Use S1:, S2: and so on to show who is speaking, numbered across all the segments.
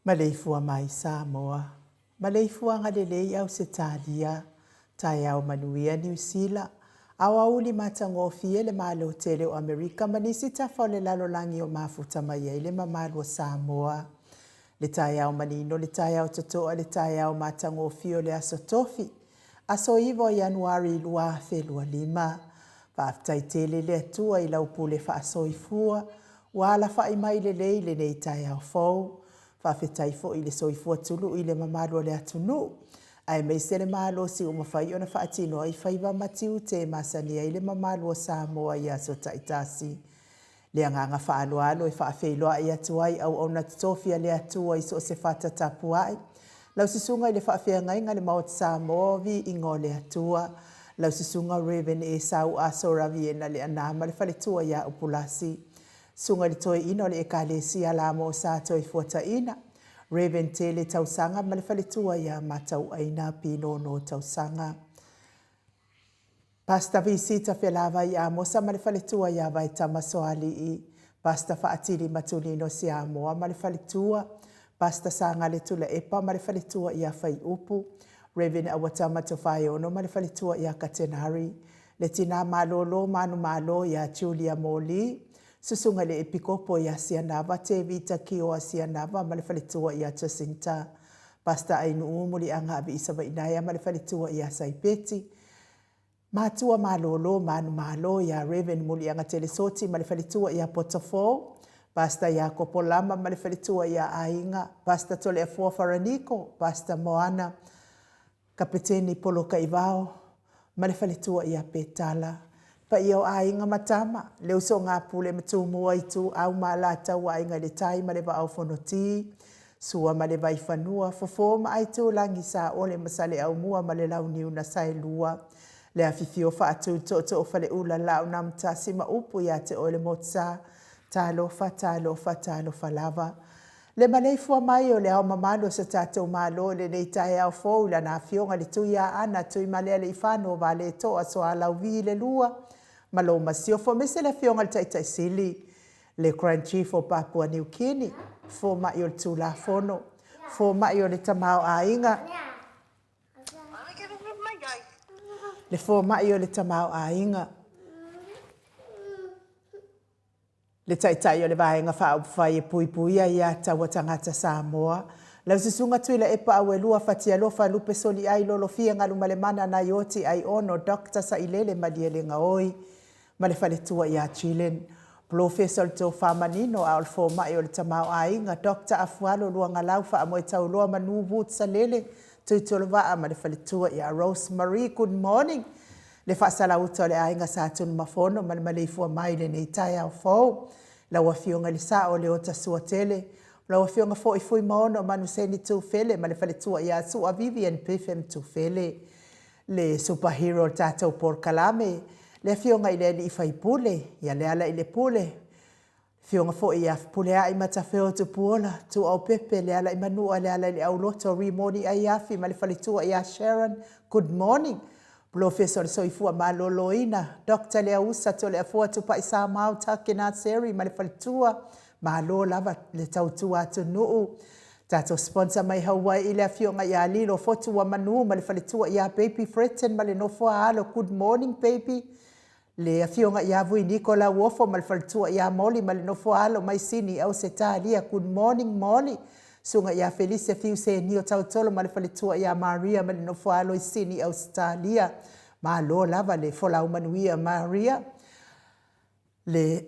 S1: Maleifua mai Samoa, maleifuaga lelei Ausetalia, taeao manuia Niu Sila, aoauli matagofie le Malo tele o Amerika ma nisi tafa o le lalolagi o mafuta mai ai le mamalu o Samoa. Le taeao manino, le taeao totoa, le taeao matagofie o le Aso Tofi, aso 9 o Ianuari 2025. Faafetai tele le Atua i lau pule faasoifua ua alafai mai lelei lenei taeao fou. Faafetai foi i le soifua tului i le mamalu o le atunuu, aemaise le malosi ua mafai ona faatino ai faiva ma tiute e masani ai le mamalu o Samoa i aso taitasi. Le agaga faaaloalo e faafeiloai atu ai auauna totofi a le Atua i so o se fata tapuai. Lau Susuga i le Faafeagaiga le Maota Samoa o Viiga o le Atua. Lau Susuga Rev. Esau Aso Raviena Leaana ma le faletua ia Upulasi. Susuga i le Toeaina o le Ekalesia Lamo Sa Toifuataina, Rev. Tele Tausaga ma le faletua ia Matauaina Pinono Tausaga. Pastor Visita Felavai Amosa ma le faletua ia Vaetama Soalii, Pastor Faatili Matulino Siamoa ma le faletua, Pastor Sagale Tulaepa ma le faletua ia Faiupu, Rev. Awatama Tofaeono ma le faletua ia Katenari, le tina malolo manumalo ia Julia Moli, Susuga i le Epikopo ia Sianava Tevita Kioa Sianava ma le faletua ia Jacinta, Pastor Ainuu Muliaga Aviisavainaea ma le faletua ia Saipeti, Matua malolo manumalo ia Rev. Muliaga Telesoti ma le faletua ia Potofo, Pastor Iakopo Lama ma le faletua ia Aiga, Pastor Toleafoa Faraniko, Pastor Moana, Kapeteni Polokaivao ma le faletua ia Petala. Paia o aiga ma tama, le usoga a Pule ma Tumua Ituau ma Alataua Aiga i le Tai ma le Vaa o Fonoti, Sua ma le Vaifanua, Fofo ma Aitulagi, Saole ma Saleaaumua ma le Launiu na Saelua, le afifio faatu tootoo Faleula Laaunamtasi ma upu ia te oe le Motusa. Talofa, talofa, talofa lava. Le maleifua mai o le Ao Mamalu o so tatou Malo i lenei taeao fou i Lana Afioga i le Tuiaana Tuimalealiifano Vaaletoa Sualauvi II ma lou Masiofo, aemaise le Afioga i le Taitai Sili, le Grand Chief o Papua Niu Kini, Fomai o le Tulafono, Fomai o le Tamaoaiga, le Fomai o le Tamaoaiga, le Taitai o le Vaega Faaupufai e Puipuia Ia Taua Tagata Samoa, lau Susuga Tuilaepa Auelua Fatialofa Lupe Soliai Lolofia Galumalemana Naioti Aiono Doctor Sailele Malielegaoi ma le faletua ia Jillian. Polofesa o le Tofa Manino a o le Fomai o le Tamaoaiga, Doctor Afualo Luagalau Faamoetauloa Manu Wood Salele Tuitolovaa ma le faletua ia Rose Marie. Good morning. Le faasalauta o le aiga Sa Tunumafono ma le maleifua mai i lenei taeao fou. Lau Afioga i le Sao Leota Suatele, lau Afioga foi Fuimaono Manuseni Tufele ma le faletua ia Sua Vivian Pipham Tufele. Le super hero o le tatou polokalame, le Afioga i le Alii Faipule, ia Lealailepule, Afioga foi ia Fepuleai Matafeo Tupuola, Tuuaupepe, Lealaimanua, Lealaileauloto, Rimoni Aiafi ma le faletua ia Sharon, good morning. Polofesa o le Soifua Maloloina, Doctor Leausa Toleafoa Tupai Samau Takena Seri ma le faletua, malo lava le tautua atunuu. Tatou sponsor mai Hawaii le afioga ia Lilo Fotuamanu ma le faletua ia Baby Fretton ma le nofo a alo, good morning baby. Le afioga ia Vui Niko Lauofo ma le faletua ia Molly ma le nofo a alo mai Sini i Ausetalia, good morning Molly. Susuga ia Felise Fiu Senio Tautolo ma le faletua ia Maria ma le nofo a alo i Sini i Ausetalia. Malo lava le folau manuia Maria. Le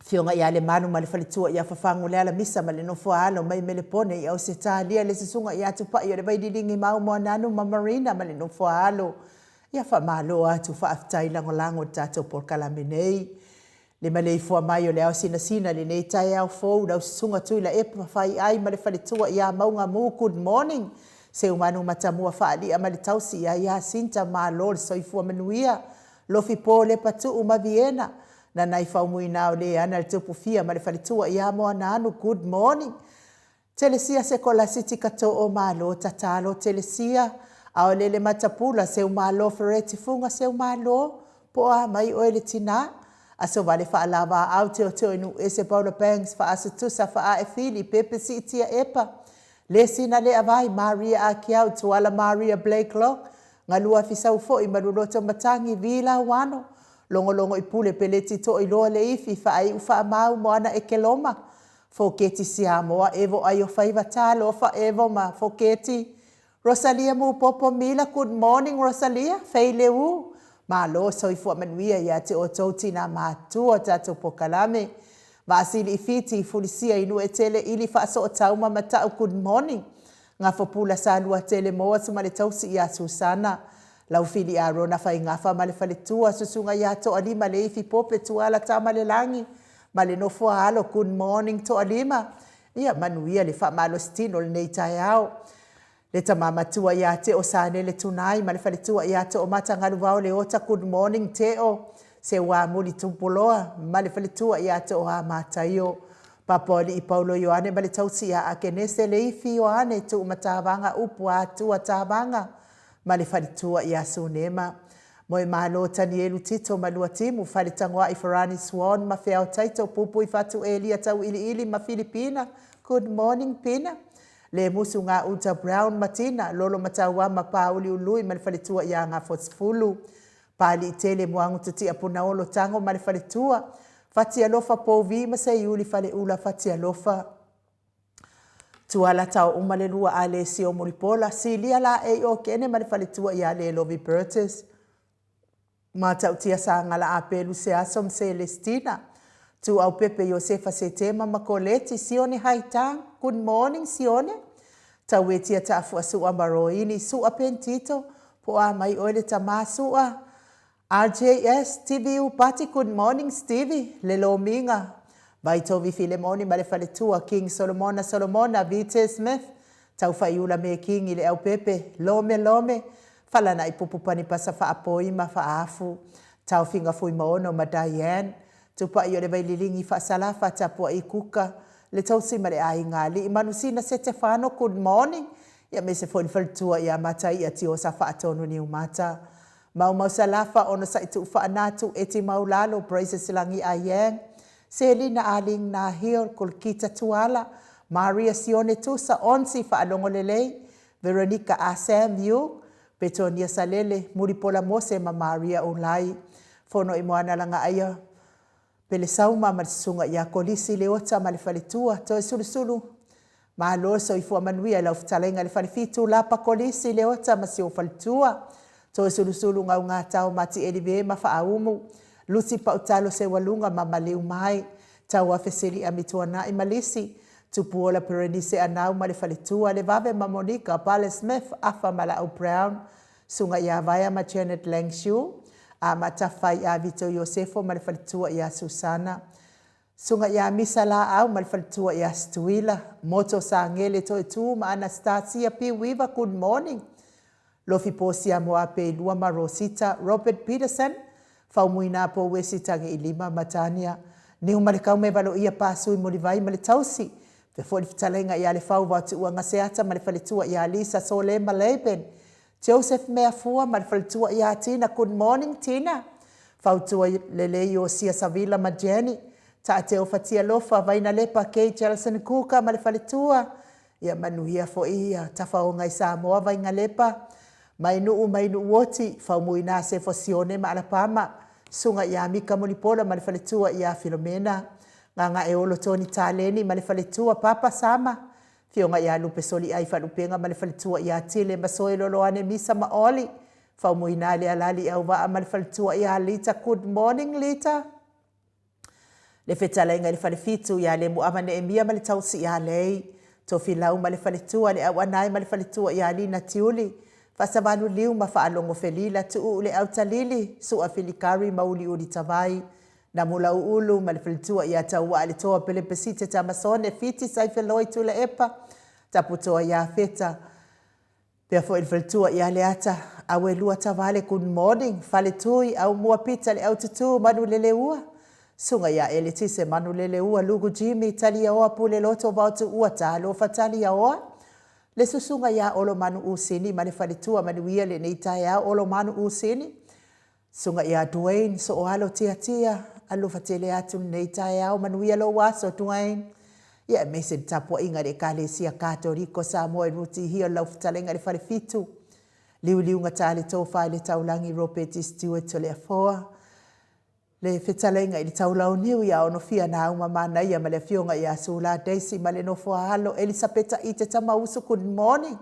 S1: Afioga ia Lemalu ma le faletua ia Fafagoleala Misa ma le nofo a alo mai Melepone i Ausetalia, le susuga ia Tupai o le Vaililigi Mau Moananu ma Marina ma le nofo a alo. Ia faamalo atu faafetai lagolago i le tatou polokalame nei. Le maleifua mai o le ao sinasina i lenei taeao fou lau susuga Tuilaepa Faiai ma le faletua ia Mauga Mu, good morning. Seumanu Matamua Faalia ma le tausi ia Iasinta, malo le soifua manuia. Lofi Po Lepa Tuu ma Viena, Nanai Faumuina o Leana le Tupufia ma le faletua ia Moanaanu, good morning. Telesia Sekolasiti Katoo Malo tatalo Telesia Aolele Matapula Seumalo Fereti Fuga Seumalo Po o a mai oe le tina Aso vale Faalavaau Teoteo i Nuuese Paula Banks Faaso Tusa Faae Fili Pepe Siitia Epa Lesina Leavai Maria Akiau Tuala Maria Blakelock Galua Fisau Foi Maluloto Matagi Vi Lauano Logologo i Pule Peleti Toiloa Leifi Faaiu Faamau Moana Ekeloma Foketi Siamoa Evo Aio Faiva Talofa Evo ma Foketi Rosalia Mupopo Mila Good morning Rosalia Fei Leu Malo soifua manuia ia te outou tina matua tatou pokalame Vaasili i Fiti Fulisia i Nuetele Ili Faasootau ma Matau Good morning Gafopula Saluatele Moatu ma le tausi ia Susana Laufili Arona Faigafa ma le faletua Susuga ia Toalima Leifi Pope Tuala Tamalelagi ma le nofo a alo Good morning Toalima Ia manuia le faamalositino o lenei taeao. Le tama matua ia Teo Sanele Tunai ma le faletua ia Toomata Galuvao Leota Good morning Teo Seuamuli Tupoloa ma le faletua ia Tooa Mataio Papoalii Paulo Ioane ma le tausi ia Akenese Leifi Ioane Tuumatavaga Upu Atua Tavaga ma le faletua ia Sunema Moemalo Tanielu Tito Maluatimu, Faletagoai Farani Swan ma Feao Taito Pupui Fatu Elia Tauiliili ma Filipina Good morning Pina Lemusu Gauta Brown ma Tina Lolo Matauama Pauli Ului ma le faletua ia Gafotsefulu Paliitele Muagututia Punaolo Tago ma le faletua Fatialofa Pouvi ma Seiuli Faleula Fatialofa Tuala tao uma le lua a Lesio Mulipola, Silia Laei Okene ma le faletua ia Lelovi Burtis. Matautia Sagala Apelu Seaso ma Selestina. Tuaupepe Iosefa Setema ma Koleti Sione Haitang. Good morning Sione. Tauetia Taafua Sua ma Roini Sua Pentito. Po o a mai oe le tama Sua. RJS, TVU Party Good morning Stevie, le Lomiga, Vaitovi Filemoni ma le faletua, King Solomona Solomona, VT Smith, Taufaiula me King i le Aupepe, Lome Lome, Falana'i Pupu Panipasa Faapoi ma Faafu, Taofiga Fuimaono ma Diane, Tupa'i o le Vaililigi Faasalafa Tapua'i Kuka, Le tausi ma le aiga alii Manusina Setefano good morning ia aemaise foi le faletua ia Mataia Tiosa Faatonu Niumata Maumau Salafa Onosai Tuufaanatu Eti Maulalo Praises Lagi Ayang Selina Aling Nahil Kolkita Tuala Maria Sione Tusa Onsi Faalogo Lelei Veronica Asam Yu Petonia Salele Mulipola Mose ma Maria Ulai Fono i Moana Lagaaia Pelesauma ma le Susuga ia Kolisi Leota ma le faletua, Toesulusulu, Malo le soifua manuia i lau fetalaiga i le Falefitu, Lapa Kolisi Leota ma si ou faletua, Toesulusulu Gaugatao Matieli Ve ma Faaumu, Lusi Pautalo Seualuga ma Maliumae, Tauafe Sili Amituanai ma Lisi, Tupuola Perenise Anau ma le faletua, Levave ma Monica, Pale Smith, Afa ma Laau Brown, Susuga ia Vaea ma Janet Langshu, a ma Tafai ia Vito Iosefo ma le faletua ia Susana, Susuga ia Misa Laau ma le faletua ia Stuila, Moto Sagele Toetu ma Anastasia Piuiva, good morning. Lofi Posia Moapeilua ma Rosita, Robert Peterson, Faumuina Pouesi Tagiilima ma Tania, Niumalekaume Valoia Pasui Mulivai ma le tausi, Faapea foi le fetalaiga ia Lefau Vaotuua Gaseata ma le faletua ia Lisa Sole ma Laban, Joseph Meafua ma le faletua ia Tina, good morning Tina. Fautua lelei Iosia Savila ma Jenny, Taateo Fatialofa, Vainalepa Kay Jelson Kuka ma le faletua, ia manuia foi ia Tafaoga i Samoa Vaingalepa, Mainuu Mainuuoti, Faumuina Sefo Sione ma Alapama, Susuga ia Mika Mulipola ma le faletua ia Filomena, Gagaeolo Tony Taleni ma le faletua Papa Sama, Afioga ia Lupe Soliai Faalupega ma le faletua ia Tile Masoe Loloane Misa ma Oli, Faumuina Lealali Auvaa ma le faletua ia Lita Good morning Lita. Le fetalaiga i le Falefitu ia Lemuava Neemia ma le tausi ia Lei, Tofilau ma le faletua le Auanae ma le faletua ia Lina Tiuli, Faasavalu Liu ma Faalogo Felila Tuuu le Autalili, Sua Filikari ma Uliuli Tavai, Namulauulu ma le faletua ia Tauaa le Toa Pelepesite Tamasone Fiti Saifeloi Tuilaepa Taputoa ia Feta Pea foi le faletua ia Leata Auelua Tavale Good morning Faletui Aumua Pita le Aututu Manuleleua Susuga ia Eletise Manuleleua Lugu Jimmy Taliaoa Puleloto Vaotuua Talofa Taliaoa Le susuga ia Olomanu Usini ma le faletua Manuia lenei taeao Olomanu Usini Susuga ia Duane Sooalo Tiatia, alofa tele atu lenei taeao, manuia lou aso Duane. Ia aemaise le tapuaiga i le Ekalesia Katoliko Samoa i Rutihia o lau fetalaiga i le Falefitu, Liuliuga le Tofa i le Taulagi Ropeti Stewart Toleafoa, le fetalaiga i le Taulauniu ia Onofia Nauma Manaia ma le Afioga ia Sula Daisy ma le nofo a alo Elisapeta Ite Tamausu, good morning.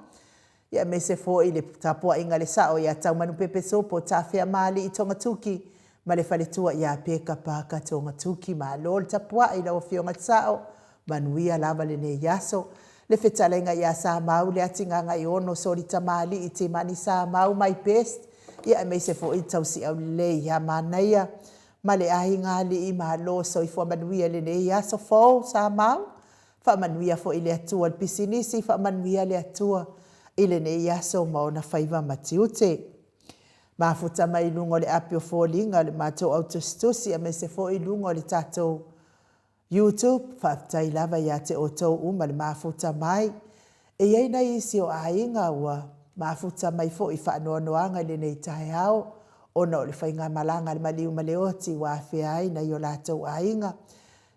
S1: Ia aemaise foi le tapuaiga a le sao ia Taumanupepe Sopo Tafeamaalii Togatuki ma le faletua ia Peka Parker Togatuki. Malo le tapuai i lau Afioga le Sao, manuia lava lenei aso. Le fetalaiga ia Samau Leatigaagaiono Solitamalii Timani Samau my best, ia aemaise foi le tausiau lelei ia Manaia ma le aiga alii. Malo soifua manuia i lenei aso fou Samau. Faamanuia foi le Atua i le pisinisi, faamanuia le Atua i lenei aso ma ona faiva ma tiute. Mafuta mai i luga o le api o foliga o le matou au tusitusi aemaise foi i luga o le tatou YouTube, faafetai lava ia te outou uma le mafuta mai. E i ai nai isi o aiga ua mafuta mai foi i faanoanoaga i lenei taeao ona o le faigamalaga a le maliu ma le oti ua afea ai nai o latou aiga.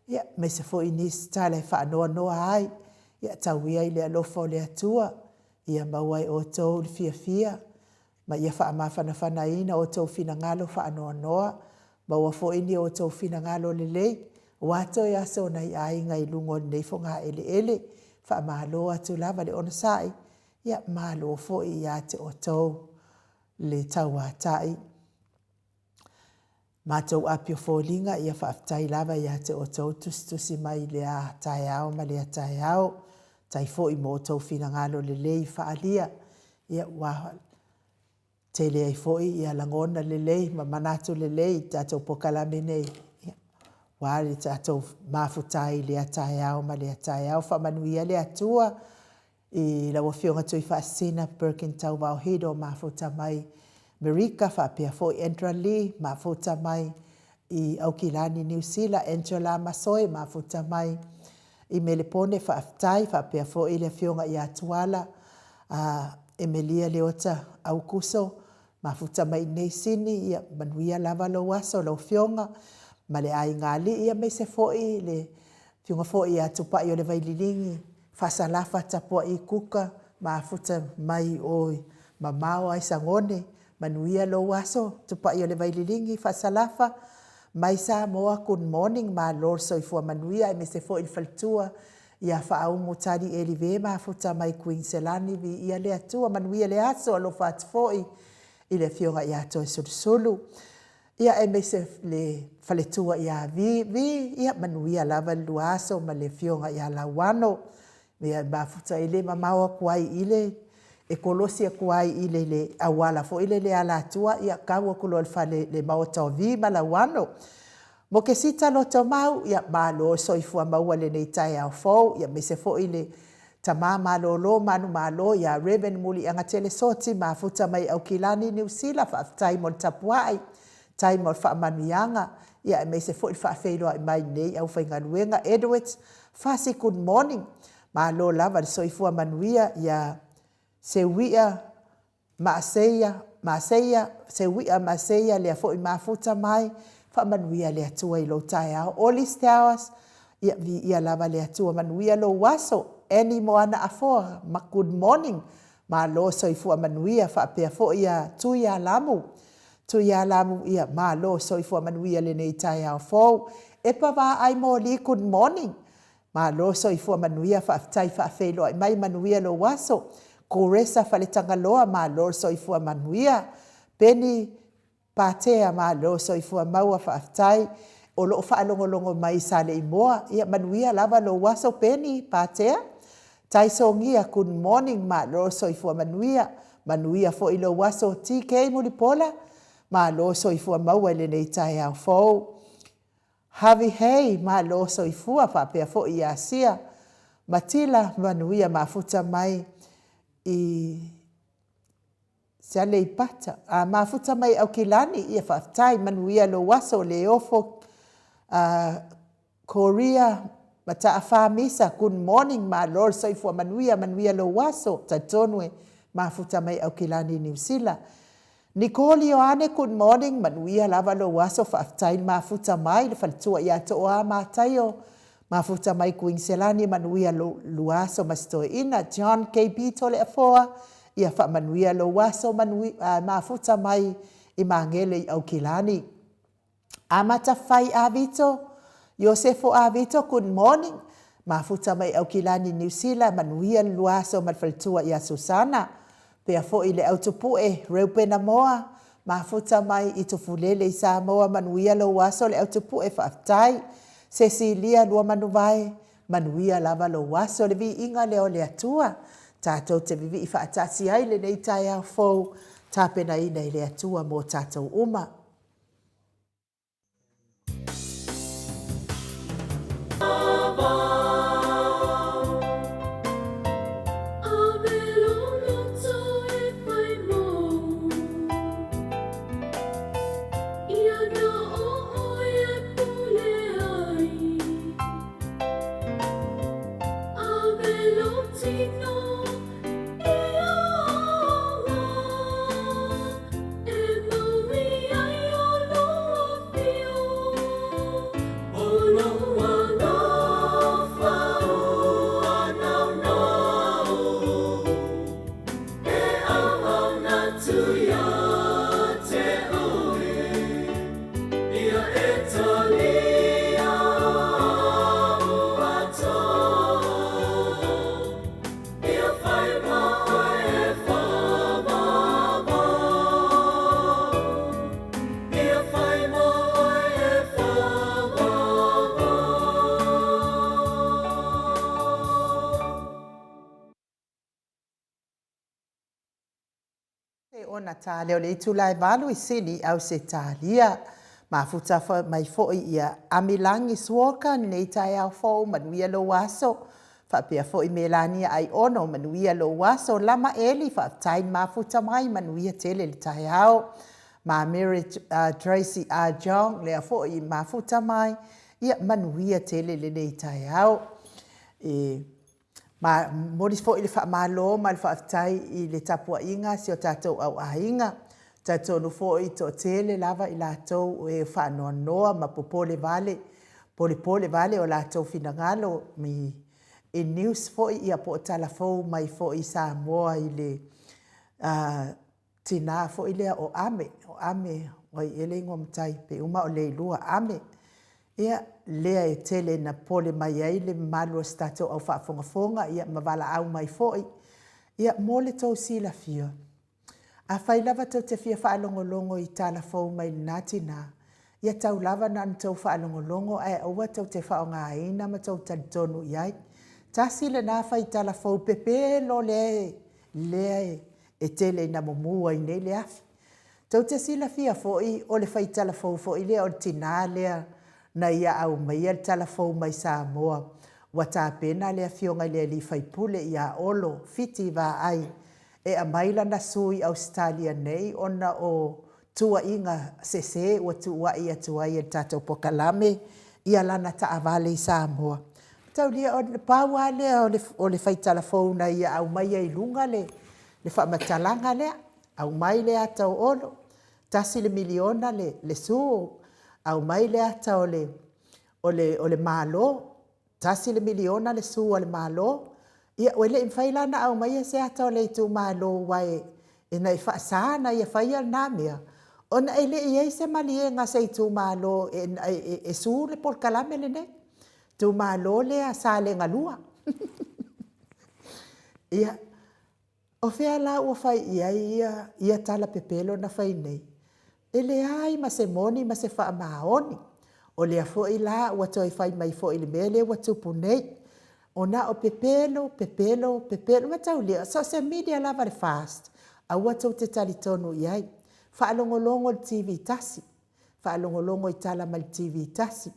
S1: Ia, aemaise foi nisi tala e faanoanoa ai, ia tau ia i le alofa o le Atua, ia maua e outou le fiafia, ma ia faamafanafanaina outou finagalo faanoanoa, maua foi ni outou finagalo lelei, aua toe aso o nai aiga i luga o lenei fogaeleele. Faamalo atu lava le onosai, ia malo foi ia te outou le tauatai. Matou api o foliga, ia faafetai lava ia te outou tusitusi mai i lea taeao ma lea taeao. Tai foi mo outou finagalo lelei faaalia, ia ua tele ai foi ia lagona lelei ma manatu lelei i tatou polokalame nei, ia, aua le tatou mafuta ai i lea taeao ma lea taeao. Faamanuia le Atua I lau Afioga Tuifaasisina Perkin Tauvao Hido mafuta mai Merika faapea foi Andra Lee mafuta mai i Aukilani Niu Sila, Angela Masoe mafuta mai i Melepone faafetai faapea foi le afioga ia Tuala Emelia Leota Aukuso mafuta mai inei Sini ia manuia lava lou aso lau afioga ma le aiga alii aemaise foi le afioga foi ia Tupai o le Vaililigi Faasalafa Tapuai Kuka mafuta mai o mamao ae Sagone manuia lou aso Tupai o le Vaililigi Faasalafa mai Samoa good morning malo le soifua manuia aemaise foi le faletua ia Faaumu Tali Elive mafuta mai Kuiniselani viia le Atua manuia le aso alofa atu foi i le afioga ia Toesulusulu ia aemaise le faletua ia Vi Vi ia manuia lava le lua aso ma le afioga ia Lauano ia mafuta e le mamao atu ai i le e kolosi atu ai i le, le auala foi lele e ala atua ia tau atu loa i le fale le maota o Vi ma Lauano. Mokesita Lotomau, ia malo le soifua maua i lenei taeao fou, ia aemaise foi le tama malolo manumalo ia Rev. Muliagatele Soti mafuta mai Aukilani, Niu Sila, faafetai mo le tapuai, faafetai mo le faamanuiaga, ia aemaise foi le faafeiloai mai i lenei aufaigaluega. Edwards Fasi, good morning, malo lava le soifua manuia ia Seuia Maaseia, Maaseia, Seuia Maaseia, lea foi mafuta mai, faamanuia le Atua i lou taeao. Oli Stowers, ia viia lava le Atua, manuia lou aso. Annie Moana Afoa, good morning, malo soifua manuia faapea foi ia Tuialamu. Tuialamu, ia malo soifua manuia lenei taeao fou. Epa Vaai Moli, good morning, Malo soifua manuia faafetai faafeiloai mai manuia lou aso Koresa Faletagaloa malo soifua manuia Peni Patea malo soifua maua faafetai o loo faalogologo mai Saleimoa ia manuia lava lou aso Peni Patea Taisogia good morning malo soifua manuia manuia foi lou aso TK Mulipola malo soifua maua i lenei taeao fou Harvey Hay, malo soifua faapea foi ia Sia Matila manuia mafuta mai i Aleipata a mafuta mai Aukilani ia faafetai manuia lou aso Leofo a Korea Mataafa Misa good morning malo le soifua manuia manuia lou aso talitonu e mafuta mai Aukilani Niu Sila Nicole Ioane good morning manuia lava lou aso faafetai le mafuta mai le faletua ia Tooa Mataio mafuta mai Kuiniselani manuia lou lua aso ma si toeaina John KB Toleafoa ia faamanuia lou aso manuia mafuta mai i Magele i Aukilani Amata Fai Avito, Iosefo Avito, good morning. Mafuta mai Aukilani Niu Sila, manuia le lua aso ma le faletua ia Susana. Pea foi le Autupue, Reupena Moa, mafuta mai i Tufulele i Samoa, manuia lou aso le Autupue, faafetai. Sesilia Luamanuvae, manuia lava lou aso, le viiga lea o le Atua. Tatou te vivii faatasi ai lenei taeao fou, tapenaina e le Atua mo tatou uma. Ona ta lea o le itula e 8 i Sini, Ausetalia. Mafuta mai foi ia Amilagi Walker lenei taeao fou, manuia lou aso. Faapea foi Melania Aiono, manuia lou aso. Lama Eli, faafetai le mafuta mai, manuia tele le taeao. Ma Mary Tracy R. Jong, lea foi mafuta mai, ia manuia tele lenei taeao. E momoli foi le faamalo ma le faafetai i le tapuaiga a si o tatou au aiga. E talitonu foi e toatele lava i latou o e faanoanoa ma popole vale, polepole vale o latou finagalo i news foi po o tala fou mai foi i Samoa i le tina foi lea o Ame, o Ame o ai ea le igoa matai pei uma lava o Leilua Ame. Ia, lea e tele ina popole mai ai le mamalu o si tatou au faafogafoga ma valaau mai foi. Ia, mo le tou silafia, afai lava tou te fia faalogologo i tala fou mai lena tina, ia tau lava na ona tou faalogologo ae aua tou te faaaogaina ma tou talitonu i ai. Tasi lena faitala fou pepelo lea e tele ina mumu ai nei le afi. Tou te silafia foi o le faitala fou foi lea o le tina lea na ia aumaia le tala fou mai Samoa ua tapena le afioga i le sui usufono ia Olo Fiti Vaai e aumai lana sue i Ausetalia nei ona o tuuaiga sese ua tuuai atu ai e le tatou polokalame ia lana taavale i Samoa. Mataulia, na pau lava lea o le faitala fou na ia aumaia i luga le faamatalaga lea, aumai le ata o Olo, $1 miliona le sue, aumai le ata o le Malo, $1 miliona le sue a le Malo. Ia e le i mafai la ona aumaia se ata o le itumalo aua e faasa ona ia faia lena mea, ona e le i i ai se maliega a se itumalo e sue le polokalame lenei, itumalo lea Salega 2. Ia, o fea la ua fai i ai ia tala pepelo na fai nei? E leai ma se moni ma se faamaoni. O lea foi la ua toe fai mai foi i le mea lea ua tupu nei, na o pepelo, pepelo, pepelo. Mataulia, so o se media lava a le FAST, aua tou te talitonu i ai. Faalogologo i le TV 1, faalogologo i tala mai le TV 1,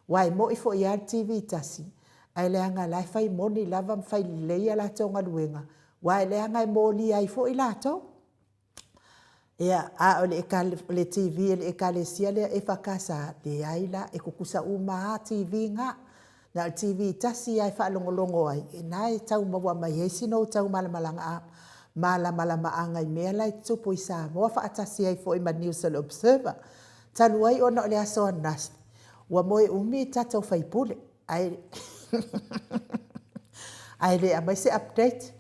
S1: aua e moni foi lava le TV 1, ae leaga o la e fai moni lava ma fai lelei a latou galuega, aua leaga e molia ai foi latou. Ia, a o le TV a le Ekalesia lea EFKS, leai la, e tutusa uma lava TV na. Na o le TV tasi lava e faalogologo ai, o lena e tau maua mai ai sina ou malamalamaaga i mea la e tutupu i Samoa faatasi ai foi ma news a le Observer. Talu ai ona o le aso ananafi, ua moe umi le tatou sui usufono ae le aumai se update.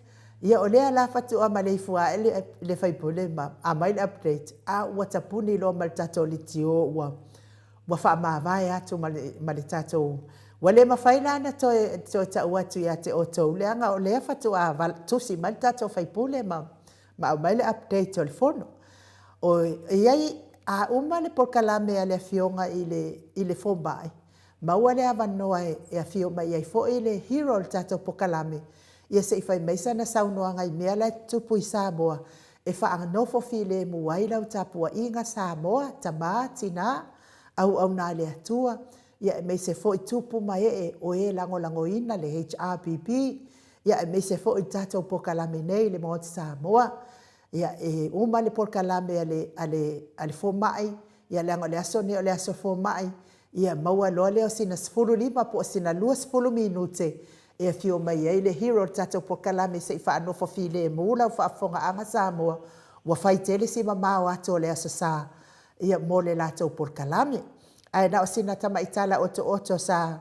S1: Ia o lea la faatoa maleifua ae le sui usufono ma aumai le update, a ua tapuni loa ma le tatou leitio ua faamavae atu ma le tatou... Ua le mafai la ona toe tau atu ia te outou, leaga o lea faatoa tusi mai le tatou sui usufono ma aumai le update o le fono. E i ai, a uma le polokalame a le afioga i le fomai, maua le avanoa e afio mai ai foi le hero o le tatou polokalame, ia se i fai mai sana saunoaga i mea la e tutupu i Samoa e faanofo filemu ai lau tapuaiga Samoa, tama, tina, auauna a le Atua, aemaise foi tupu ma ee o e lagolagoina le HRPP, aemaise foi le tatou polokalame nei i le Maota Samoa. Ia, e uma le polokalame a le fomai, ia leaga o le aso lenei o le aso fomai, ia maua loa lea o sina 15 po o sina 20 minute e afio mai ai le hero o le tatou polokalame se i faanofo filemu lau faafofogaaga Samoa, ua fai tele si mamao atu o le Aso Sa mo le latou polokalame. Ae na o sina tamai tala otooto sa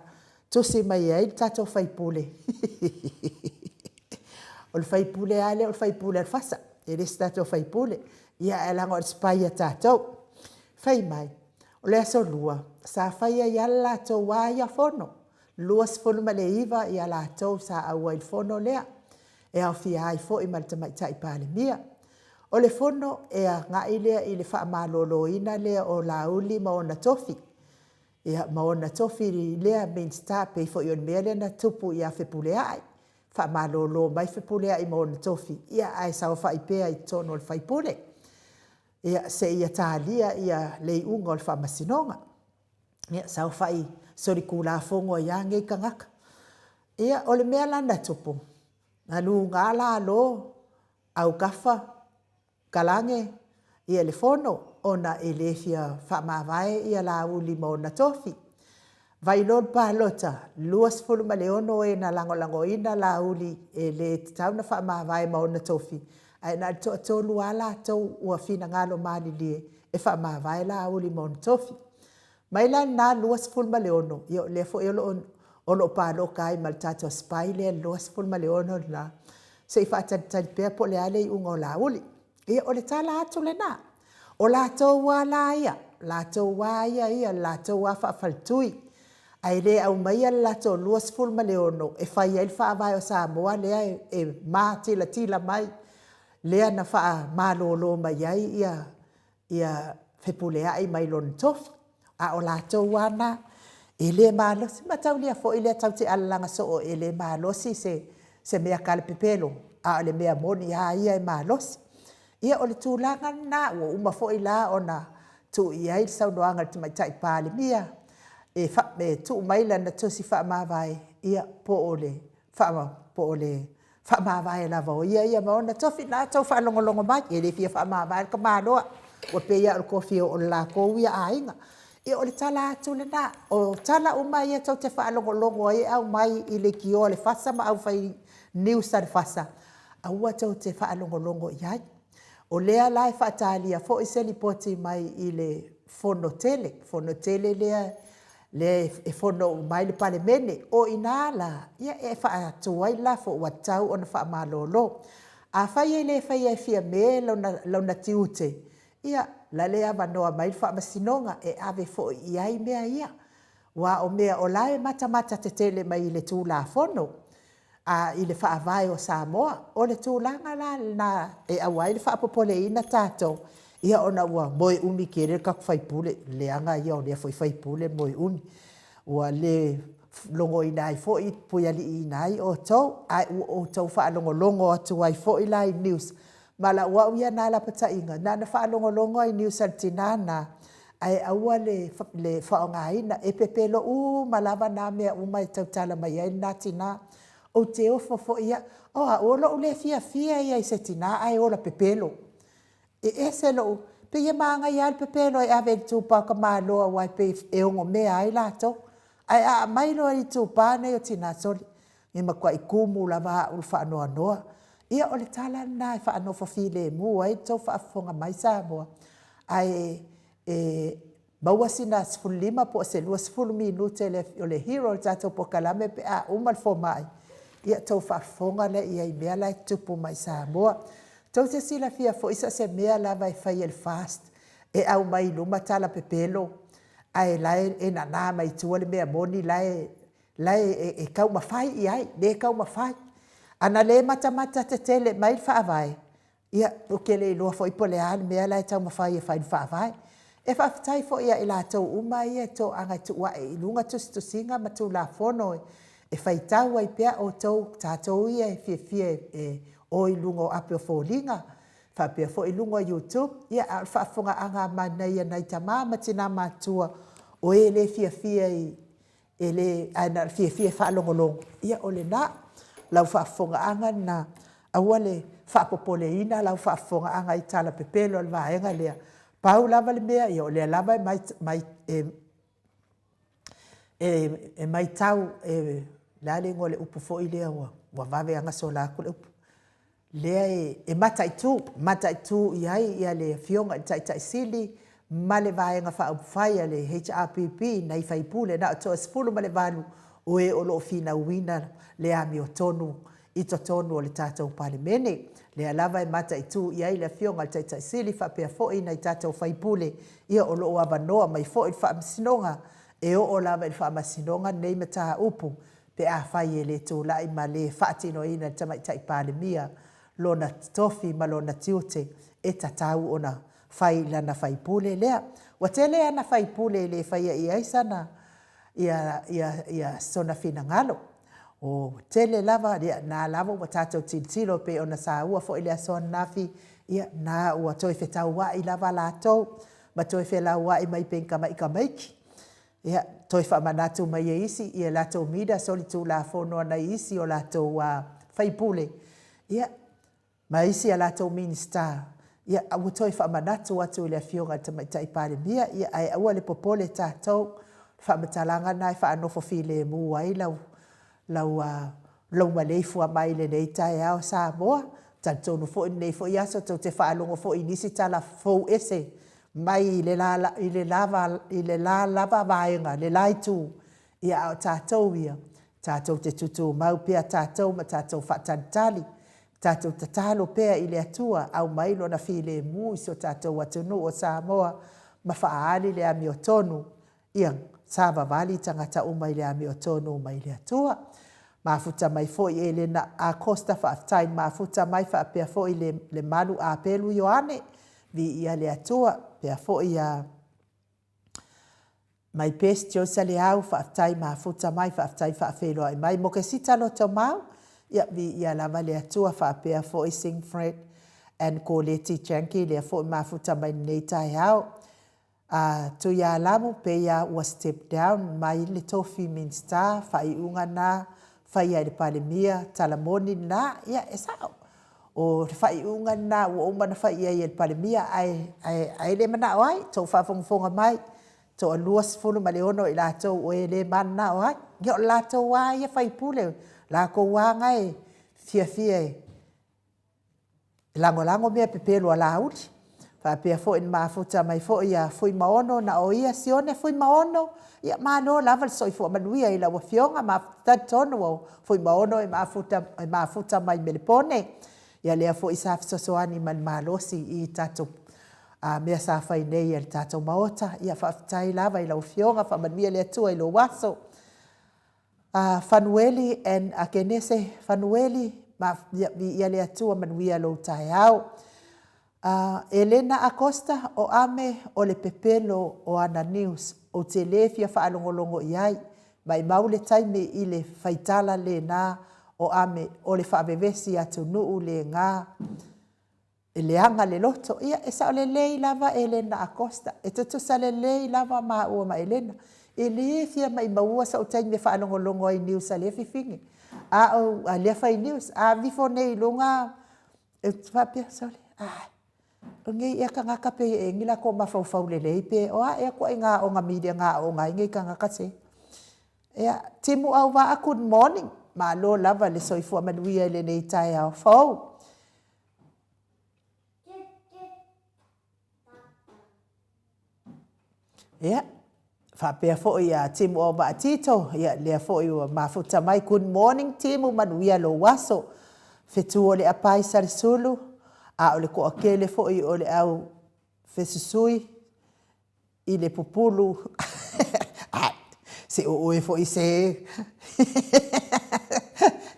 S1: tusi mai ai le tatou sui usufono. O le sui usufono lava lea o le sui usufono a le FASA, e le o se tatou sui usufono, ia ae leaga o le spy a tatou. Fai mai, o le aso Lua, sa fai ai lava le latou lava ia fono, 29 ia latou sa auai i le fono lea, e aofia ai foi ma le Tamaitai Palemia. O le fono e agai lea i le faamaloloina lea o Laauli ma ona tofi, ia ma ona tofi lea Minisita, pei foi o le mea lea na tupu ia Fepuleai, faamalolo mai Fepuleai ma ona tofi, ia ae saofai pea i totonu o le sui usufono, ia seia talia le iuga o le faamasinoga. Ia, saofai solitulafono ai lava nei tagata. Ia, o le mea la na tupu, na luga lalo autafa kalage ia le fono ona e le fia faamavae ia Laauli ma ona tofi. Vaai loa le palota, 26 e na lagolagoina Laauli e le tatau ona faamavae ma ona tofi, ae na o le toatolu lava latou ua finagalo malilie e faamavae Laauli ma ona tofi. Mai la i lena 26, ia o lea foi o lo o palota ai ma le tatou spy lea le 26 lena, se i faatalitali pea po o le a le iuga o Laauli. Ia, o le tala atu lena. O latou lava la ia, latou lava ia, le latou lava faafaletui, ae le aumaia le latou 26 e fai ai le Faavae o Samoa lea e matilatila mai, lea na faamalolo mai ai Fepuleai mai lona tofi. A o latou lava na, e le malosi. E mataulia foi lea tatou te alalaga soo e le malosi se mea talapepelo, a o le mea moni lava ia e malosi. Ia o le tulaga lena, ua uma foi la ona tuu i ai le saunoaga a le Tamaitai Palemia e tuu mai lana tusi faamavae, ia po o le faamavae lava o ia ma ona tofi. O lena ua outou faalogologo mai, e le fia faamavae le tamaloa, ua pei lava o le tofi e oo i le latou ia aiga. Ia o le tala atu lena. O tala uma ia tou te faalogologo ai e aumai i leitio a le FAST ma aufai news a le FAST, aua tou te faalogologo i ai. O lea la e faatalia foi se lipoti mai i le Fono Tele, le Fono tele lea e fono uma ai le Palemene. O i ina la e faatu ai le lafo ua tatau ona faamalolo. Afai e le faia e Fiame lona tiute, ia, la e avanoa mai le Faamasinoga e ave foi i ai mea ia, aua o mea o la e matamata tetele mai i le Tulafono, i le Faavae o Samoa. O le tulaga la lena e aua ai le faapopoleina tatou, ia ona ua moe umi tele le tatou sui usufono. Leaga ia o lea foi sui usufono moe umi. Ua le logoina ai foi, puialiiina ai outou, ae ua outou faalogologo atu ai foi la i news. Ma o lau au ia lena lapataiga, na ona faalogologo lava i news a le tina lena, ae aua le faaaogaina. E pepelo uma lava na mea uma e tautala mai ai lena tina. Ou te ofo foi au. O au, o lou le fiafia ia i se tina ae ola pepelo. E ese lou… E pei e manaia lava le pepelo e ave i le itupa o tamaloa aua e pei e onomea ai latou. Ae a aumai loa i le itupa lenei o tina, sole, e matuai tumu lava au i le faanoanoa. Ia o le tala lena e faanofo filemu ai le tou faafofoga mai Samoa, ae maua sina 15 po o se 20 minute o le hero o le tatou polokalame pe a uma le fomai, ia outou faafofoga lea i ai i mea la e tutupu mai Samoa. Tou te silafia foi so o se mea lava e fai e le FAST e aumai i luma tala pepelo, ae la e nana mai tua le mea moni la e taumafai i ai, lea e taumafai. Ana le matamata tetele mai le Faavae, ia ou te le iloa foi po o le a le mea la e taumafai e fai i le Faavae. E faafetai foi ia i latou uma ia e toaga e tuu ae i luga tusitusiga ma Tulafono e faitau ai pea outou, tatou ia e fiafia e o i luga o api o foliga, faapea foi luga o Youtube. Ia, a o le faafofogaaga a nai tama ma tina matutua o e le fiafia ae na o le fiafia e faalogologo, ia o lena. Lau faafofogaaga lena, aua le faapopoleina lau faafofogaaga i tala pepelo a le vaega lea. Pau lava le mea, ia o lea lava e matau, o le a le igoa o le upu foi lea ua vave lava ona sola atu le upu, lea e mataitu, mataitu i ai le Afioga i le Taitai Sili ma le Vaega Faaupufai a le HRPP, nai sui usufono e na o le toa-18 o e o lo o finauina le amiotonu i totonu o le tatou Palemene. O lea lava e mataitu i ai le Afioga i le Taitai Sili faapea foi nai tatou sui usufono, ia o lo o avanoa mai foi le Faamasinoga, e oo lava i le Faamasinoga lenei mataupu pe afai e le tulai ma le faatinoina e le Tamaitai Palemia lona tofi ma lona tiute e tatau ona fai i lana sui usufono lea. Ua tele ana sui usufono e le faia i ai sona finagalo. Ua tele lava, ia lena lava ua tatou tilotilo pei ona saua foi i le aso ananafi, ia lena ua toe fetauai lava latou ma toe felauai mai pei ni tamai tamaiti. Ia, toe faamanatu mai e isi a latou mida solitulafono a nai isi o latou sui usufono, ia, ma isi a latou Minisita, ia ua toe faamanatu atu i le Afioga i le Tamaitai Palemia. Ia ae aua le popole tatou. faamatalaga lena e faanofo filemu ai lau lau lou maleifua mai i lenei taeao Samoa. Talitonu foi lenei foi aso tou te faalogo foi i nisi tala fou ese mai i le la i le la i le la lava vaega, le la itu, ia a o tatou ia, tatou te tutumau pea tatou ma tatou faatalitali, tatou tatalo pea i le Atua, aumai Lona filemu i si o tatou atunuu o Samoa ma faaali le amiotonu ia savavali tagata uma i le amiotonu mai le Atua. Mafuta mai foi Elena Acosta, faafetai mafuta mai faapea foi le, le malu Apelu Ioane, viia le Atua, pea foi ia My best Joyce Leau, faafetai mafuta mai, faafetai faafeiloai mai. Mokesita Lotomau, ia viia lava le Atua faapea foi Sing Fred and Koleti Janki, lea foi mafuta mai lenei taeao. A Tuialamu pei a ua step down mai le tofi Minista, faaiuga na faia e le Palemia, tala moni lena, ia e sao. O le faaiuga lena ua uma ona fai i ai e le Palemia ae, ae, ae le manao ai, tou faafogafoga mai, toa 26 i latou o e le mananao ai. Ia o le latou lava ia faipule, latou lava na e fiafia e lagolago mea pepelo a Laauli. Faapea foi na mafuta mai foi ia Fuimaono na o ia Sione Fuimaono, ia malo lava le soifua manuia i lau Afioga, ma talitonu o Fuimaono e mafuta, e mafuta mai Melepone. Ia lea foi sa fesoasoani ma le malosi i tatou a mea sa fai nei e le tatou Maota. Ia faafetai lava i lau Afioga, faamanuia le Atua i lou aso. A Fanueli and Akenese Fanueli, ma, ia, viia le Atua, manuia lou taeao. A Elena Acosta, o Ame o le pepelo o ana news, ou te lē fia faalogologo i ai. Maimau le taimi i le faitala lena o Ame o le faavevesi atunuu lena e leaga le loto. Ia, e sao lelei lava Elena Acosta, e tutusa lelei lava maua ma Elena. E lē fia maimaua sou taimi e faalogologo ai i news a lea fifine, a ou, a lea fai news. A aveifo nei i luga ou te faapea, sole, ai, o nei ea tagata pei e ni latou mafaufau lelei pe o a ea ituaiga aoga media na aooga ai nei tagata se. Ia, Timu Auvaa, good morning. Malo lava le soifua manuia i lenei taeao fou. Ia, faapea foi ia Timu Auvaa Tito, ia lea foi ua mafuta mai. Good morning Timu, manuia lou aso. Fetu o le apai Salesulu, a o le toatele foi o le au fesusui i le pupulu. Ai, se o oe foi se.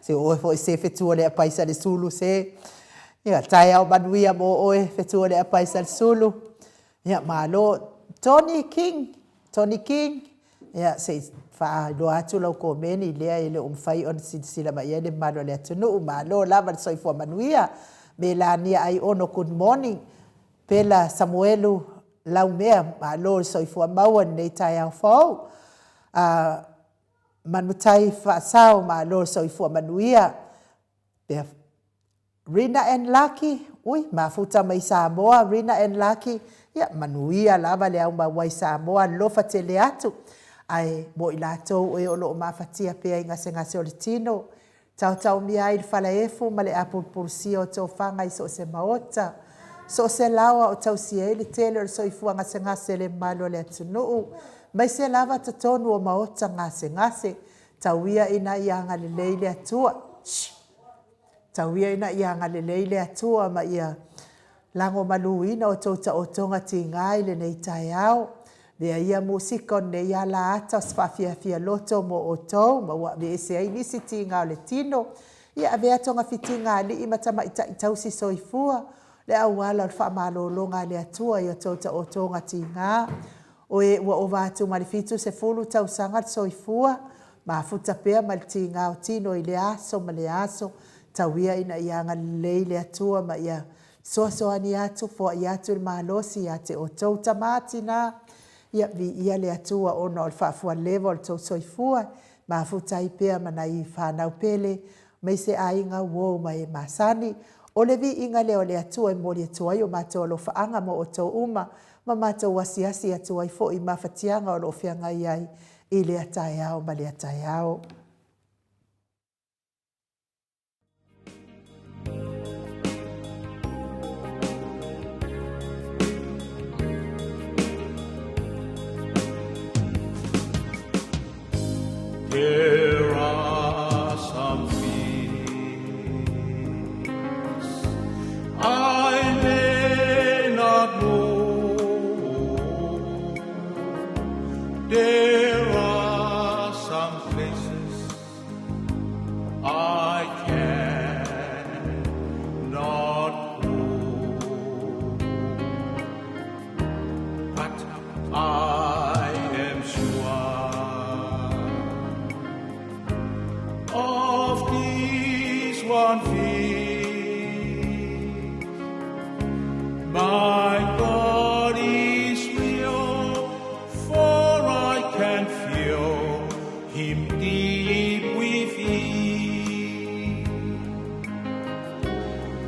S1: se o oe foi se fetu o le apai Salesulu se. Ia, taeao manuia mo oe fetu o le apai Salesulu. Ia, malo. Tony King, Tony King, ia, se i faailoa atu lau komeni lea e le o mafai ona silasila mai ai le mamalu o le atunuu. Malo lava le soifua manuia. Melania Aiono, good morning. Pela Samuelu Laumea, malo le soifua maua i lenei taeao fou. Uh, Manutai Faasao, malo le soifua manuia. Pea, Rina and Lucky, ui, mafuta mai Samoa, Rina and Lucky, ia, manuia lava le aumauai Samoa, alofa tele atu. Ae mo i latou e o lo o mafatia pea i gasegase o le tino, Taotaomia ai le falaefu ma le apulupulusia o tofaga i so o se maota, so o se laoa o tausia ai le tele o le soifua gasegase le mamalu o le atunuu, maise lava totonu o maota gasegase. Tau ia ina ia agalelei le Atua. Shh. Tau ia ina ia agalelei le Atua ma ia lagomaluina o tou taotoga tiga i lenei taeao. Mea ia musika o lenei ala ata o se faafiafia loto mo outou ma ua aveese ai nisi tiga o le tino. Ia avea togafitiga a alii ma tamaitai tausi soifua, le auala o le faamalologa a le Atua i a outou taotoga tiga. O e ua ova atu ma le 70 tausaga le soifua, mafuta pea ma le tiga o tino i lea aso ma lea aso, tau ia ina ia agalelei le Atua ma ia Fesoasoani atu, foai atu le malosi ia te outou tama, tina, ia viia le Atua ona o le faafualeva o le tou soifua, mafuta ai pea ma nai fanau pele, maise aiga, uo ma e masani. O le viiga lea o le Atua e momoli atu ai o matou alofaaga mo outou uma. ma matou asiasi atu ai foi i mafatiaga o lo o feagai ai i lea taeao ma lea taeao.
S2: There are some things I may not know. There are some places I cannot go. But I am sure of this one thing. My God is real, for I can feel Him deep within.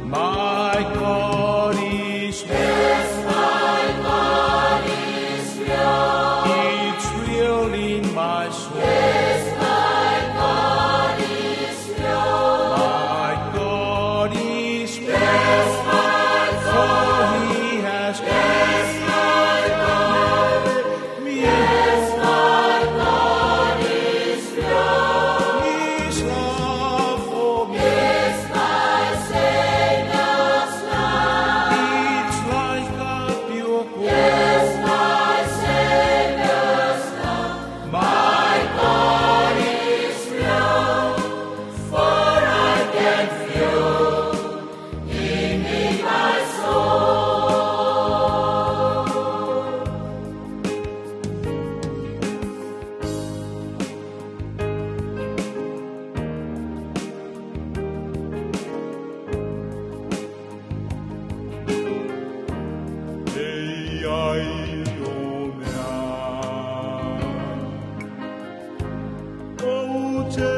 S2: My God is real. Yes, my God is real. It's real in my soul. Yes, my God is real. My God is real. Yes, my God. For He has yes, my God. Me. Yes, my God is real. His love for me. It's my Savior's love. It's like a pure gold. Yes, my Savior's love. My God is real, for I can feel Him in my soul. E ai o mea Ou te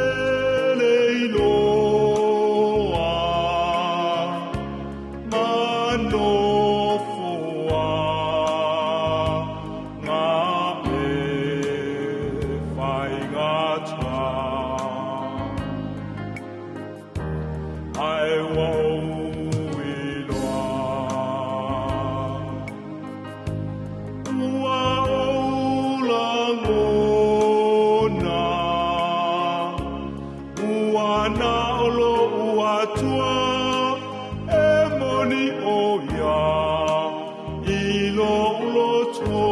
S2: le iloa Ma nofoa Ngā e whaingata Ai ua ou iloa Ua ou lagona Ua na o lo'u Atua E moni ʻo ia i lo'u loto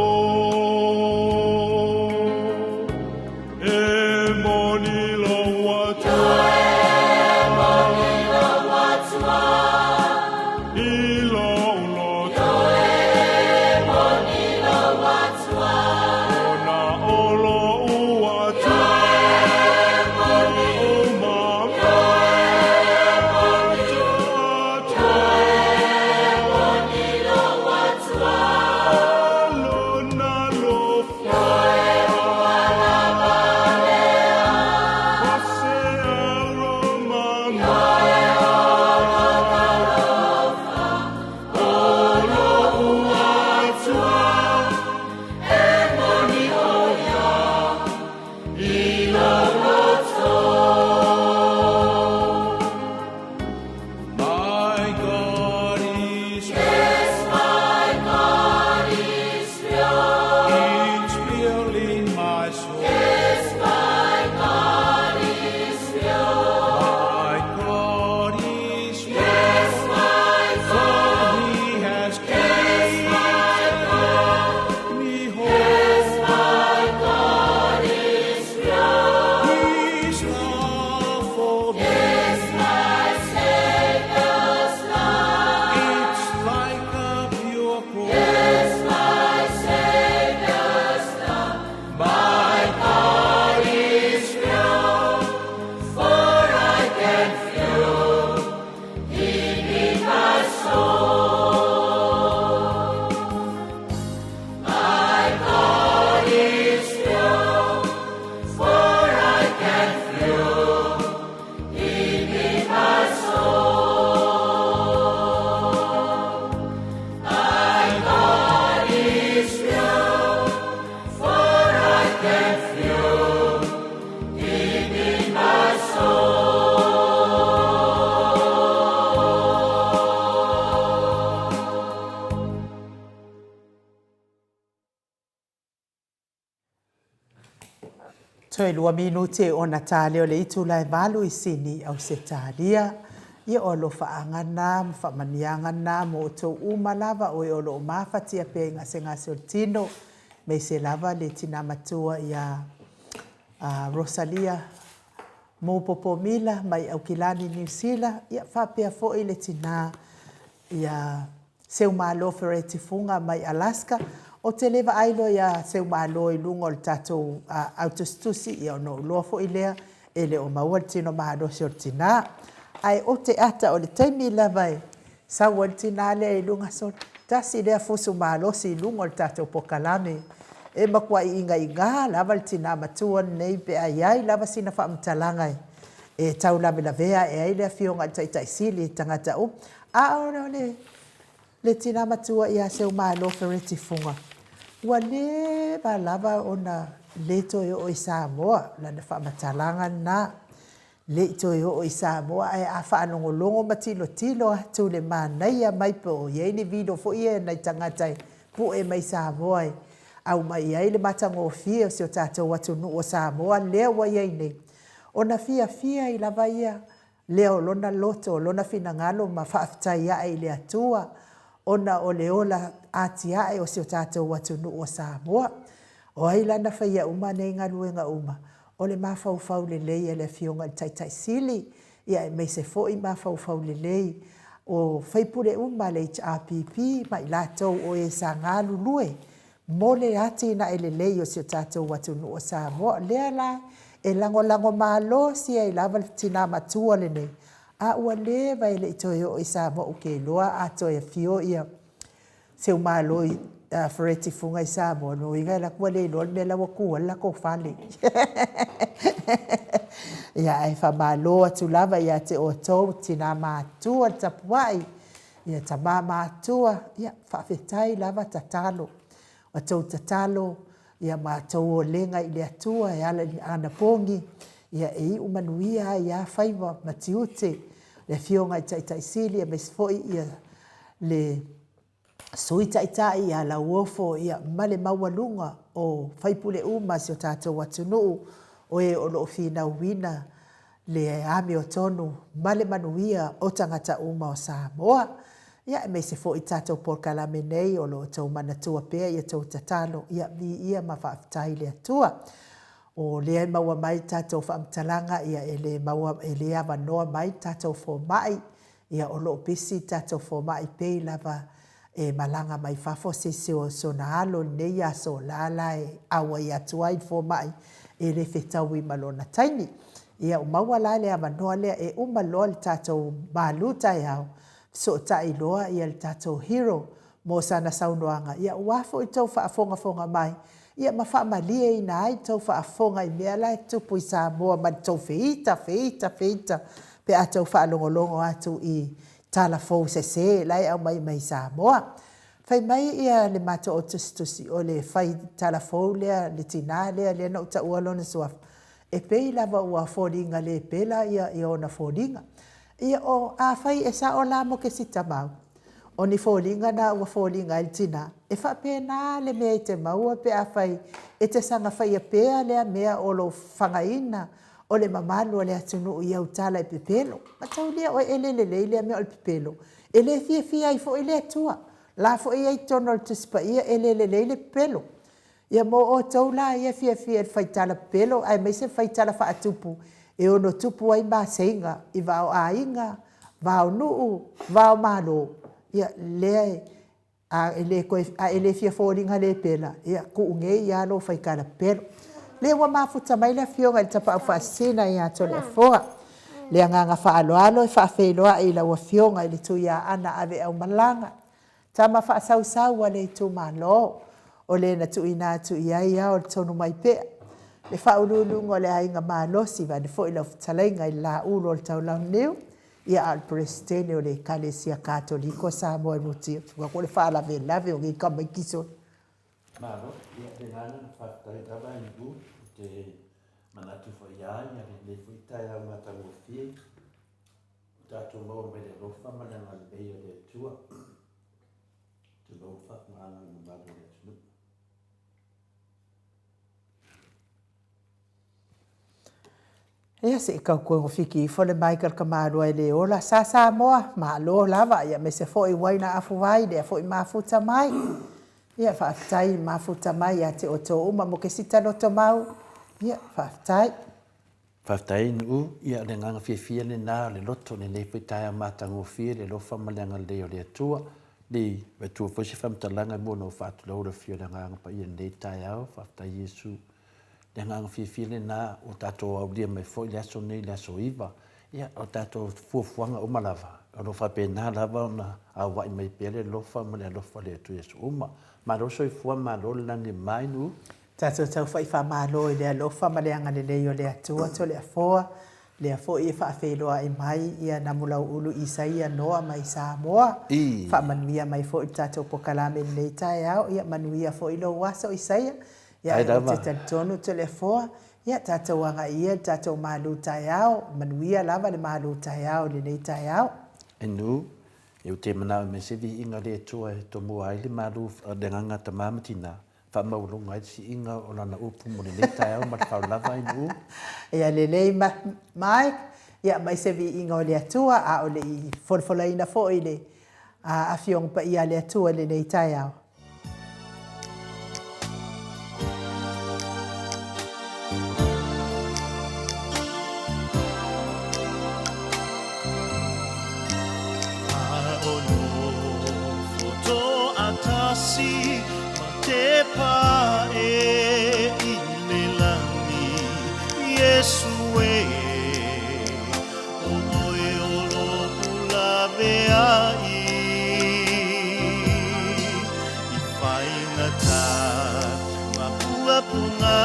S2: E moni lou Atua E moni lou Atua I lo'u loto E moni lou Atua Ona o lo'u Atua E moni o ma E moni Atua E moni lou Atua Lona alofa My God is
S3: Yes, my God is real.
S2: It's real in my soul.
S3: Yes, my God is real.
S2: My God is real.
S3: Yes, my
S2: For He has
S3: Yes, my God.
S2: given me hope.
S3: Yes, my God is real.
S2: His love for me.
S3: Yes, my Savior's love.
S2: It's like a pure gold.
S3: Yes, my Savior's love.
S2: My
S1: Toe lua minute ona ta lea o le itula e valu i Sini, Ausetalia. Ia o alofaaga na ma faamanuiaga na mo outou uma lava o e o lo o mafatia pea i gasegase o le tino, aemaise lava le tina matua ia Rosalia Mupopo Mila mai Aukilani, Niu Sila, ia faapea foi le tina ia Seumalo Fereti Fuga mai Alaska. Ou te le vaai loa ia Seumalo i luga o le tatou autusitusi, ia ona ou iloa foi lea e le o maua le tino malosi o le tina. Ae ou te ata o le taimi lava e sau ai le tina lea i luga, sole, tasi lea fusu malosi i luga o le tatou pokalame. E matuai igaiga lava le tina matua lenei pe a i ai lava sina faamatalaga e tau lavelavea ae ai le Afioga i le Taitai Sili i tagata uma. A o le le tina matua ia Seumalo Fereti Fuga, ua leva lava ona le toe oo i Samoa, lana faamatalaga lena. Le i toe oo i Samoa, ae a faalogologo ma tilotilo atu i le manaia mai po o i ai ni video foi ia a nai tagata e pue mai Samoa e aumai ai le matagofie o si o tatou atunuu o Samoa lea ua i ai nei, ona fiafia ai lava ia lea o lona loto, o lona finagalo ma faafetai ae i le Atua ona o le ola atiae o si o tatou atunuu o Samoa. O ai la na faia uma nei galuega uma? O le mafaufau lelei a le Afioga i le Taitai Sili, ia aemaise foi mafaufau lelei o sui usufono uma a le HRPP ma i latou o e sa galulue mo le atinae lelei o si o tatou atunuu o Samoa. O lea la e lagolago malosi ai lava le tina matua lenei, a ua leva e le i toe oo i Samoa. Ou te iloa a toe afio ia Seumalo Fereti Fuga i Samoa, lona uiga e alu atu ua le iloa le mea la ua tu ai le latou fale. Ia, ae faamalo atu lava ia te outou tina matutua le tapuai, ia tama matutua, ia faafetai lava tatalo. A outou tatalo ma a outou olega i le Atua e ala i anapogi, ia e iu manuia ai lava faiva ma tiute, le Afioga i le Taitai Sili aemaise foi le Sui Taitai ia Lauofo ma le maualuga o sui usufono uma o si o tatou atunuu o e o lo o finauina le amiotonu ma le manuia o tagata uma o Samoa. Ia, aemaise foi tatou polokalame nei o lo o outou manatua pea i a outou tatalo, ia viia ma faafetai i le Atua. O lea e maua mai tatou faamatalaga, ia e le maua, e le avanoa mai tatou fomai, ia o lo o pisi tatou fomai pei lava e malaga mai fafo se isi o sona alo i lenei aso, o la la e auai atu ai le fomai e le fetaui ma lona taimi. Ia ua maua la le avanoa lea e uma loa le tatou malu taeao, fesootai loa le tatou hero mo sana saunoaga, ia aua foi le tou faafogafoga mai, ia ma faamalieina ai le tou faafofoga i mea la e tutupu i Samoa ma le tou feita, feita, feita pe a tou faalogologo atu i tala fou sese la e aumai mai Samoa. Fai mai le matou au tusitusi, o le fai tala fou lea, le tina lea, lea na ou taua lona suafa, e pei lava ua foliga le pela ona foliga. Ia, o, afai e sao la Mokesi Tamau, o ni foliga na ua foliga ai le tina, e faapena le mea e te maua pe afai e te saga faia pea lea mea o lou fagaina o le mamalu o le atunuu i au tala e pepelo. Mataulia oe e le lelei lea mea o le pepelo, e le fiafia ai foi le Atua. O la foi e i ai i totonu o le Tusi Paia e le lelei le pepelo. Ia mo outou la ia e fiafia i le faitala pepelo aemaise le faitala faatupu e ono tupu ai maseiga i va o aiga, va o nuu, va o Malo, ia lea e, a e le toe, a e le fia foliga le pela, ia tuu nei lava lou faitala pepelo. Lea ua mafuta mai le Afioga i le Tapaau Faasisina ia Toleafoa. Le agaga faaaloalo e faafeiloai i lau Afioga i le Tuiaana Aveaumalaga, tama faasausau a le itumalo, o le na tuuina atu i ai ao o le Tonumaipea, le faauluuluga o le Aiga Malosi, vaeane foi lau fetalaiga i le Laulu o le Taulauniu, ia a o le Peresetene o le Ekalesia Katoliko o Samoa i Mutia. Ou te le faalavelave o nei tamaiti sole.
S4: Malo, ia le agaga na faafetai lava i lu, ou te manatu foi ia ia lenei foi taeao matagofie, ua tatou maua mai le alofa ma le agalelei o le Atua. Tulou le faafofogaaga a le mamalu o le atunuu.
S1: Ia se i tautuegofiti ifo le mic a le tamaloa e le ola. Sa Samoa, malo lava, ia aemaise foi uaina afuvai, lea foi mafuta mai. Ia faafetai mafuta mai ia te outou uma mo ke sita loto mau. Ia faafetai.
S4: Faafetai Nu'u, ia o le agaga fiafia lena o le loto i lenei foi taeao matagofie i le alofa ma le agalelei o le Atua. Le avatua foi se faamatalaga e mua ona ou faatulou le afio o le Agaga Paia i lenei taeao. Faafetai Iesu. Le agaga fiafia lena ua tatou aulia mai foi le aso lenei, le aso 9. Ia, o tatou fuafuaga uma lava, o lo o faapena lava ona auai mai pea le alofa ma le alofa o le Atua i aso uma. Malo le soifua, malo le lagi e mama i Nu'u.
S1: Tatou taufa'i faamalo i le alofa ma le agalelei o le Atua Toleafoa, lea foi e faafeiloai mai ia Namulau'ulu Isaia Noa mai Samoa. Faamanuia mai foi i le tatou pokalame i lenei taeao. Ia manuia foi lou aso Isaia. Ia ou te talitonu Toleafoa, ia tatou agai ia i le tatou malu taeao. Manuia lava le malu taeao i lenei taeao.
S4: Enu, Ou te manao e mai se viiga o le Atua e tomua ai le malu, le agaga tama ma tina. Faamaualuga ai le siiga o lana upu mo lenei taeao ma le faulava i Nu'u.
S1: Ia lelei Mike, ia aumai se viiga o le Atua, a o le i folafolaina foi le Afioga Paia a le Atua i lenei taeao.
S2: A o nofo toatasi ma te pae i le lagi, Iesu e, o oe o lo'u laveai. I faigata ma puapuga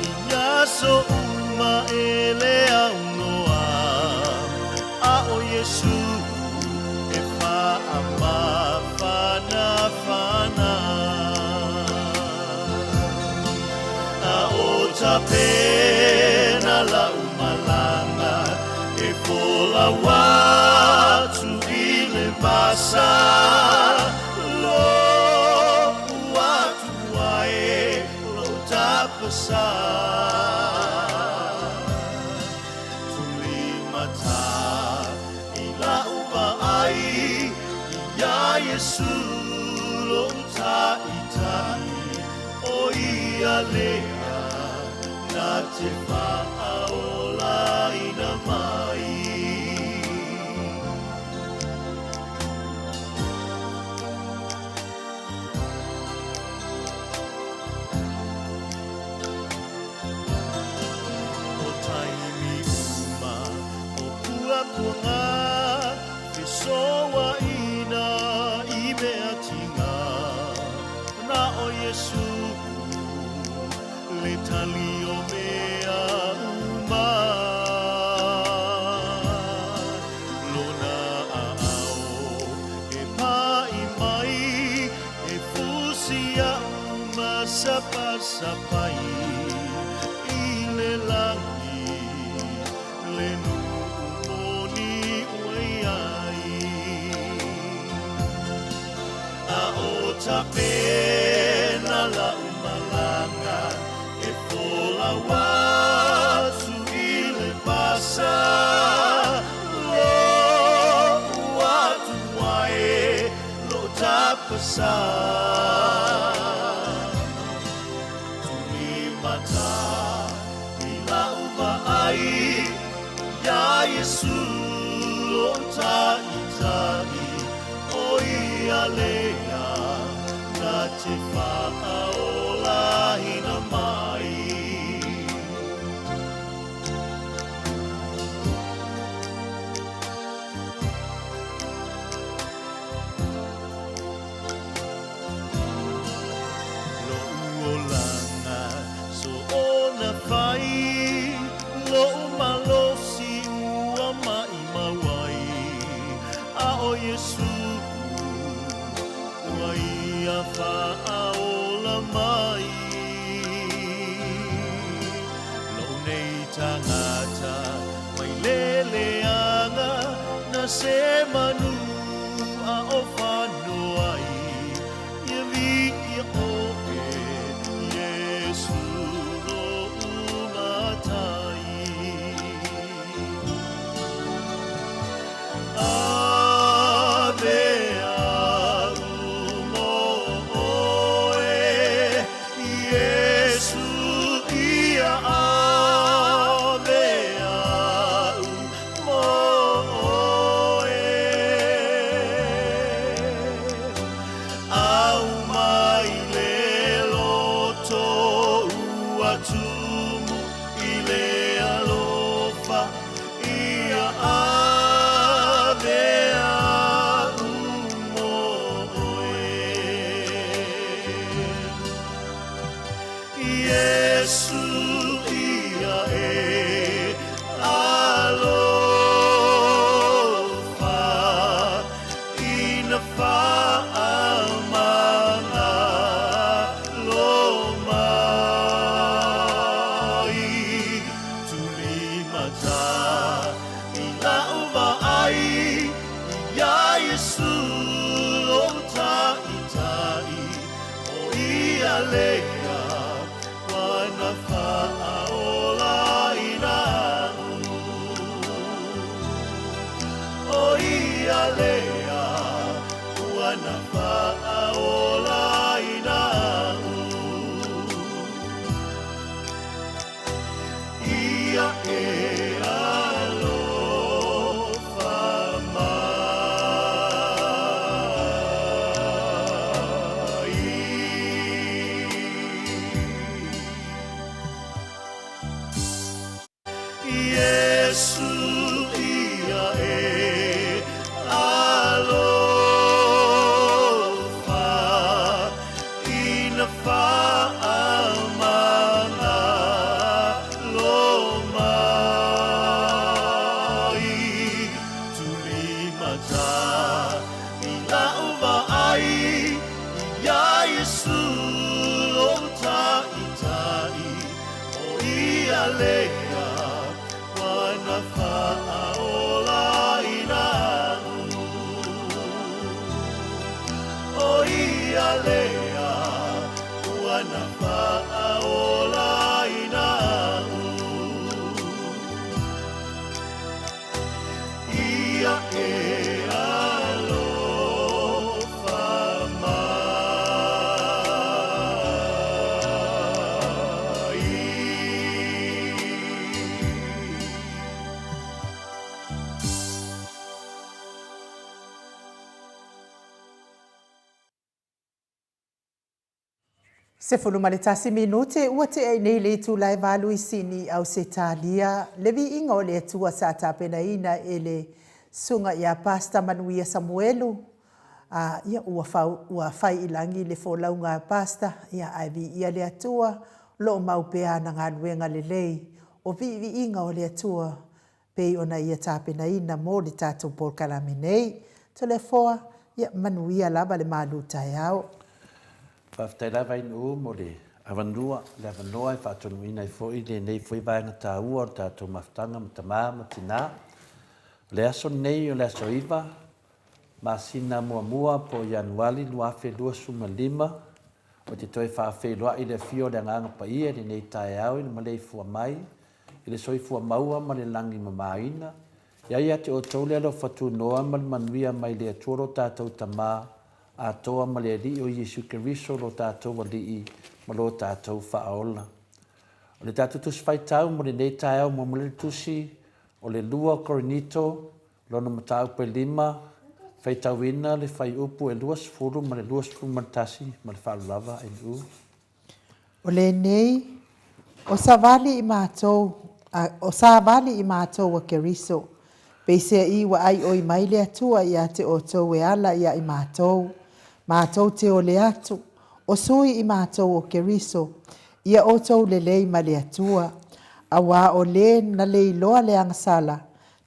S2: i aso uma e le aunoa, A ʻo Iesū e faamafanafana. A o tapena la'u malaga e folau atu i le vasa, Lo'u Atua e lo'u tapasā. Tulimata i la'u vaai iā Iesu lo'u Taitai, ʻO ia lea na te faaolaina mai. O taimi uma o puapuaga fesoaina i mea tiga, na ʻo Iesu le tali o mea uma. Lona aao e paʻi mai, e fusi iaʻu ma sapasapai i le lagi, le nuʻu moni ua i ai. A o tapena la'u malaga e folau atu i le vasa, Lo'u Atua e lo'u tapasā. Tulimata i la'u vaai iā Iesu lo'u Taitai, ʻO ia lea na te faaolaina mai. Loʻu olaga soona fai, Loʻu malosi ua maʻimau ai, A ʻo Iesu ua ia faaola mai. Loʻu nei tagata mai le leaga na se manu a o fanoai, Ia viia ʻoe, Iesu loʻu Matai. faatumu i le alofa ia ave au mo oe. Iesu ia e alofa ina faamagalo mai. Tulimata i la'u vaai iā Iesu lou Taitai, ʻO ia lea ua na faaola inaʻu. ʻO ia lea ua na faaola inaʻu. Ia e alofa mai. Iesu ia e alofa ina faamagalo mai. Tulimata i la'u vaai iā Iesu lou Taitai, ʻO ia lea ua na faaola inaʻu. ʻO ia lea ua na faaola inaʻu. Ia e alofa mai.
S1: 11 minute ua tea i nei le itula e valu i Sini, Ausetalia, le viiga o le Atua sa tapenaina e le Susuga ia Pastor Manuia Samuelu, a ia ua fau, ua fai i lagi le folauga a Pastor, ia ae viia le Atua, o lo o mau pea ana galuega lelei, o viiviiga o le Atua pei ona ia tapenaina mo le tatou polokalame nei. Toleafoa, ia manuia lava le malu taeao.
S4: Faafetai lava Inuu mo le avanoa, le avanoa e faatonuina ai foi lenei foi vaega taua o le tatou mafutaga ma tama ma tina. O le aso lenei o le aso 9, masina muamua po o Ianuali 2025, Ou te toe faafeiloai i le afio o le Agaga Paia i lenei taeao i le maleifua mai i le soifua maua ma le lagi mamaina. Ia ia te outou le alofa tunoa ma le manuia mai le Atua lo tatou Tama atoa ma le Alii o Iesu Keriso lo tatou Alii ma lo tatou Faaola. O le tatou Tusi Faitau mo lenei taeao muamua le Tusi o le Lua Korinito Lona mataupu e lima, faitauina le fuaiupu e 20 ma le 21 ma le faaaloalo lava, NU.
S1: O lenei, o savali i matou, a, o savali i matou a Keriso, peiseai ua aioi mai le Atua ia te outou e ala ia i matou, matou te ole atu, o sui i matou o Keriso, ia outou lelei ma le Atua, auā o le na leiloa le agasala,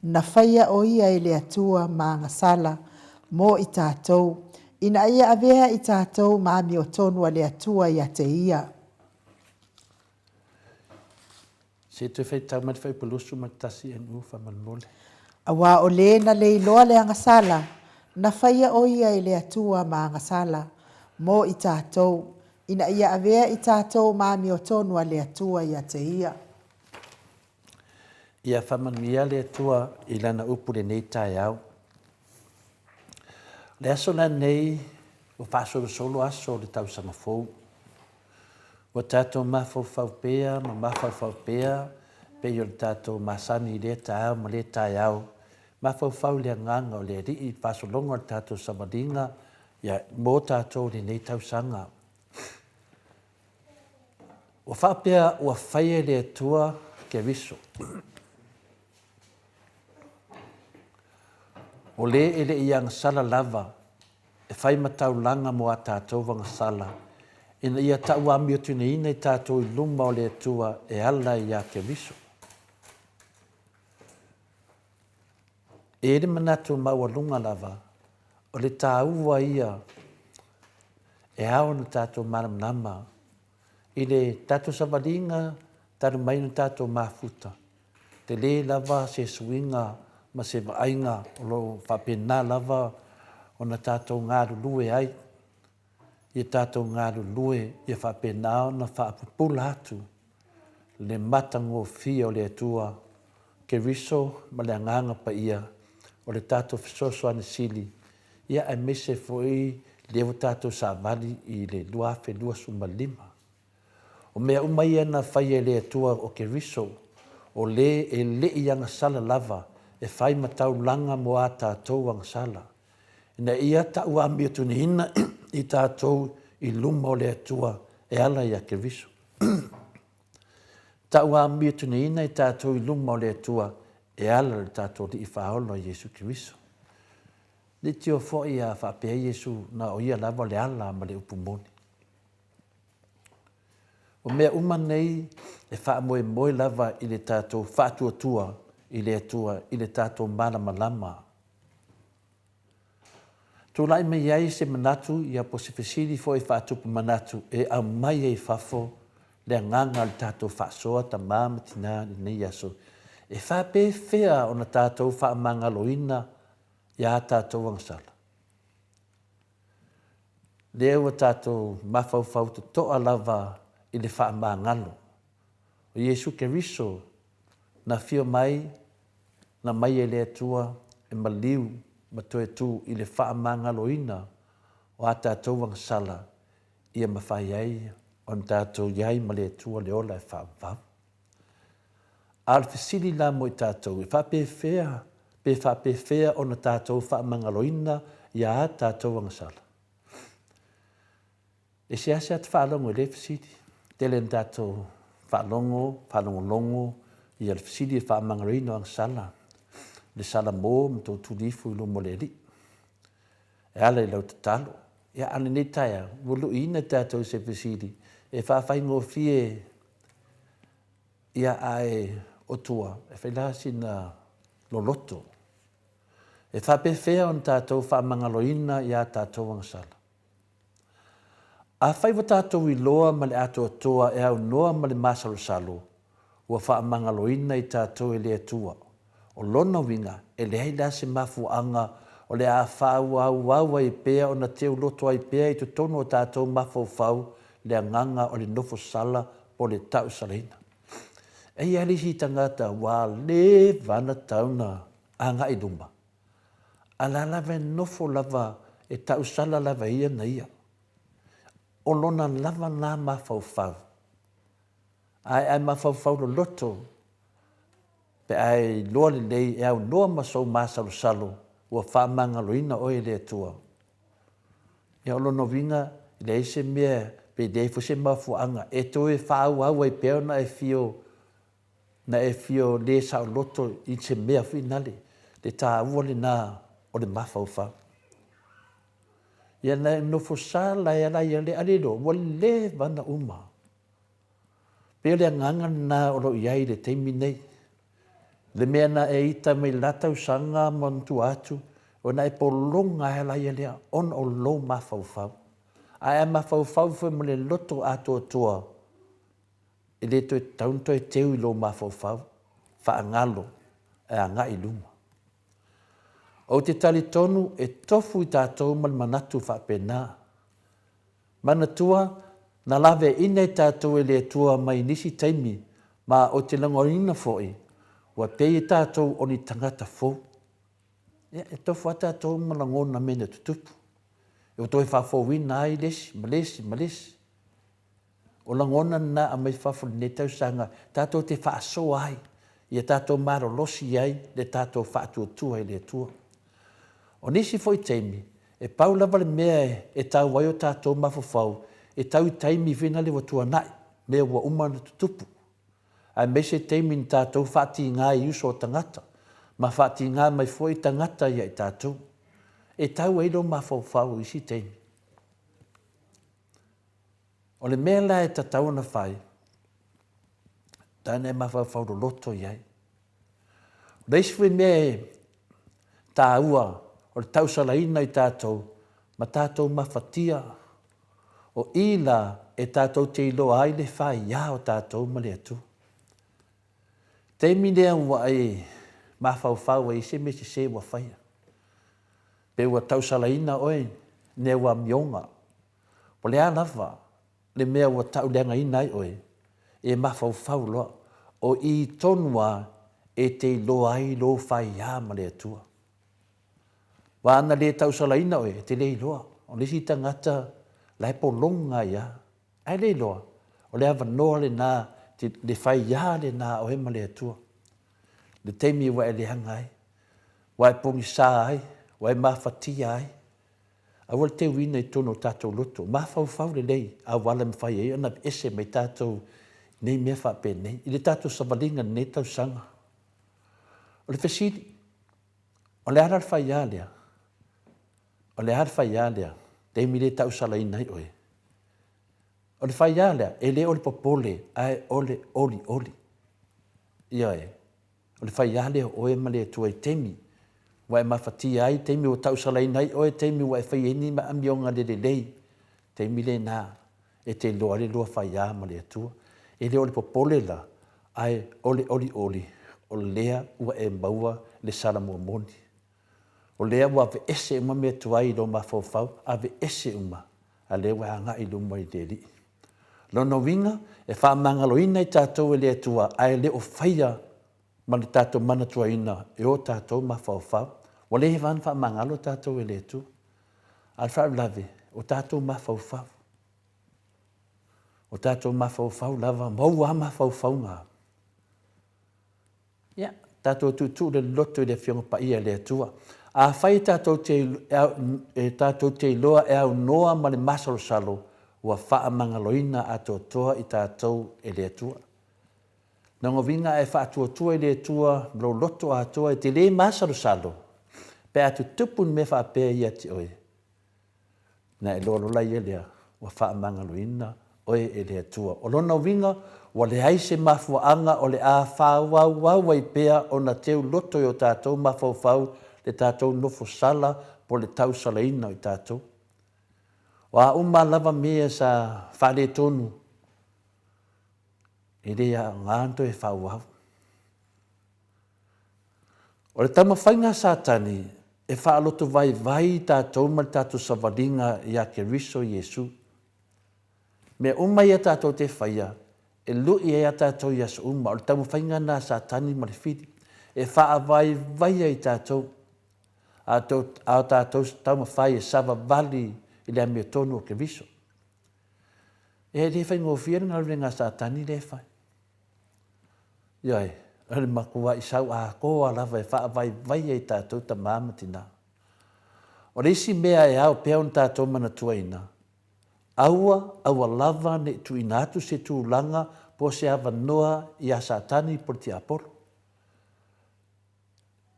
S1: Na faia ʻo ia e le Atua ma agasala mo i tatou, ina ia avea i tatou ma amiotonu a le Atua ia te ia.
S4: Se i toe faitau mai le fuaiupu 21 NU faamolemole.
S1: Auā o le na leiloa le agasala, na faia ʻo ia e le Atua ma agasala mo i tatou, ina ia avea i tatou ma amiotonu a le Atua ia te ia.
S4: Ia faamanuia le Atua i Lana upu i lenei taeao. O le aso lenei ua faasolosolo aso o le tausaga fou. Ua tatou mafaufau pea ma mafaufau pea pei o le tatou masani i lea taeao ma lea taeao, mafaufau i le agaga o le Alii i le faasologa o le tatou savaliga ia mo tatou i lenei tausaga. Ua faapea ua faia e le Atua Keriso. O le e le i agasala lava e fai ma taulaga mo a tatou agasala, ina ia tauamiotuneina i tatou i luma o le Atua e ala iā Keriso. E i ai le manatu maualuga lava, o le taua ia e ao ona tatou malamalama i le tatou savaliga talu mai ona tatou mafuta, tele lava se suiga ma se vaaiga o lo o faapena lava ona tatou galulue ai, ia tatou galulue ia faapena ona faapupula atu le matagofie o le Atua, Keriso ma le Agaga Paia o le tatou fesoasoani sili, ia aemaise foi lea ua tatou savali i le 2025. O mea uma ia na faia e le Atua o Keriso, o le e le i agasala lava e fai ma taulaga mo a tatou agasala, ina ia tauamiotuniina i tatou i luma o le Atua e ala iā Keriso. Tauamiotuniina i tatou i luma o le Atua e ala i le tatou Alii Faaola o Iesu Keriso. Leitio foi a faapea Iesu na o ia lava le ala ma le upu moni. O mea uma nei e faamoemoe lava i le tatou faatuatua i le Atua i le tatou malamalama. Tulai mai ai se manatu ia po o se fesili foi faatupu manatu e aumai ai i fafo le agaga o le tatou faasoa tama ma tina i lenei aso. E faapefea ona tatou faamagaloina iā tatou agasala? Lea ua tatou mafaufau totoa lava i le faamagalo o Iesu Keriso na afio mai, na mai e le Atua e maliu ma toe tu i le faamagaloina o a tatou agasala ia mafai ai ona tatou i ai ma le Atua le ola e faavavau. A o le fesili la mo i tatou, e faapefea pe faapefea ona tatou faamagaloina ia a tatou agasala? E seasea ta faalogo i lea fesili. Tele ina tatou faalogo, faalogologo ia le fesili e faamagaloina o agasala, le salamo ma tou tuli ifo i luma o le Alii e ala i lau tatalo. Ia, a o lenei taeao, ua luiina tatou i se fesili e faafaigofie Ia, ae o tua, e fai la sina loloto. E faapefea ona tatou faamagaloina i a tatou agasala? Afai ua tatou iloa ma le atoatoa e aunoa ma le masalosalo, ua faamagaloina i tatou e le Atua. O lona uiga, e leai la se mafuaaga o le a faaauauau ai pea ona teuloto ai pea i totonu o tatou mafaufau le agaga o le nofo sala po o le tausalaina. Eia le isi tagata ua leva ona tatau ona agai i luma, a o la lava e nofo lava e tausala lava e ia na ia. O lona lava lena mafaufau. Ae a e mafaufau loloto pe a e iloa lelei e aunoa ma sou masalosalo ua faamagaloina oe e le Atua. Ia o lona uiga, e leai se mea pe leai foi se mafuaaga e toe faaauau ai pea ona e fio na e fio le saoloto i se mea foi nale, le taua lena o le mafaufau. Ia na e nofo sala ai lava ia le alilo, ua leva ona uma. Pei o le agaga lena o lo o i ai i le taimi nei. Le mea na e ita mai la tausaga ma ona tua atu, o na e pologa ai la ia lea ona o lou mafaufau. Ae a mafaufau foi ma le loto atoatoa, e le toe tatau ona toe teu i lou mafaufau, faagalo ae agai i luma. Ou te talitonu e tofu i tatou ma le manatu faapena. Manatua, na laveaiina i tatou e le Atua mai nisi taimi, ma ou te lagonaina foi, ua pei e tatou o ni tagata fou. Ia, e tofu lava tatou ma lagona mea na tutupu, e toe faafouina ai le isi ma le isi ma le isi. O lagona na aumai fafo i lenei tausaga tatou te faasoa ai, ia tatou malolosi ai le tatou faatuatua i le Atua. O nisi foi taimi, e pau lava le mea e tau ai o tatou mafaufau, e tau i taimi foi nale ua tuanai. mea ua uma ona tutupu, aemaise taimi na tatou faatigā i uso o tagata, ma faatigā mai foi tagata ia i tatou. E tau ai lou mafaufau i isi taimi. O le mea la e tatau ona fai, tana e mafaufau loloto i ai. O le isi foi mea e taua o le tausalaina i tatou ma tatou mafatia, o i la e tatou te iloa ai le faiā o tatou ma le Atua. Taimi lea ua e mafaufau ai i se mea sese ua faia, pe ua tausalaina oe ni au amioga, o le a lava le mea ua tauleagaina ai oe, e mafaufau loa, o i tonu lava e te iloa ai lou faiā ma le Atua. Aua ana le tausalaina oe, e te le iloa. O le isi tagata la e pologa ai lava, ae le iloa, o le avanoa lena, le faiā lena a oe ma le Atua. Le taimi ua e leaga ai, ua e pogisa ai, ua e mafatia ai, Aua le teuina i totonu o tatou loto. Mafaufau lelei auala e mafai ai ona aveese mai tatou i nei mea faapenei, i le tatou savaliga i lenei tausaga. O le fesili, o le a la le faiā lea? O le a le faiā lea? Taimi le tausalaina ai oe. O le faiā lea, e le o le popole, ae o le olioli. Ioe. O le faiā lea o oe ma le Atua i taimi ua e mafatia ai, taimi ua tausalaina ai oe, taimi ua e faia ai ni amioga le lelei, taimi lena e te iloa ai le lua faiā ma le Atua. E le o le popole la, ae o le olioli, o lea ua e maua le salamua moni. O lea ua aveese uma mea tuai i lou mafaufau, aveese uma, a lea ua e agai i luma i le Alii. Lona uiga, e faamagaloina i tatou e le Atua, ae le o faia ma le tatou manatuaina e o tatou mafaufau. Ua leva ona faamagalo tatou e le Atua. A o le faalavelave, o tatou mafaufau. O tatou mafaufau lava, maua lava mafaufauga. Ia, tatou tuutuu le loto i le Afioga Paia a le Atua. Afai e tatou te, e tatou te iloa e aunoa ma le masalosalo, ua faamagaloina atoatoa i tatou e le Atua. Lona uiga a e faatuatua i le Atua ma lou loto atoa e te le masalosalo, pe a tutupu ni mea faapea ia te oe, Ona e iloa loa ia lea, ua faamagaloina oe e le Atua. O lona uiga, ua leai se mafuaaga o le a faaauauau ai pea ona teu loto i o tatou mafaufau le tatou nofo sala po o le tausalaina o i tatou. O a uma lava mea sa faaletonu, e le aoga ona toe faaauau. O le taumafaiga a Satani e faalotovaivai i tatou ma le tatou savaliga ia Keriso Iesu. Mea uma ia tatou te faia, e lui ai a tatou i aso uma. O le taumafaiga lena a Satani ma le fili, e faavaivaia i tatou, a o tatou taumafai e savavali i le amiotonu o Keriso. E le faigofie le galuega a Satani lea e fai. Ioe, o le matuai sau atoa lava e faavaivai ai tatou tama ma tina. O le isi mea e ao pea ona tatou manatuaina, aua, aua lava ne i tuuina atu se tulaga po o se avanoa ia Satani po o le tiapolo.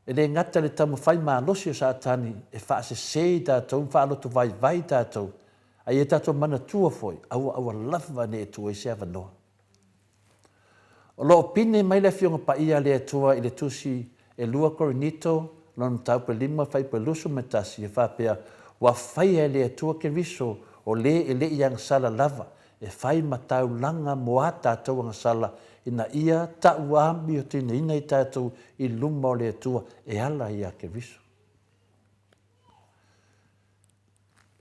S4: E le gata i le taumafai malosi o Satani e faasese i tatou ma faalotovaivai i tatou, a ia tatou manatua foi, aua aua lava ne i tuu ai se avanoa. O lo o pine mai le Afioga Paia a le Atua i le Tusi e lua Korinito, lona mataupu e 5, fuaiupu e 21, e faapea, Ua faia e le Atua Keriso, o le e le i agasala lava, e fai ma taulaga mo a tatou agasala, ina ia tauamiotinoina i tatou i luma o le Atua e ala ia Keriso.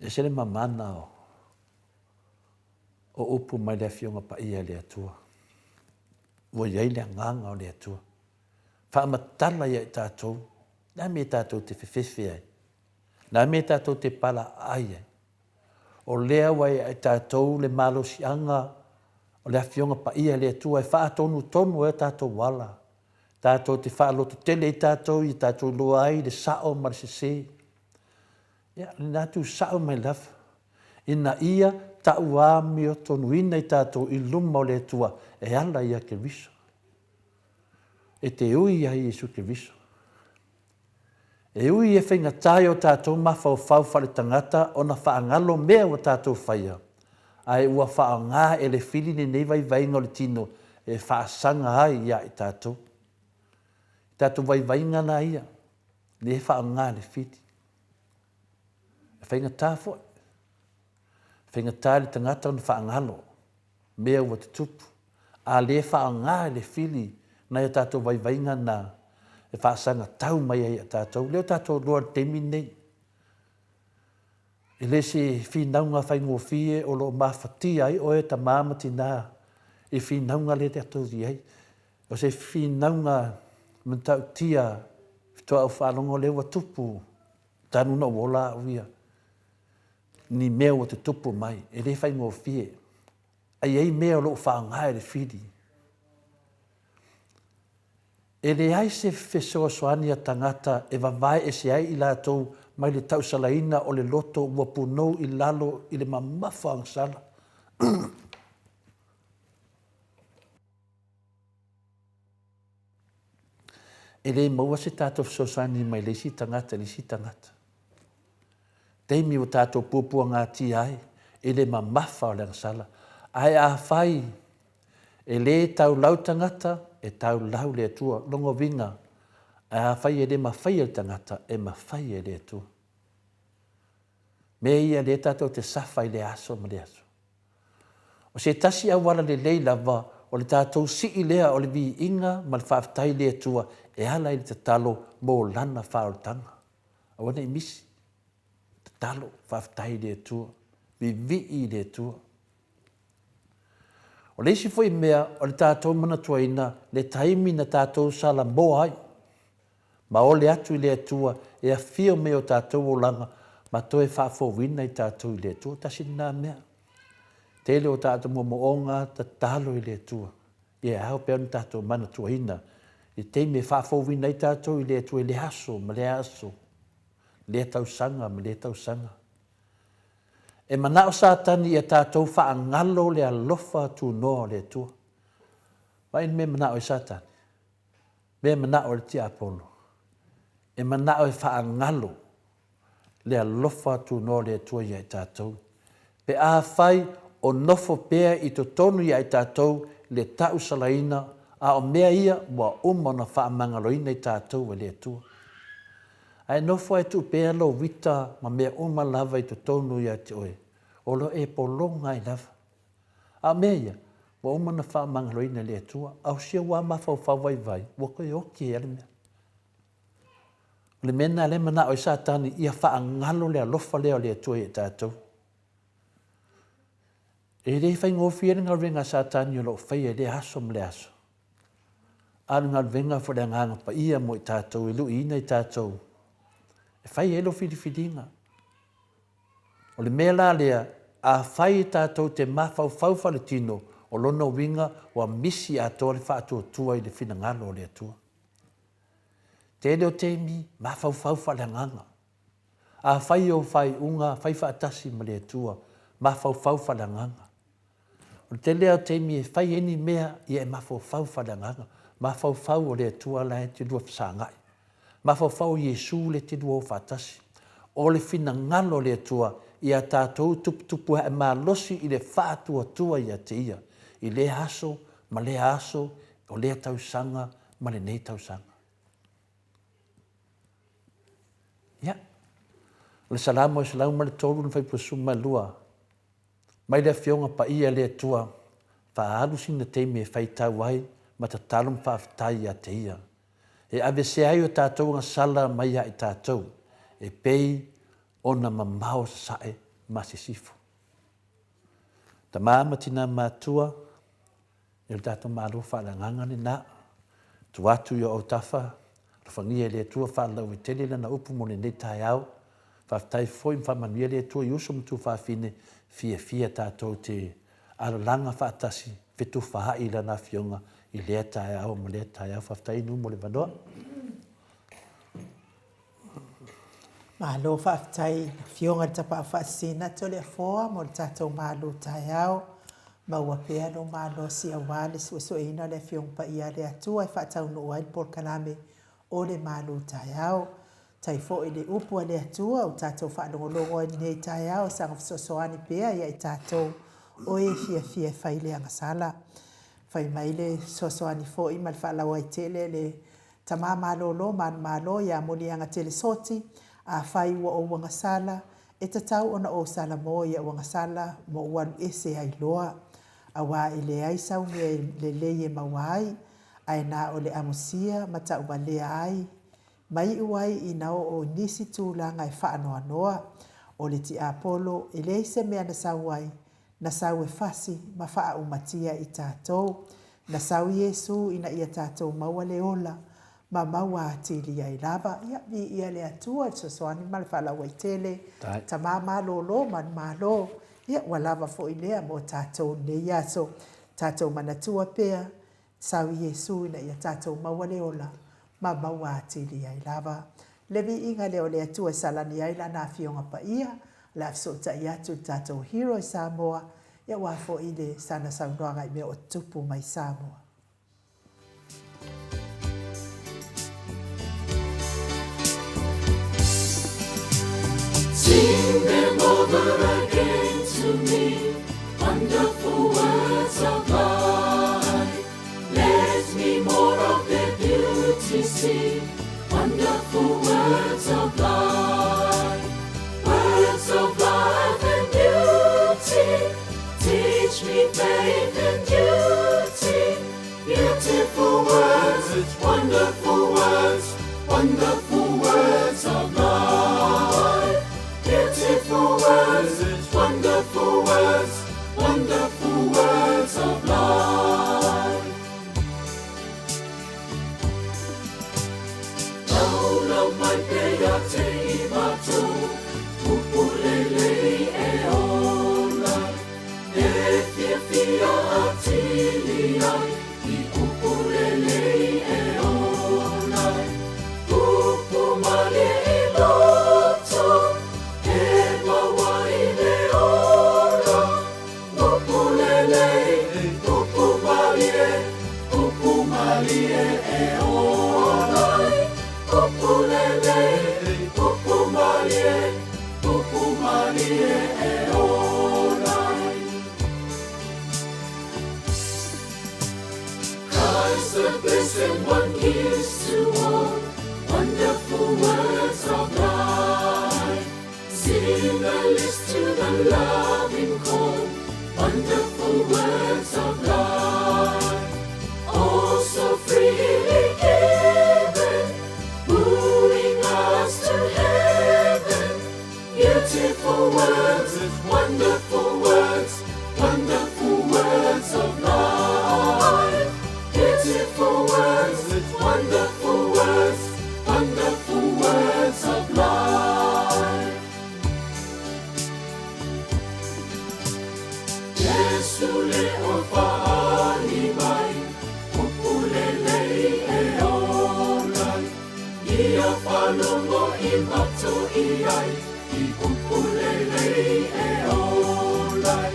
S4: E ese le mamana o o upu mai le Afioga Paia e le Atua. Ua i ai le Agaga o le Atua. Faamatala ia i tatou, le a mea tatou te fefefe ai? Le a mea tatou te palaai ai? O lea ua ia i tatou le malosiaga o le Afioga Paia e le Atua e faatonutonu ai o tatou ala, tatou te faalototele ai tatou ia tatou iloa ai le sao ma le sese. Ia, lena tuusao mai lava, ina ia Tauamiotonuina i tatou i luma o le Atua e ala ia Keriso. E te ui ia Iesu Keriso. E ui e faigata i o tatou mafaufau faaletagata ona faagalo mea ua tatou faia, ae ua faaaoga e le fili lenei vaivaiga o le tino e faasaga ai ia i tatou. I tatou vaivaiga la ia, lea e faaaoga e le fili. E faigata foi. E faigata i le tagata ona faagalo mea ua tutupu, a le faaaoga e le fili nai o tatou vaivaiga na e faasaga tau mai ai ia tatou. Lea ua tatou iloa i le taimi lenei, e le se finauga faigofie o lo o mafatia ai oe tama ma tina i finauga lea tatou te i ai. O se finauga matautia faatoa ou faalogo lea ua tupu talu ona ou ola au ia. Ni mea ua tutupu mai, e le faigofie. A i ai mea o lo o faaaoga e le fili. E leai se fesoasoani a tagata e vavae ese ai i latou mai le tausalaina o le loto ua punou i lalo i le mamafa o agasala. E le maua se tatou fesoasoani mai le isi tagata i le isi tagata. Taimi ua tatou puapuagatia ai i le mamafa o le agasala. Ae afai e le taulau tagata, e taulau le Atua. Lona uiga, afai e le mafai e le tagata, e mafai e le Atua. Mea ia lea tatou te safa i lea aso ma lea aso. O se tasi auala lelei lava o le tatou sii lea o le viiga ma le faafetai i le Atua e ala i le tatalo mo Lana faaolataga. Aua ne i misi. Tatalo, faafetai i le Atua. Vivii i le Atua. O le isi foi mea o le tatou manatuaina le taimi na tatou salamoa ai ma ole atu i le Atua e afio mai o tatou olaga ma toe faafouina i tatou i le Atua. Tasi lena mea. Tele o tatou moomooga tatalo i le Atua. Ia e ao pea ona tatou manatuaina i taimi e faafouina ai tatou i le Atua i lea aso ma lea aso, lea tausaga ma lea tausaga. E manao Satani ia tatou faagalo le alofa tunoa o le Atua. Vaai le mea e manao ai Satani. Mea e manao ai le tiapolo. E manao e faagalo le alofa tunoa o le Atua ia i tatou. Pe afai o nofo pea i totonu ia i tatou le tausalaina, a o mea ia ua uma ona faamagaloina i tatou e le Atua. Ae nofo ae tuu pea lou uita ma mea uma lava i totonu ia te oe, o lo e pologa ai lava. A o mea ia, ua uma ona faamagaloina e le Atua, a o si ou lava mafaufau vaivai, ua toe oti ai lava le mea. O le mea lena lea e manao ai Satani ia faagalo le alofa lea o le Atua ia i tatou. E le faigofie le galuega a Satani o lo o faia i lea aso ma lea aso. A o le galuega foi le Agaga Paia mo i tatou e luiina i tatou e fai ai lou filifiliga. O le mea la lea, afai tatou te mafaufau faaletino, o lona uiga ua misi atoa le faatuatua i le finagalo o le Atua. Tele o taimi, mafaufau faaleagaga. Afai ou faaiuga, fai faatasi ma le Atua, mafaufau faaleagaga. O le tele lava o taimi e fai ai ni mea, ia e mafaufau faaleagaga. Mafaufau o le Atua la e te lua fesagai. Mafaufau o Iesu lea e te lua o faatasi. O le finagalo o le Atua ia tatou tuputupuae malosi i le faatuatua ia te Ia, i lea aso ma lea aso, o lea tausaga ma lenei tausaga. Ia, o le Salamo e 103 na 12, mai le Afioga Paia le Atua, faaalu sina taimi e faitau ai ma tatalo ma faafetai ia te Ia, e aveesea ai o tatou agasala mai ia i tatou, e pei ona mamao sasae ma sisifo. Tama ma tina matua, Ia lo tatou Malo faaleagaga lena. Tua atu i o autafa, alofagia e le Atua faalauaitele lana upu mo lenei taeao. Faafetai foi ma faamanuia le Atua i uso ma tuafafine, fiafia tatou te alalaga faatasi, fetufaai i lana Afioga i lea taeao ma lea taeao. Faafetai Inu mo le avanoa.
S1: Malo faafetai i le Afioga i le Tapaau Faasisina Toleafoa mo le tatou malu taeao. Maua pea lou malosi aua le suesueina o le Afioga Paia a le Atua e faataunuu ai le polokalame o le malu taeao. Tai foi le upu a le Atua ua tatou faalogologo ai i lenei taeao e saga fesoasoani pea ia i tatou o e fiafia e fai le agasala. Fai mai le fesoasoani foi ma le faalauaitele le Tama malolo manumalo ia Moliagatele Soti, Afai ua ou agasala, e tatau ona ou salamo i au agasala ma ou alu ese ai loa. Aua e leai sau mea lelei e maua ai, ae na o le amusia ma tauvalea ai, ma iu ai ina oo i nisi tulaga e faanoanoa. O le tiapolo, e leai se mea na sau ai, Na sau e fasi ma faaumatia i tatou. Na sau Iesu ina ia tatou maua le ola ma maua atili ai lava. Ia, viia le Atua i le fesoasoani ma le faalauaitele. Tama malolo manumalo. Ia, ua lava foi lea mo tatou i lenei aso. Tatou manatua pea Sau Iesu ina ia tatou maua le ola ma maua atili ai lava. Le viiga lea o le Atua e salani ai Lana Afioga Paia, o le a fesootai atu i le tatou hero i Samoa, ia aua foi le sana saunoaga i mea o tupu mai Samoa.
S3: Sing them over again to me, wonderful words of life. Let me more of their beauty see, wonderful words of life. Words of life and beauty, teach me faith and duty. Beautiful words, wonderful words, wonderful words of life. Beautiful words, wonderful words, wonderful words of life. Laulau mai pea te i matou, upu lelei e ola. E fiafia atili ai i upu lelei e ola. Upu malie i loto, e maua i le ola. Upu lelei, upu malie, upu malie e ola. Upu lelei, upu malie, upu malie e ola. Christ the blessed one gives to all wonderful words of life. Sing the list to the loving call, wonderful words of life. Oh, so freely given, wooing us to heaven. Beautiful words, wonderful words, wonderful words of life. Beautiful words, wonderful words, wonderful words of life. Iesu le o faali mai, upu lelei e ola ai. Ia faalogo i matou i ai, i upu lelei e ola ai.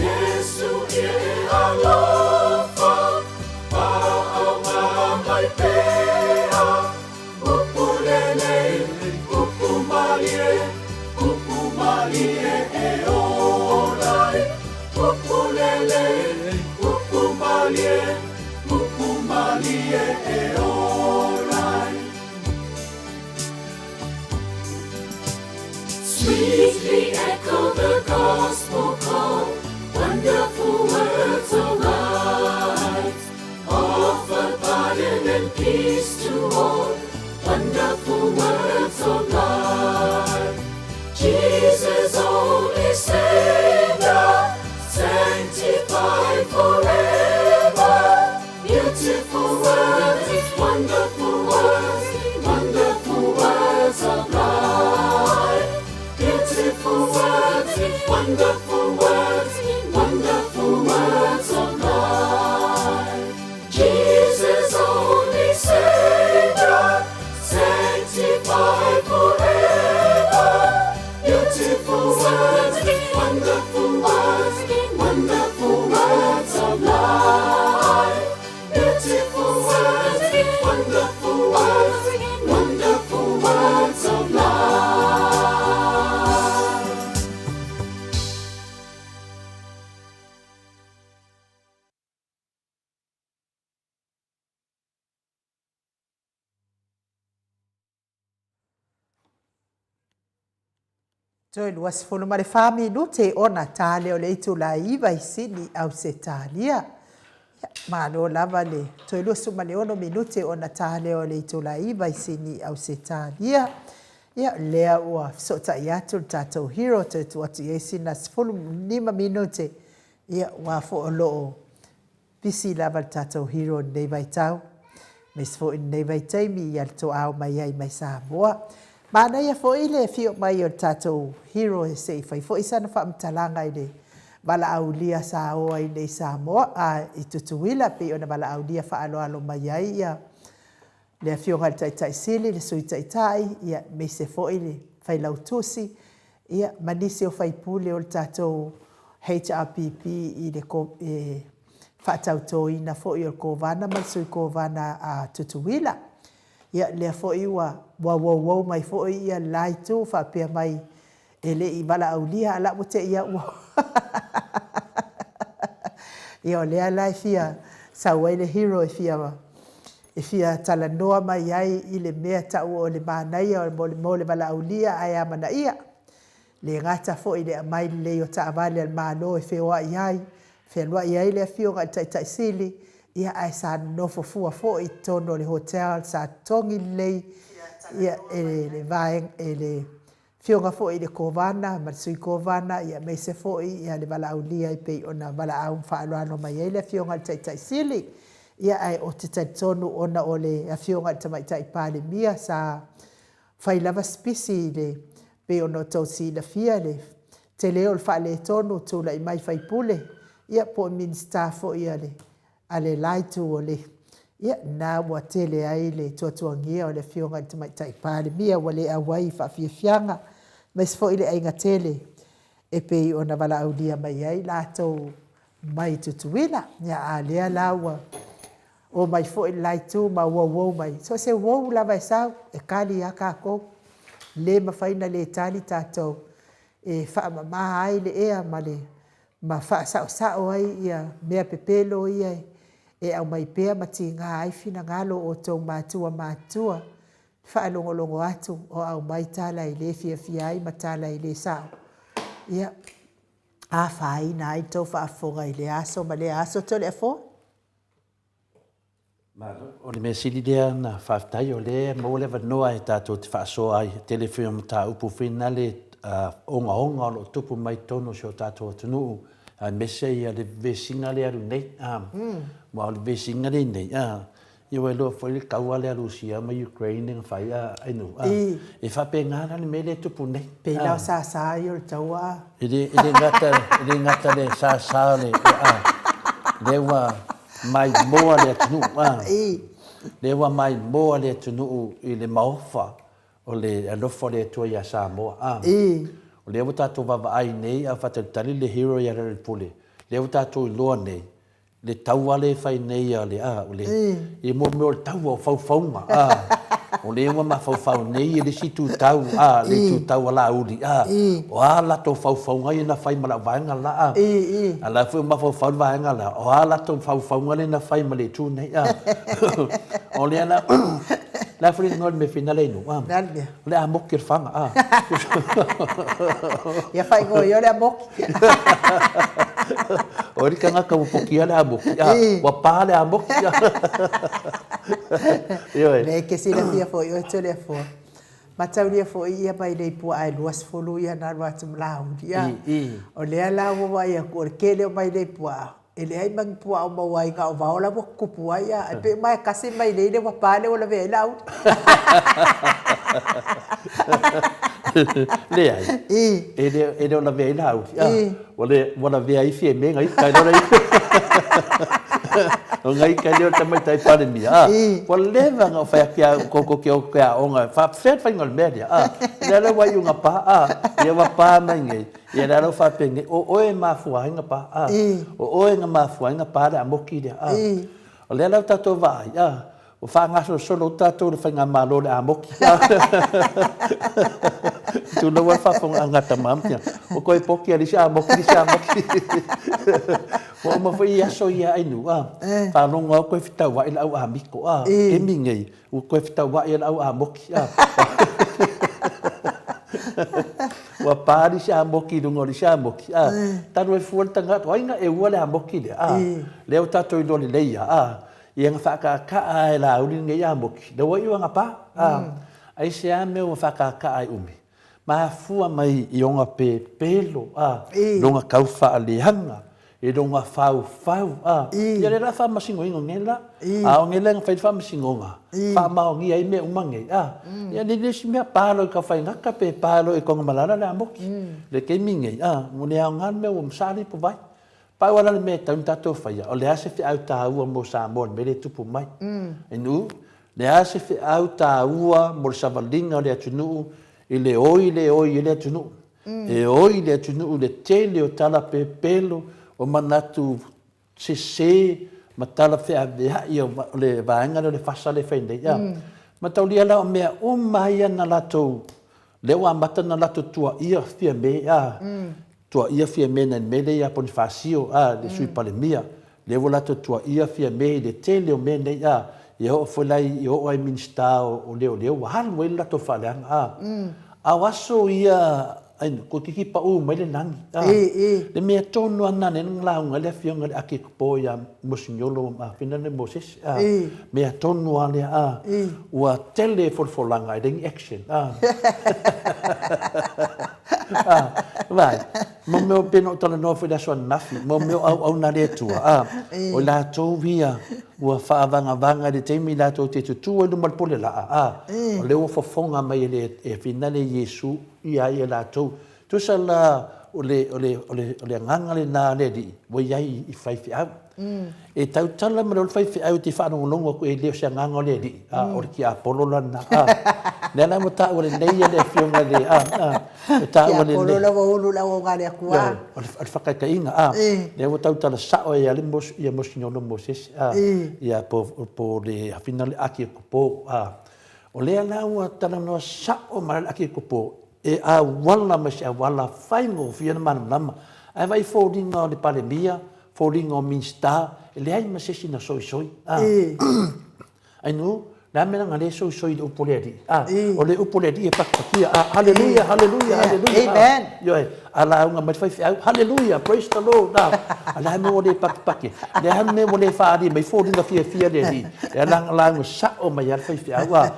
S3: Iesu ia e alofa, faaaoga mai pea. Upu lelei, upu malie, upu malie e ola ai. Upu lelei, upu malie, upu malie e ola ai. Sweetly echo the gospel call, wonderful words of light. Offer pardon and peace to all, wonderful words of life. Jesus, only Savior, sanctified forever. Beautiful words, wonderful words, wonderful words of life. Beautiful words, wonderful words, wonderful words of life. Jesus, only Savior, sanctified forever. Speak wonderful words, wonderful words of love.
S1: Toe 24 minute ona ta lea o le itula e 9 i Sydney, Ausetalia. Ia, malo lava le toe 26 minute ona ta lea o le itula e 9 i Sydney, Ausetalia. Ia, lea ua fesootai atu le tatou hero, toe tuu atu i ai sina 15 minute, ia, aua foi o lo o Pisi lava le tatou hero i lenei vaitau, aemaise foi i lenei vaitaimi i le toao mai ai mai Samoa. Manaia foi le afio mai o le tatou hero se i fai foi sana faamatalaga i le valaaulia sa o ai nei Samoa a i Tutuila pei ona valaaulia faaaloalo mai ai ia le Afioga i le Taitai Sili, le Sui Taitai, ia, aemaise foi le Failautusi, ia, ma nisi o faipule o le tatou HRPP i le faatautoina foi o le Kovana ma le Sui Kovana a Tutuila. Ia, lea foi ua uouou mai foi ia le la itu faapea mai e le i valaaulia a la ua te i au ua Ia, o lea la e fia sau ai le hero e fia e fia talanoa mai ai i le mea tau o le manaia mo le valaaulia ae amanaia. Le gata foi i le aumai lelei o taavale a le Malo e feoai ai, fealuai ai le Afioga i le Taitai Sili, ia ae sa nonofo fua foi i totonu o le hotel sa totogi lelei ia e le vaega e le Afioga foi i le Kovana ma le Sui Kovana aemaise foi le valaaulia e pei ona valaau ma faaaloalo mai ai le Afioga i le Taitai Sili. Ia ae ou te talitonu ona o le Afioga i le Tamaitai Palemia sa fai lava si pisi i le pei ona outou silafia le tele o le faaletonu tulai mai faipule ia po o Minisita foi a le a le la itu o le, ia, lena ua tele ai le tuatuagia o le Afioga i le Tamaitai Palemia ua le auai i faafiafiaga, aemaise foi le aiga tele e pei ona valaaulia mai ai latou mai Tutuila. Ia, a lea la ua omai foi le la itu ma uouou mai, so o se uou lava e sau, e kali lava tatou. Le mafai ona le tali tatou e faamama ai le ea ma le ma faasaosao ai ia mea pepelo ia e aumai pea ma tiga ai finagalo o outou matua matutua i faalogologo atu o aumai tala e le fiafia ai ma tala e le sao. Ia, afaina ai le tou faafofoga i lea aso ma lea aso Toleafoa.
S4: Malo. O le mea sili lea na faafetai o lea e maua le avanoa e tatou te faasoa ai. E tele foi o mataupu foi na le ogaoga o lo o tupu mai totonu o si o tatou atunuu, aemaise ia le vesiga lea alu nei. Aua o le vesiga lea nei, ia ua iloa foi le taua lea a Rusia ma Ukraine na fai ainu. E faapena la le mea lea e tupu nei.
S1: Pei la o sasa ia o le taua.
S4: E le, e le gata, e le gata le sasa o le, lea ua maimoa le atunuu, a. Lea ua maimoa le atunuu i le maofa o le alofa o le Atua iā Samoa, a. O lea ua tatou vaavaai nei a o faatalitali le hero ia Lealailepule, lea ua tatou iloa nei le taua lea e fai nei a le, a, o le, i mo mea o le taua o faufauga, a. O lea ua mafaufau nei e le isi itutau, a, le itutau a Laauli, a, o a latou faufauga ia na fai ma lau vaega la, a. A o la foi ua mafaufau le vaega la, o a latou faufauga lea na fai ma le itu nei, a. O lea la, o le a foi le igoa o le mea fina lea i nuu, a. O le a le mea? O le amoki o le faga, a.
S1: Ia faaigoa ia o le amoki.
S4: O le tagata ua pokia le amoki, a, ua pa le amoki.
S1: Ioe. Lea e te silafia foi oe Toleafoa. Mataulia foi ia mailei puaa e 20 ia na alu atu ma Laauli, a. O lea la ua vaai atu o le tele o mailei puaa, e leai ma ni puaa o maua ai na o vao la ua tutupu ai, a. E pei uma e tasi le mailei lea ua pa lea ua lavea ai Laauli.
S4: Leai. E le, e le o lavea ai Laauli, a. Ua le, ua lavea ai Fiame na ita, i O na ita lea o le tamaitai Palemia, a. Ua leva ona ou fai atu ia koko ke o ke aoga, e faapefea le faiga o le mea lea, a. Lea la ua iu ina pa, a. Ia ua pa mai nei, ia lea la ua faapea nei, o oe e mafua ai ona pa, a. O oe na mafua ai ona pa le amoki lea, a. O lea la ua tatou vaai, a. Ua faagasolosolo tatou i le faigamalo o le amoki. Tulou lava le faafofogaaga a tama ma tina. Ua toe poki lava i le isi amoki, le isi amoki. Ua uma foi aso ia Ainuu a, faalogo lava ua toe fetauai le au amiko a, taimi nei ua toe fetauai lava le au amoki a. Ua pa le isi amoki i luga o le isi amoki a, talu ai fua le tagata, o ai na eua le amoki lea a, lea ua tatou iloa lelei lava a, Ia na faakaakaa lava e Laauli lenei amoki, lea ua iu ana pa. Aisea mea ua faakaakaa ai umi? Mafua mai i ona pepelo, a, lona tau faaleaga, i lona faufau, a. Ia lea la faamasinoina nei la. A o nei la na fai le faamasinoga, faamaonia ai mea uma nei, a. Ia le isi mea, pa loa i Tafaigata pe pa loa i Togamalala le amoki. Le taimi nei, a, ua le aoga le mea ua masaa le ipuvai. Pau lava la le mea e tatau ona tatou faia, o le a se feau taua mo Samoa i le mea lea e tupu mai? Ainu, le a se feau taua mo le savaliga o le atunuu i le oi le oi ai le atunuu? E oi le atunuu i le tele o tala pepelo, o manatu sese ma tala feaveai o le vaega lea o le fasa lea e fai nei. Mataulia la o mea uma ia na latou, lea ua amata ona latou tuuaia Fiame, a. Tuaia Fiame nai le mea lea ia Ponifasio, a, le Sui Palemia, lea ua latou tuaia Fiame i le tele o mea nei, a, ia oo foi la i, oo lava i Minisita o Leoleo ua alu ai le latou faaleaga, a. A o aso ia, ai, toeitiiti pau mai le lagi, a. Le mea tonu lava lena lea na lauga ai le Afioga i le Akikopo ia Moseniolo Afina le Mosese, a. Mea tonu lava lea, a. Ua tele folafolaga e leai ni action, a. Vaai, mo mea pei ona ou talanoa foi i le aso ananafi, mo mea o auauna a le Atua, a, o i latou ia ua faavagavaga i le taimi latou te tutu ai i luma o le pole laa, a, o lea ua fofoga mai e le e finale Iesu ia ia latou. Tusa la o le, o le, o le, o le agaga lena a le Alii ua i ai i faifeau. E tautala ma le faifeau e te faalogologo atu e le o se agaga o le Alii, a o le tiapolo la lena. A, lea la ua taua lelei e le Afioga i le, a, a, ua taua lelei.
S1: Tiapolo la ua ulu le auauna a le Atua.
S4: O le faataitaiga, a, lea ua tautala sao ai lava le ia Moseniolo Mosese, a, ia po o le afina le Akikopo, a. O lea la ua talanoa sao mai le Akikopo e auala mai se auala faigofie ona malamalama. Ae vaai i foliga o le Palemia, foliga o Minisita, e leai ma se isi na soisoi. A. Ainu, le a mea leaga lea e soisoi i le upu a le Alii? A. O le upu a le Alii e pakipakia. A. Haleluia, haleluia, haleluia.
S1: Amen.
S4: Ioe, a lauga mai le faifeau, haleluia, praise the Lord. A. A le a mea ua le pakipaki? Le a mea ua le faaali mai foliga fiafia le Alii? E ala lauga sao mai lava le faifeau. A.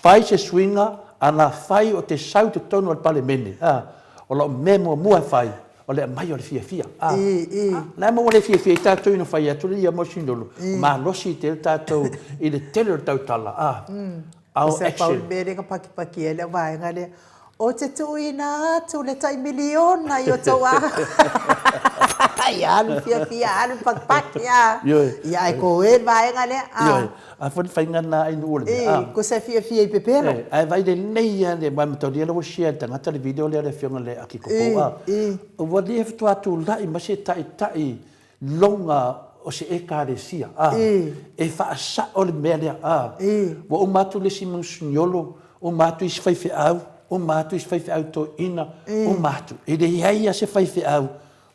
S4: Fai se suiga, a na fai o te sau i totonu o le Palemene, a, o lau mea muamua e fai, o le aumai o le fiafia. A, la e maua le fiafia i tatou ina fai atu le ia mosinolo, malosi tele tatou i le tele o le tautala. A, a o action.
S1: Pau le mea lea na pakipaki ai le vaega lea, ou te tuuina atu le tai miliona i o tou Ia alu fiafia, alu pakipaki, a. Ia ae koe le vaega lea.
S4: Ioe. A foi le faiga lena ai nuu o le mea.
S1: Ko se fiafia i pepelo.
S4: Ae vaai lelei lava le, aua e mataulia lea ua share e le tagata le video lea a le afioga i le Akikopo a. Ua le faatoa tulai mai se taitai loga o se Ekalesia a, e faasao le mea lea a. Ua uma atu le isi Monsignolo, uma atu isi faifeau, uma atu isi faifeau toeaina, uma atu. E leai lava se faifeau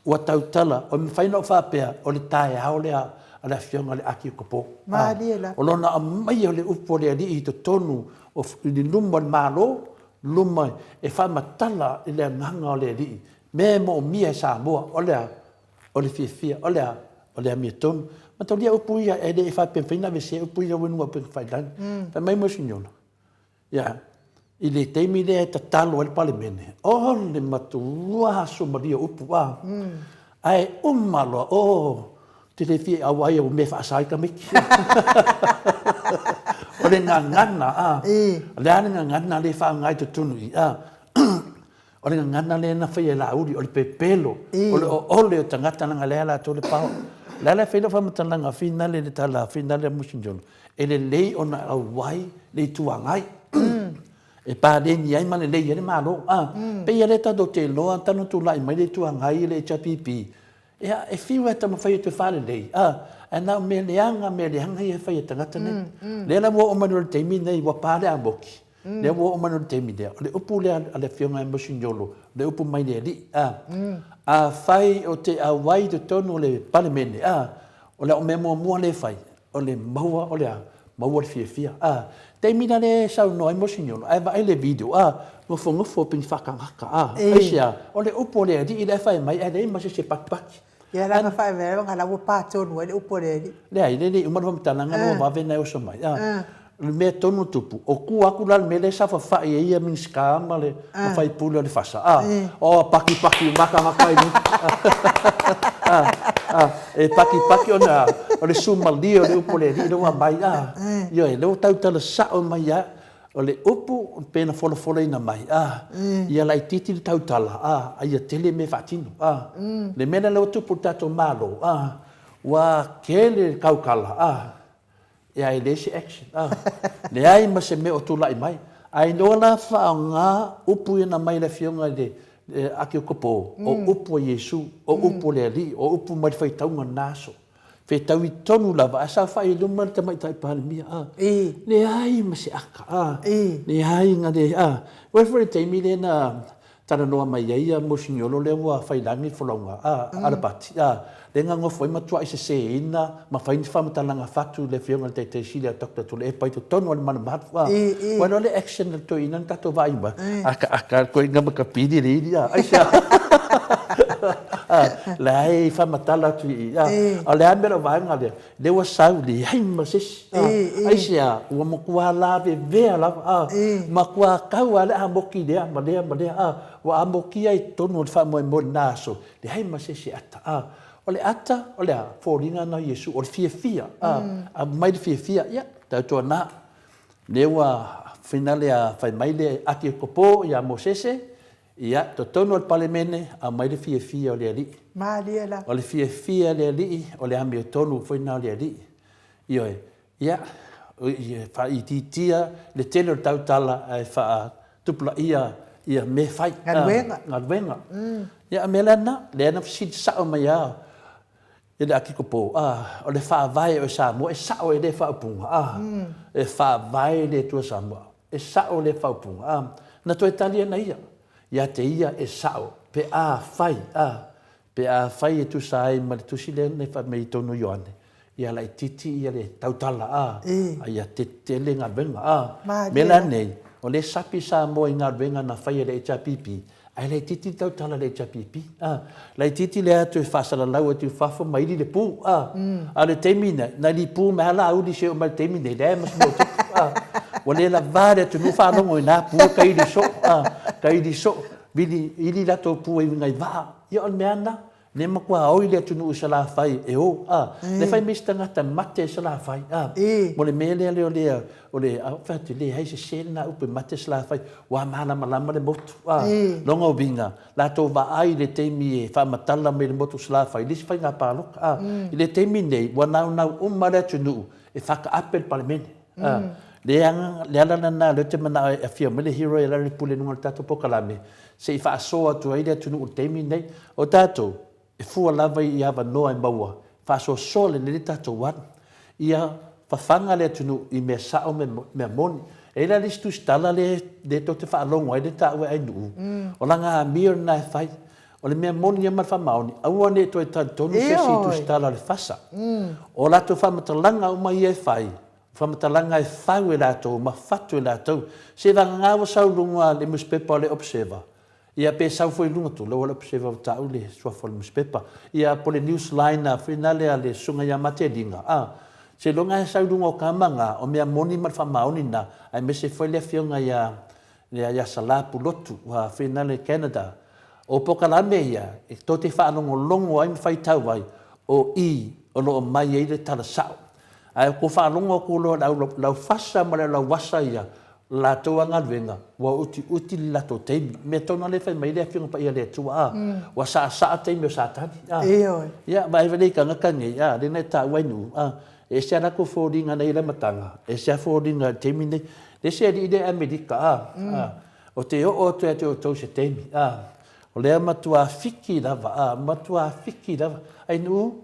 S4: Ua tautala, o le mafai ona ou faapea, o le taeao lea a le Afioga i le Akikopo.
S1: Malie lava.
S4: O lona aumaia o le upu a le Alii i totonu o i luma o le Malo, luma e faamatala i le agaga o le Alii, mea e moomia e Samoa, o le a? O le fiafia, o le a? O le amiotonu. Mataulia upu ia, e le i faapea e mafai ona aveesea upu ia ua i luga o upega tafailagi. Fai mai Monsignor, Ia, i le taimi lea e tatalo ai le Palemene, o le matua suamalie o upu, a. Ae uma loa, o, ou te le fia auai au mea e faasa ai tamaiti. O le gagana, a. O le a le gagana lea e faaaoga i totonu i i, a. O le gagana lea na faia e Laauli, o le pepelo, o le oole o tagata leaga lea latou le paoa. O le ala e fai lau faamatalaga finale i le tala finale a Musignolo, e lelei ona auai le Itu Agai e paleni ai ma lelei ai le Malo. A, pei lea tatou te iloa talu ona tulai mai le Itu Agai i le HRPP, Ia, e fiu e taumafai e toe faalelei, a, ae na o mea leaga, mea leaga ia e fai e tagata nei. Lea la ua oo mai loa i le taimi lenei ua pa le amoki, lea ua oo mai loa i le taimi lea, o le upu lea a le Afioga ia Musignolo, o le upu mai le Alii, a, afai ou te auai i totonu o le Palemene, a, o lau mea muamua lea e fai, o le maua o le a? Maua le fiafia, a. Taimi la lea e saunoa ai Mosignolo, ae vaai le video, a, nofonofo pei ni faakagaka, a. Aisea? O le upu a le alii la e fai mai ae leai ma se isi e patipati.
S1: Ia la na faavae ona la ua pa tonu ai le upu a le alii.
S4: Leai, lea e le i uma le faamatalaga la ua vave ona e oso mai, a. O le mea tonu e tupu, o tua atu la le mea lea e saofafai ai ia Minisita ma le sui usufono o le FASA, a, o pakipaki uma lava tagata i luga, a, a, e pakipaki ona o le sumalie o le upu a le alii lea ua aumai, a, ioe, lea ua tautala sao mai lava, o le upu pei ona folafolaina mai, a, ia laitiiti le tautala, a, a ia tele mea e faatino, a. Le mea lea ua tupu i le tatou Malo, a, ua tele le tautala, a, Ia e leai se action a. Leai ma se mea o tulai mai. Ae iloa la faaaoga upu ia na aumai e le Afioga i le Akiokopo, o upu a Iesu, o upu a le Alii, o upu mai le faitauga o lena aso. Fetaui tonu lava ae saofai i luma le Tamaitai Palemia a. Leai ma se aka a. Leai na le a. Ua i ai foi le taimi lea na talanoa mai ai ia Mosignolo lea ua fai lagi le folauga a Alapati a lea na nofo ai matuai seseina ma fai ni faamatalaga fatu i le afioga i le Taitai Sili a Doctor Tuilaepa i totonu o le malumalu a ua iloa le action a le toeaina na tatou vaai uma akaaka koe ma kapili le ili a aisea a leai faamatala atu i i a o le a mea lau vaega lea Lea ua sau leai ma se isi. Aisea? Ua matua lavevea lava, matua tau lava le amoki lea ma lea ma lea, ua amokia i totonu o le faamoemoe i lena aso, leai ma se isi e ata. O le ata, o le a? Foliga lena o Iesu, o le fiafia, aumai le fiafia, ia, tautuana, lea ua finale a fai mai le Akiokopo ia Mosese, Ia, totonu o le Palemene, aumai le fiafia o le Alii.
S1: Malie la.
S4: O le fiafia o le Alii, o le amiotonu foi lena o le Alii. Ioe. Ia, faaitiitia le tele o le tautala ae faatupulaia ia mea fai.
S1: Galuega.
S4: Galuega. Ia, o le mea la lena, lea na fesili sao mai lava i le Akikopo, a, o le Faavae o Samoa, e sao e lea faaupuga, a, e faavae le Atua Samoa. E sao lea faaupuga, a. Na toe tali ana ia, ia te ia e sao, pe a fai, a, pe a fai e tusa ai ma le tusi lea na fai mai i totonu o Ioane, ia laitiiti ia le tautala, a, a ia tetele galuega, a. Mea la nei, o lea e sapi Samoa i galuega na fai e le HRPP, Ae laitiiti le tautala a le HRPP, a. Laitiiti le atu e faasalalau atu i fafo ma ili le pu, a. A o le taimi nei, na ili pu mai lava Laauli seia oo mai i le taimi nei, leai ma se mea o tupu, a. Ua le lava le atunuu faalogo i na pu ka ili soo, a, ka ili soo, vili, ili latou pu e uiga i vaa. Ia o le mea lava lena. Ne matua oi le atunuu i Salafai e o, a. Le fai mai se tagata mate i Salafai, a. Mo le mea lea lea o le, o le, a fai atu, leai sese lena upu e mate Salafai, ua malamalama le motu, a. Lona uiga, latou vaai i le taimi e faamatala mai le motu o Salafai i le isi faiga palota, a. I le taimi nei, ua naunau uma le atunuu e faataape le Palemene, a. Le aga, le ala lena lea ou te manao e afio mai le hero e ala le pule i luga o le tatou polokalame, se i faasoa atu ai le atunuu i le taimi lenei. O tatou, e fua lava i avanoa e maua, faasoasoa lelei le tatou alu. Ia fafaga le atunuu i mea sao ma mea moni. E i ai la le isi tusitala lea tou te faalogo ai lea e taua e Ainuu, o lana amio lena e fai. O le mea moni lava ma le faamaoni, aua ne i toe talitonu se isi i tusitala o le FASA. O latou faamatalaga uma ia e fai, o faamatalaga e fau e latou ma fatu e latou. Seiavagana ua sau i luga le nusipepa o le Observer, ia pe sau foi i luga, tulou a le Observer ua tau le suafa o le nusipepa, ia po o le Newsliner foi lena lea a le Susuga ia Mateliga, a, seiloga e sau i luga o tama na, o mea moni ma le faamaoni na, aemaise foi le Afioga ia ia Sala Pulotu, foi lena i Canada. O polokalame ia, e tou te faalogologo ai ma faitau ai, o i o lo o mai ai le tala sao. Ae ua faalogo atu loa i le laufasa ma le lauasa ia, latou a galuega, ua utiuti le latou taimi. O le mea tonu lava lea e fai mai ai le Afioga Paia a le Atua, a, ua saasaa taimi o Satani, a. Ioe. Ia, vaai lelei i tagata nei, a, lea na e taua ai Nuu, a, e ese a latou foliga na i ai le amataga, ese a foliga i le taimi lenei. Le isi alii lea i Amerika, a, a, ou te oo atu ia te outou i se taimi, a. O lea matua fiki lava, a, matua fiki lava. Ainuu,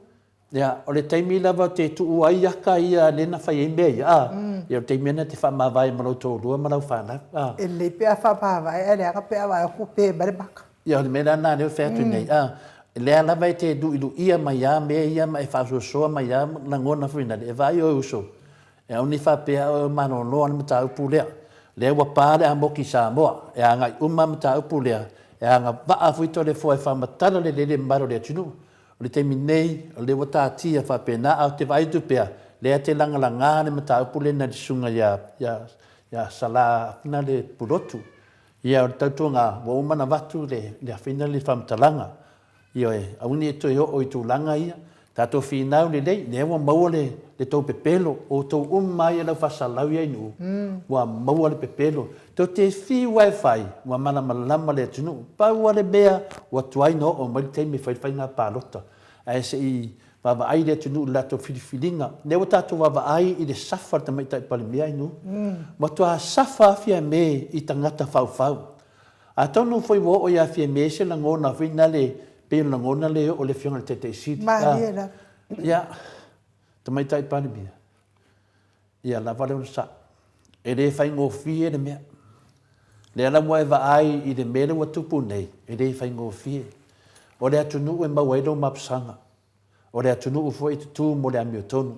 S4: ia, o le taimi lava ou te tuu ai aka ia lea na fai ai mea ia, a, ia o le taimi lena e te faamavae ma lou toalua ma lau fanau, a.
S1: E lelei pe a faamavae ae leaga pe a vaai atu ua pe mai le maka.
S4: Ia o le mea la lena lea ou te fai atu nei, a, lea lava e te lu'ilu'ia mai lava mea ia ma e faasoasoa mai lava lagona foi nale, e vaai oe uso, E aua ne i faapea oe o malolo le mataupu lea. Lea ua pa le amoki i Samoa, e agai uma le mataupu lea, e agavaa foi Toleafoa e faamatala lelei le mamalu o le atunuu. O le taimi nei, o lea ua taatia faapena, ae ou te vaai atu pea, lea te lagalaga le mataupu lena i le susuga ia, ia, ia Sala Finale Pulotu. Ia, o le tautuaga, ua uma ona avatu le, le afina le faamatalaga. Ioe, aua ne i toe oo i tulaga ia. Tatou finau lelei, lea ua maua le, le tou pepelo, o outou uma lava ia lau faasalalau ia i Nuu, ua maua le pepelo. Tou te fiu lava e fai, ua malamalama le atunuu. Pau lava le mea, ua tuai ona oo mai le taimi e fai le faiga palota. Ae se i vaavaai le atunuu i le latou filifiliga. Lea ua tatou vaavaai i le safa a le Tamaitai Palemia i Nuu. Matua safa lava Fiame i tagata faufau. Atonu foi ua oo ia Fiame se lagona foi nale pei o le lagona lea e oo i le Afioga i le Taitai Sili.
S1: Malie lava.
S4: Ia, Tamaitai Palemia, ia lava le onosai. E le faigofie le mea. Lea la ua e vaai i le mea lea ua tupu nei, e le faigofie. O le atunuu e maua ai lou mapusaga. O le atunuu foi e tutu mo le amiotonu.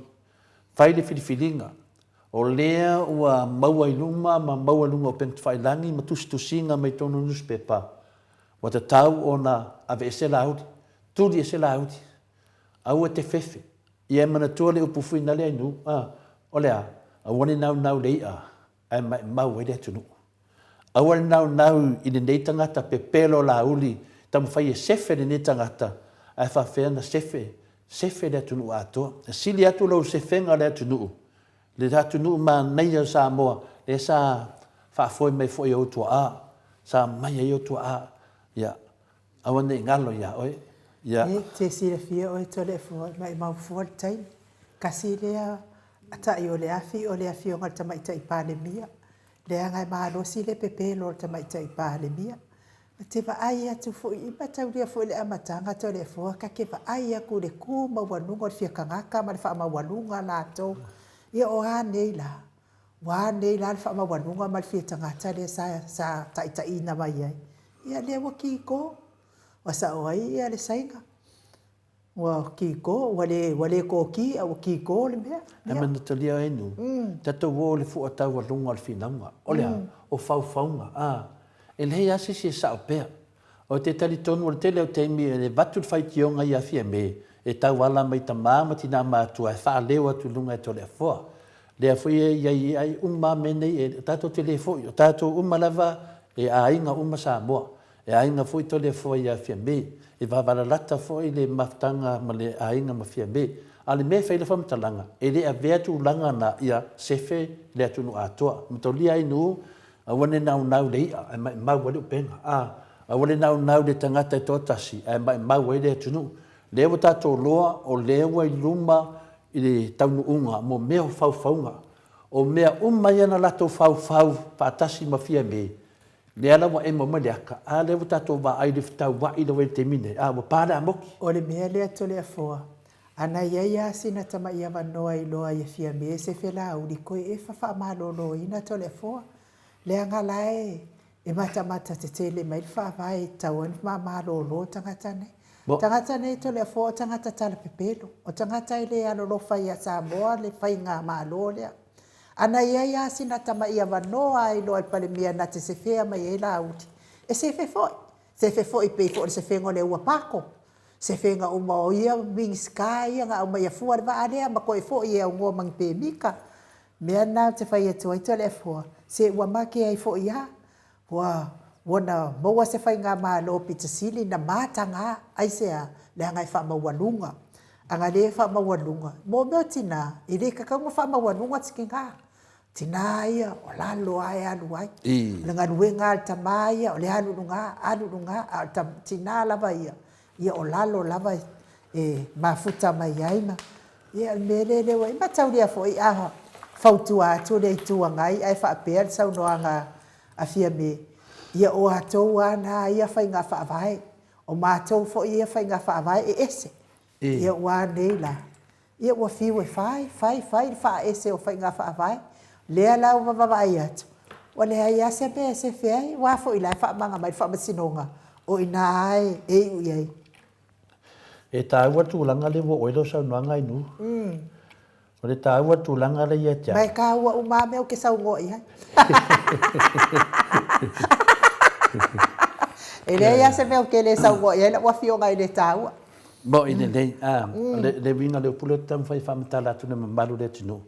S4: Fai le filifiliga. O lea ua maua i luma ma maua i luga o upega tafailagi ma tusitusiga mai totonu o nusipepa, ua tatau ona aveese Laauli. Tuli ese Laauli. Aua e te fefe. Ia e manatua le upu fuinale a Inu, a, o le a? Aua ne naunau le i'a ae maimau ai le atunuu. Aua le naunau i lenei tagata pepelo Laauli taumafai e sefe lenei tagata ae faafefea ona sefe, sefe le atunuu atoa. E sili atu lou sefega o le atunuu, le atunuu manaia o Samoa lea sa faafoe mai foi e ou tuaa, sa aumai ai ou tuaa, ia, aua ne i galo ia oe. Ia.
S1: E te silafia oe Toleafoa, e maimau fua le taimi. Tasi lea ta'i o le afi o le Afioga i le Tamaitai Palemia. Leaga e malosi le pepelo o le Tamaitai Palemia. Ou te vaai atu foi, e mataulia foi i le amataga Toleafoa, ta te vaai atu i le tu maualuga o le fia tagata ma le faamaualuga latou. Ia o a nei la? Ua a nei la le faamaualuga ma le fia tagata lea sa, sa taitaiina mai ai? Ia lea ua kiko. Ua sao ai ia le Saina. Ua kiko, ua le, ua le koki a ua kiko le mea.
S4: Ae manatu lia e nu, tatou o i le fua taualuga o le finauga. O le a? O faufauga, a. E leai lava se isi e sao pea. Ou te talitonu o le tele o taimi e avatu le faitioga ia Fiame e tauala mai tama ma tina matua e faaleo atu i luga e Toleafoa. Lea foi e i ai ai uma lava mea nei, e tatou te le foi, o tatou uma lava e aiga uma Samoa. E aiga foi Toleafoa ia Fiame. E vavalalata foi le mafutaga ma le aiga ma Fiame. A o le mea e fai ai le faamatalaga, e le avea tulaga na ia sefe le atunuu atoa. Matolia ai nuu, aua ne naunau le i'a ae maimau ai le upega. A, aua le naunau le tagata e toatasi ae maimau ai le atunuu. Lea ua tatou loa o lea ua i luma i le taunuuga mo mea o faufauga. O mea uma ia na latou faufau faatasi ma Fiame, Lea la ua emo mai le aka, a lea ua tatou vaai i le fetauai lea ua i le taimi nei, a ua pa le amoki.
S1: O le mea lea Toleafoa, ana i ai a sina tamai avanoa iloa ia Fiame se felauli koe efa faamaloloina Toleafoa, leaga la e e matamata tetele mai le faavae e tatau ai ona malolo tagata nei. Tagata nei Toleafoa o tagata talapepelo, o tagata e le alolofa ia Samoa le faigamalo lea. Ana i ai a sina tama'i avanoa a iloa e le Palemia na te sefea mai ai Laauli, e sefe foi, sefe foi pei foi o le sefega o le ua pako, sefega uma o ia Minisita ia na aumaia fua le vaa lea ma toe foi e aunoa ma ni pemita. Mea na ou te fai atu ai Toleafoa, se ua make ai foi a, ua ua na maua se faigamalo pito sili na mataga, aisea? Leaga e faamaualuga. Ana le faamaualuga, mo mea o tina, e le tatau ona faamaualuga si tina. Tina ia, o lalo lava e alu ai. O le galuega a le tama ia, o le alu i luga, alu i luga, a o le tina lava ia, ia o lalo lava e mafuta mai ai ma, ia o le mea lea ua, e mataulia foi a fautua atu le Itu Agai ae faapea le saunoaga a Fiame. Ia o atou a na ia faiga faavae, o matou foi ia faiga faavae e ese. Ia ua a nei la? Ia ua fiu e fai, fai, fai le faaese o faiga faavae. Lea la ua vaavaai atu, ua leai lava se mea e sefe ai. Aua foi la e faamaga mai le Faamasinoga, o i ina lava e iu i ai.
S4: E taua le tulaga lea ua oo ai lau saunoaga Ainuu. O le taua le tulaga lea ia te au.
S1: Ma e taua uma lava mea ou te saunoa i ai. E leai lava se mea ou te le saunoa i ai lau afioga e le taua.
S4: Moni lelei. O le uiga o le upu lea ou te taumafai e faamatala atu i le mamalu o le atunuu,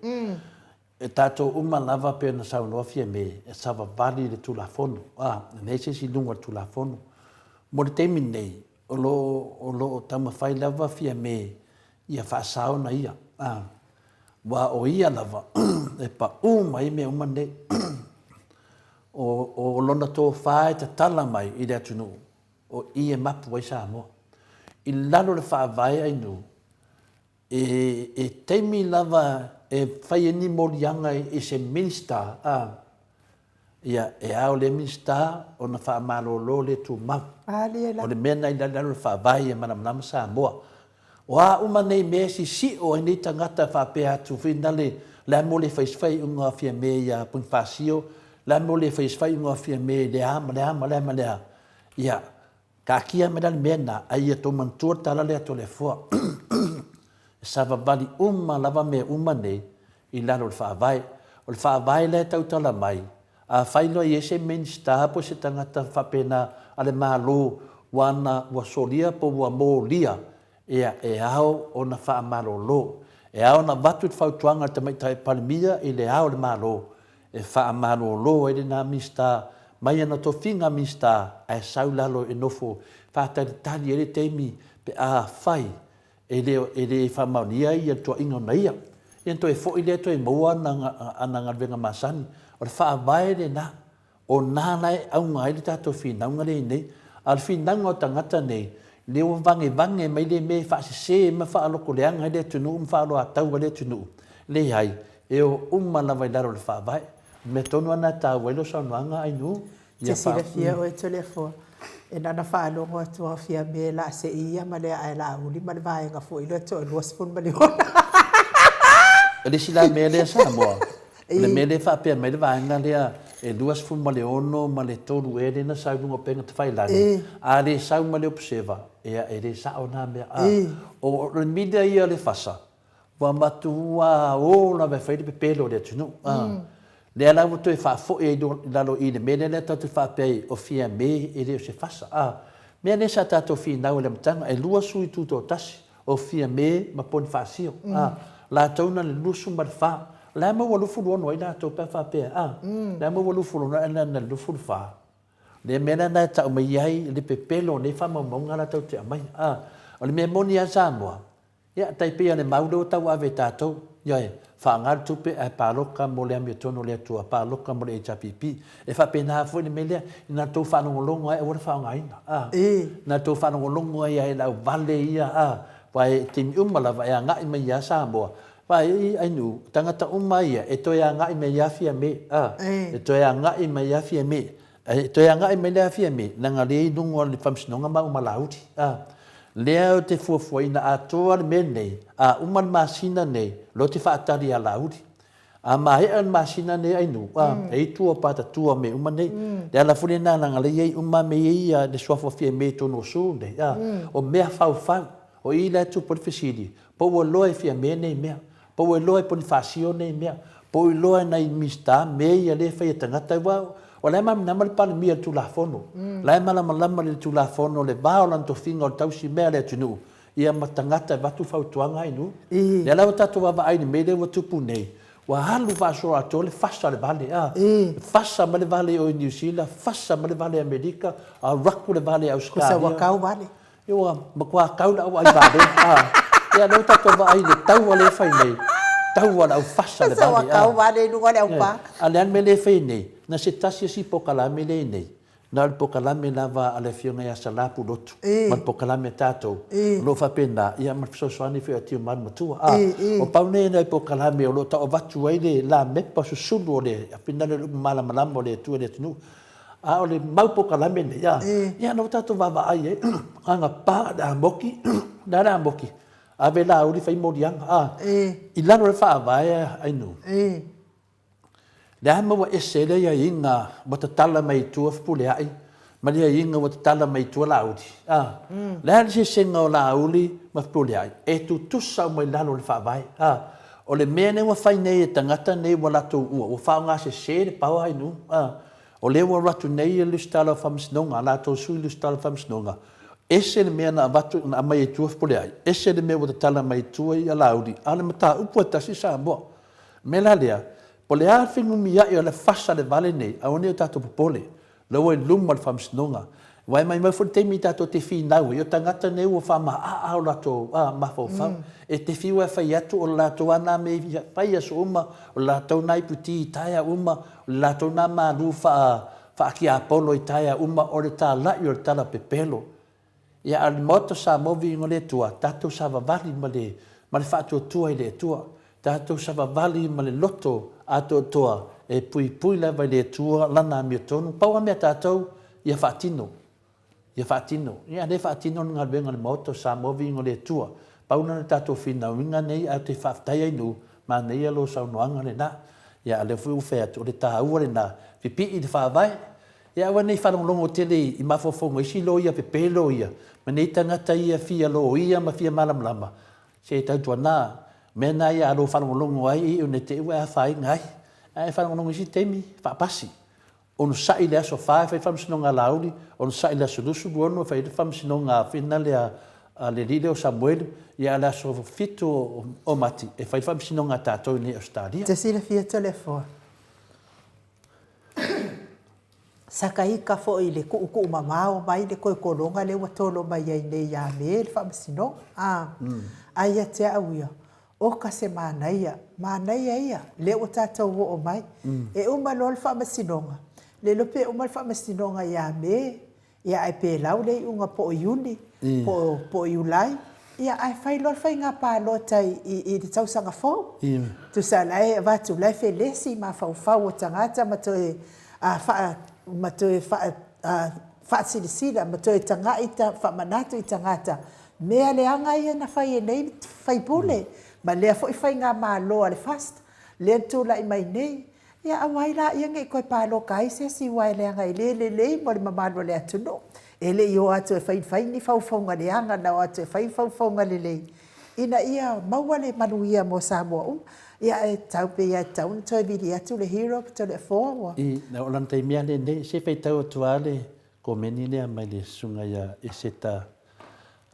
S4: e tatou uma lava pei ona saunoa Fiame, e savavali i le Tulafono, e leai se isi i luga o le Tulafono. Mo le taimi lenei, O lo o lo o taumafai lava Fiame ia faasao na ia, a, aua o ia lava e paʻu mai mea uma nei. O, o lona tofa e tatala mai i le atunuu, o i e mapu ai Samoa. I lalo o le faavae Ainu, e, e taimi lava e fai ai ni moliaga i se Minister, a, Ia, e ao le Minisita ona faamalolo le tumau. O le mea lena i lalo o le Faavae ia malamalama Samoa. O a uma nei mea e sisio ai nei tagata faapea atu foi na le, le a mo le fai se faaiuga a Fiame ia Ponifasio, le a mo le fai se faaiuga a Fiame i le a ma le a ma le a ma le a. Ia, Taatia mai la le mea lena, a ia tou manatua le tala lea a Toleafoa. E savavali uma lava mea uma nei i lalo o le Faavae. O le Faavae la e tautala mai, afai loa e i ai se Minisita po o se tagata faapena a le Malo ua na ua solia po ua molia, ia e ao ona faamalolo. E ao ona avatu le fautuaga a le Tamaitai Palemia i le Ao o le Malo E faamalolo ai lena Minisita mai ana tofiga Minisita ae sau i lalo e nofo faatalitali ai le taimi pe a fai e le e le faamaonia ai le tuuaiga ona ia. Ia ona toe foi lea toe maua ana ana galuega masani. O le faavae lena. O na la e auga ai le tatou finauga lea i nei. A o le finauga o tagata nei, lea ua vagevage mai le mea e faasese ma faalotoleaga ai le atunuu ma faaoloataua ai le atunuu. Leai, E o uma lava i lalo o le Faavae. O le mea tonu lava lena e taua ai lau saunoaga Ainuu,
S1: ia fa. Te silafia oe Toleafoa, e na ona faalogo atu lava o Fiame la sei ia ma le ae Laauli ma le vaega foi lea toa 26.
S4: O le isi la mea lea Samoa, o le mea lea e faapea mai le vaega lea e 26 ma le 3 ea lea na sau i luga o upega tafailagi, a le sau ma le Observer, ia e le sao na mea. O le media ia o le fasa, Ua matua o lava e fai le pepelo o le atunuu. Lea la ua toe faafoi ai i lalo i le mea lea lea tatou te faapea ai o Fiame e le o se fasa. A mea lea sa tatou finau i le amataga, e lua sui tutoatasi, o Fiame ma Ponifasio. A latou na le 24. O le a mea ua 26 ai latou pe a faapea, a? O le a mea ua 26 ai na le 24? Le mea lena e tau mai ai le pepelo o nei faamaumauga la tatou te aumaia. A o le mea moni lava Samoa, Ia, tai pei o le mau lea ua tauave e tatou, ioe, faaaoga le tupe ae paloka mo le amiotonu a le Atua, paloka mo le HRPP. E faapena foi le mea lea, ina tou faalogologo ai aua le faaaogaina, a. Ina tou faalogologo ai i le auvale ia, a, aua e taimi uma lava e agai mai ia Samoa, aua e i ai nuu, tagata uma ia e toe agai mai ia Fiame, a, e toe agai mai ia Fiame. E toe agai mai le Fiame, leaga lea e i luga o le Faamasinoga ma Umalauli, a. Lea ou te fuafuaina atoa le mea lenei, a uma le masina nei, loa te faatali ia Laauli. A maea le masina nei Ainuu, a, e i tua o Patatua mea uma nei. Le ala foi lena leaga lea e i ai uma mea e i ai le suafa o Fiame i totonu o Su nei, a. O mea faufau. O i la e tupu ai le fesili, po ua iloa e Fiame nei mea? Po ua iloa e Ponifasio nei mea? Po ua iloa e nai Minisita mea ia lea e fai e tagata? Aua o la e malamalama le Palemia i le Tulafono. O la e malamalama le Tulafono le va o lana tofiga o le tausi mea a le atunuu, ia ma tagata e avatu fautuaga ai nuu. Lea la ua tatou vaavaai i le mea lea ua tupu nei, ua alu faasoloatoa le fasa o le vale, a, fasa mai le vale i o i Niu Sila, fasa mai le vale i Amerika, alu atu le vale i Ausetalia.
S1: Kusa ua kau vale.
S4: Ia ua matua kau le auai vale, a. Ia lea ua tatou vaai i le taua lea e fai nei, taua a le aufasa le vale, a.
S1: Ua kau vale i luga o le aupa.
S4: A o le a le mea lea e fai nei? Na se tasi isi polokalame lea e i nei, na o le polokalame lava a le Afioga ia Sala Pulotu ma le polokalame a tatou, o lo o faapena, ia ma le fesoasoani foi a Tiumalu Matua, a. O pau nei o nai polokalame o lo o tau avatu ai le lamepa susulu o le finagalo o le upu malamalama o le Atua i le atunuu. A o le mau polokalame nei, a, ia na ua tatou vaavaai ai, agapā le amoki, o le a le amoki? Ave Laauli fai moliaga, a, i lalo o le Faavae a Ainuu. Le a ma ua ese ai le aiaiga ua tatala mai i tua Fepuleai ma le aiaiga ua tatala mai i tua Laauli? A, le a le eseesega o Laauli ma Fepuleai? E tutusa uma i lalo o le Faavae. A, o le mea lea ua fai nei e tagata nei ua latou ua, ua faaaoga sese le power ai nuu. A, o lea ua alu atu nei le Lusitala o Faamasinoga, a latou sui Lusitala o Faamasinoga, ese le mea na avatu, na aumai ai i tua Fepuleai, ese le mea ua tatala mai i tua ia Laauli, a o le mataupu e tasi Samoa. O le mea la lea, po o le a le fenumiai o le fasa le vale nei, aua ne i o tatou popole, o la ua i luma o le Faamasinoga. Aua e maimau foi le taimi tatou te finau ai, o tagata nei ua faamaaa o latou mafaufau. E te fiu lava e fai atu, o le latou lava na mea e fai i aso uma, o le latou na iputi i taea uma, o le latou na malu faa-tiapolo i taea uma, o le talai o le tala pepelo. Ia a o le Maota o Samoa viiga o le Atua, tatou savavali ma le ma le faatuatua i le Atua. Tatou savavali ma le loto atoatoa e puipui lava i le Atua Lana amiotonu. Pau lava mea a tatou, ia faatino. Ia faatino. Ia a le faatino le galuega a le Maota o Samoa viiga o le Atua. Pau lena o le tatou finauina nei ae ou te faafetai ai Nuu, manaia lou saunoaga lena. Ia a o lea foi ua fai atu, o le taua lena, pipii i le Faavae, Ia aua ne i faalogologo tele i mafaufauga o isi loia pepelo ia, ma nei tagata ia fia loia ma fia malamalama, se tautuana, mea na ia a lou faalogologo ai i ne i te i ua e afaina ai. Ae e faalogologo i isi taimi, faapasi. Onosai i le aso fa e fai le faamasinoga a Laauli, onosai i le aso 26 e fai ai le faamasinoga a finale a le alii lea o Samuelu, ia a le aso 7 o Mati e fai le faamasinoga a tatou i inei i Ausetalia.
S1: Te silafia Toleafoa. Sakaika foi i le tuutuu mamao mai le koekologa lea ua tolo mai ai nei ia me le faamasinoga. A, ae ia te au ia, oka se manaia, manaia ia, lea ua tatou oo mai. E uma loa le faamasinoga, le iloa pe uma le faamasinoga ia Me, Ia ae pe lau le iuga po o Iuni, po o Iulai, ia ae fai loa le faiga palota i le tausaga fou. Tusa la e avatu, la e felesi mafaufau o tagata ma toe ma toe faasilasila ma toe tagai faamanatu i tagata mea leaga ia na fai e nei faipule ma lea foi faigamalo a le FAST lea na tulai mai nei. Ia aua ai laia ne i toe paloka ai se isi aua e leaga e le lelei mo le mamalu o le atunuu. E le i o atu e fai ni faufauga leaga, na o atu e fai faufauga lelei ina ia maua le manuia mo Samoa uma. Ia ae tau pei lava e tatau ona toe vili atu le hero Toleafoa ua.
S4: I, o lana taimi lava lenei, se i faitau atu lava le komeni lea mai le susuga ia Eseta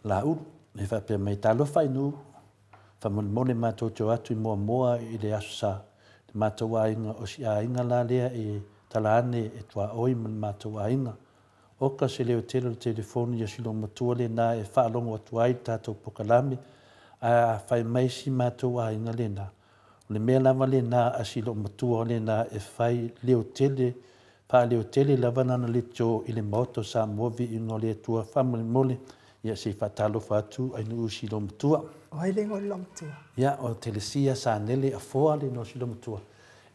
S4: Laulu, e faapea mai, Talofa i nuu, Faamolemole matou te o atu i Moamoa i le Aso Sa, le matou aiga o si aiga la lea e tala ane e tuaoi ma le matou aiga. Oka se leo tele o le telefoni ia si loomatua lena e faalogo atu ai le tatou pokalame, ae a fai mai si matou aiga lena, o le mea lava lena a si loomatua lena e fai leo tele Faaleotele lava lana leitio i le Maota o Samoa Viiga o le Atua faamolemole ia se i faatalofa atu Ainuu si loomatua.
S1: O ai le igoa o le loomatua?
S4: Ia o Telesia Sanele Afoa le igoa o si loomatua.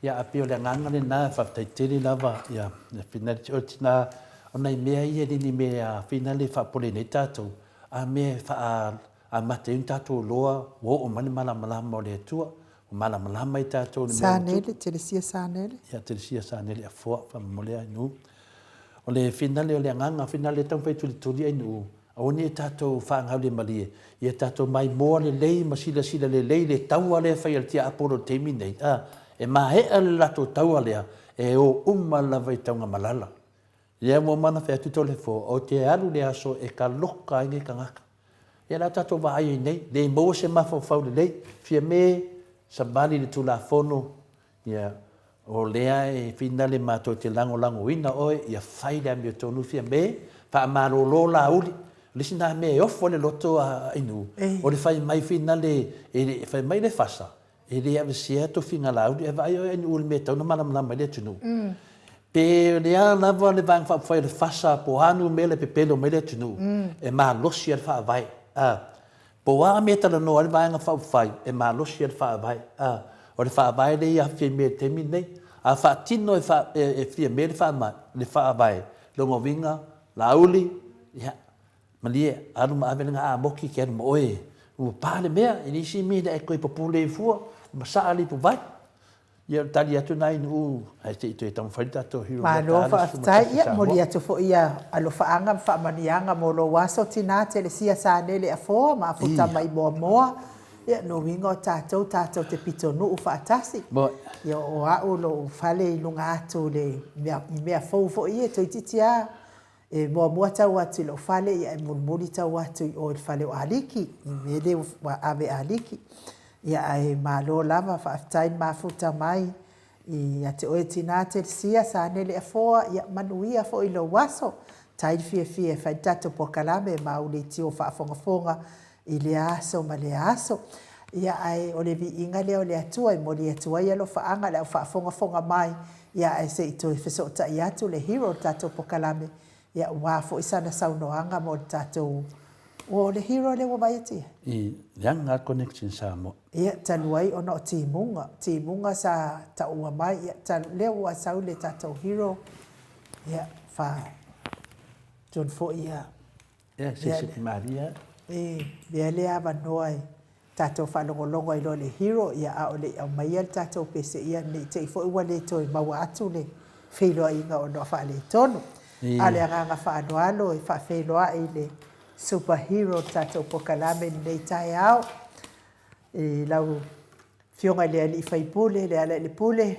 S4: Ia ae pei o le agaga lena faafetai tele lava ia finale o le tina o nai mea ia e le ni mea finale e faapole nei tatou a mea e faa amata ai ona tatou iloa ua oo mai le malamalama o le Atua Ua malamalama i tatou i le mea ua
S1: tupu. Sanele, Telesia Sanele.
S4: Ia, Telesia Sanele Afoa, faamolemole Ainuu. O le finale o le agaga, finale e taumafai e tulituli Ainuu, aua ne i tatou faagaulemalie, ia tatou maimoa lelei ma silasila lelei i le taua lea e fai a le tiapolo i le taimi nei, a, e maea le latou taua lea, e o uma lava i Taugamalala. Lea ua uma ona fai atu Toleafoa, ou te alu i le aso e kaloka ai nei tagata. Ia la tatou vaai ai nei, le maua se mafaufau lelei, Fiame, savali le Tulafono, ia, o lea e finale matou te lagolagoina oe, ia fai le amiotonu, Fiame, faamalolo Laauli. O le isi na mea e ofo ai le loto a Ainuu, o le fai mai finale, e fai mai le fasa, E le aveesea tofiga Laauli, ae vaai oe Ainuu i le mea e tatau ona malamalama ai le atunuu. Pe o le a lava le Vaega Faaupufai o le FASA po o a numera e pepelo mai le atunuu, e malosi lava le Faavae. A. Po o a mea e talanoa ai le Vaega Faaupufai, e malosi lava le Faavae. A. O le Faavae lea e aafia i mea i le taimi lenei. A faatino e fa, e, e Fiame le faama, le faavae, lona uiga, Laauli, ia, malie, alu ma ave le gaamoki e te alu ma oe. Ua pa le mea, e leai se mea e toe popole ai fua, ua masaa le ipuvai. Ia o le tali atu lena i Nu'u ae se i toe taumafai le tatou hero lea
S1: Malo
S4: ta alu
S1: faafetai.
S4: 11
S1: Ia,
S4: Samoa.
S1: momoli atu foi ia alofaaga ma faamanuiaga mo lou aso tina Telesia Sanele Afoa ma Afuta
S4: Ia.
S1: mai Moamoa. Ia, lona uiga o tatou, tatou te pitonuu faatasi.
S4: Moe.
S1: Ia, o au lou fale i luga atu i le mea, i mea fou foi ia, toeitiiti lava E muamua tau atu i lou fale, ia e mulimuli tau atu i o i le fale o Aliki, i le mea lea ua ave Aliki. Ia ae malo lava, faafetai le mafuta mai ia te oe tina Telesia Sanele Afoa, ia manuia foi lou aso. Tai le fiafia e fai le tatou polokalame ma au leitio faafogafoga i lea aso ma lea aso. Ia ae o le viiga lea o le Atua e momoli atu ai alofaaga i le au faafogafoga mai, ia ae se i toe fesootai atu le hero o le tatou polokalame, ia aua foi sana saunoaga mo le tatou, o le hero lea ua vaai atu i ai?
S4: I leaga lava le connection Samoa.
S1: Ia, talu ai ona o timuga, timuga sa taua mai, ia talu, lea ua sau le tatou hero, ia, fa, tonu foi ia.
S4: Ia, se se malie.
S1: E mea lea avanoa e tatou faalogologo ai loa i le hero, ia a o le i aumaia le tatou pese, ia ne i te i foi ua le toe maua atu le feiloaiga ona o faaletonu. A o le agaga faaaloalo e faafeiloai i le super hero o le tatou polokalame i lenei taeao, i lau Afioga i le Alii Faipule, Lealailepule,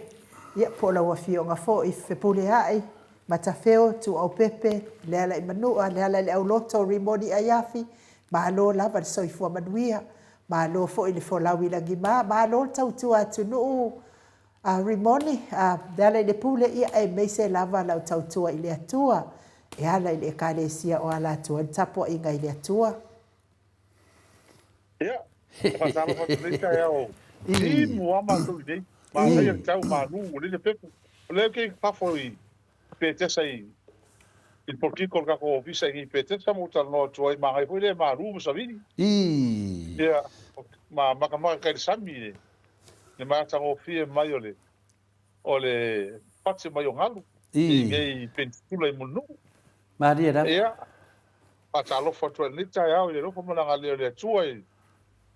S1: ia, po o lau Afioga foi Fepuleai, Matafeo, Tuuaupepe, Lealaimanua, Lealaileauloto, Rimoni Aiafi, malo lava le soifua manuia, malo foi le folau i lagima, malo le tautua atunuu, a Rimoni, a Lealailepule, ia, aemaise lava lau tautua i le Atua, e ala i le Ekalesia o ala atu ai le tapuaiga i le Atua.
S5: Ia, e faatalofa atu nei taeao timu lava matou i nei. Manaia le tau malu, ua leai se pepu. O lea ou te i fafo i Petesa i le polokiko o le tatou ofisa i nei i Petesa ma ou talanoa atu ai, manaia foi lea malu ma savili. Ia, ma matamata i le sami i le matagofie mai o le o le pati mai o galu i nei Penisula i Mulinuu.
S4: Malie lava.
S5: Ia, faatalofa atu ai i lenei taeao i le alofa ma le agalelei o le Atua i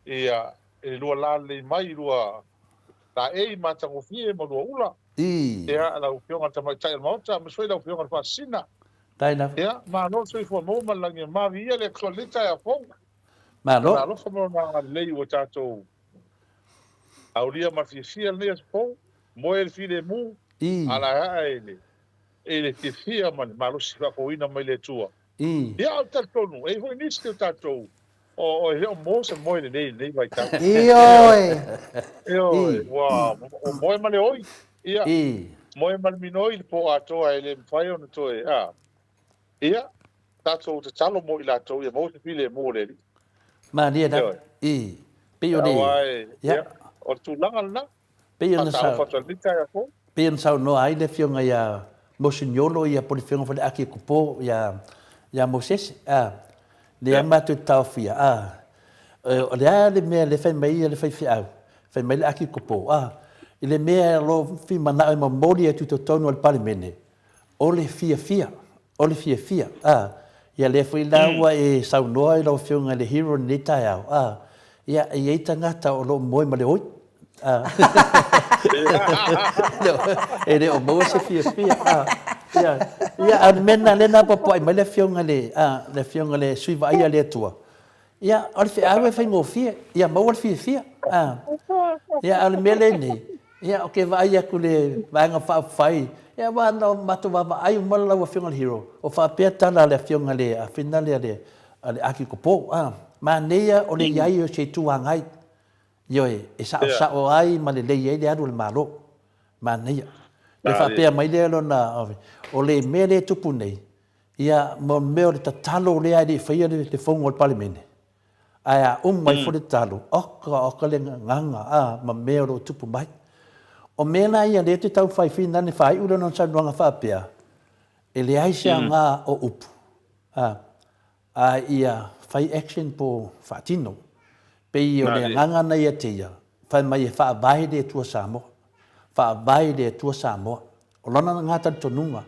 S5: ia i le lua lalelei mai i lua laei matagofie ma lua ula. Ia, lau Afioga i le Tamaitai o le Maota, aemaise foi lau Afioga i le Faasisina.
S4: Faafetai lava.
S5: Ia, malo le soifua maua ma le lagi e mama. Viia le Atua i lenei taeao fou.
S4: Malo.
S5: Lona alofa ma lona agalelei ua tatou aulia ma le fiafia lenei aso fou, moe le filemu, a la e ae i le, i le fiafia ma le malosi faafouina mai le Atua. Ia, ou te talitonu, e i ai foi nisi o tatou o, o e le o moe se moe lelei i lenei vaitau.
S1: Ioe!
S5: Ioe, ua, ua moe ma le oi, ia, moe ma le minoi i le po atoa e le mafai ona toe, a. Ia, tatou tatalo mo i latou ia maua se filemu o le Alii.
S4: Malie lava.
S5: Ioe.
S4: I, pei o le,
S5: Aua e,
S4: ia.
S5: ia, o le tulaga lena.
S4: Pei ona sa,
S5: Faatalofa atu ai i lenei taeao fou.
S4: pei ona saunoa ai le Afioga ia Moseniolo ia po o le Afioga foi le Akikopo ia, ia Mosese, a, lea
S5: Ia.
S4: matou te taofia, a, o le a le mea lea fai mai le faifeau, fai mai le Akikopo, a, i le mea o lo o fia manao e momoli atu i totonu o le Palemene, O le fiafia, o le fiafia, a, ia lea foi la ua e saunoa i lau Afioga i le hero i lenei taeao, a, ia, e i ai tagata o lo o moe ma le oi, a, e le o maua se fiafia, a, ia, ia, a o le mea lena lea na apoapoai mai le Afioga i le, a, le Afioga i le Sui Vaaia a le Atua, ia, o le feau e faigofie, ia maua le fiafia, a, ia, a o le mea lenei, Ia, ou te vaai atu i le Vaega Faaupufai, ia aua na matou vaavaai uma lau Afioga i le Hero, o faapea tala a le Afioga i le Afina lea a le Akikopo, a, manaia o le i ai o se Itu Agai, ioe, e saosao ai ma lelei ai le alu a le Malo. Manaia. Le faapea mai lea lona, o le mea lea e tupu nei, ia, mo le mea o le tatalo lea e le i faia le fono a le Palemene, Ae a uma ifo le talo, oka oka le gagana a ma mea o lo o tupu mai. O mea la ia lea e te taumafai finane faaiu lona saunoaga faapea, e leai se aoga o upu, a, a ia fai action po faatino. Pei o le agaga na ia te ia, fai mai e faavae le Atua Samoa. Faavae i le Atua Samoa. O lona lena talitonuga,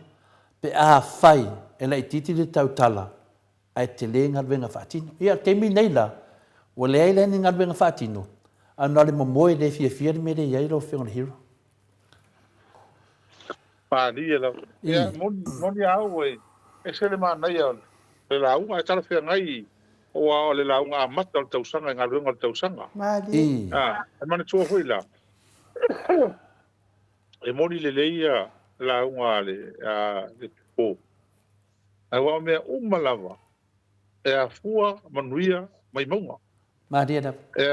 S4: pe afai e laitiiti le tautala, ae tele galuega faatino. Ia, o le taimi nei la, ua leai la ni galuega faatino, ae na o le momoe le fiafia le mea lea e i ai lau Afioga i le Hero.
S5: Malie lava. Ia, moni, moni a au e ese le manaia o le lauga, ae talafeagai aua o le lauga amata o le tausaga i galuega o le tausaga.
S1: Malie.
S5: A, e manatua foi la, e moni lelei ia lauga a le, a le po. Aua o mea uma lava e afua manuia mai mauga.
S4: Malie lava.
S5: E,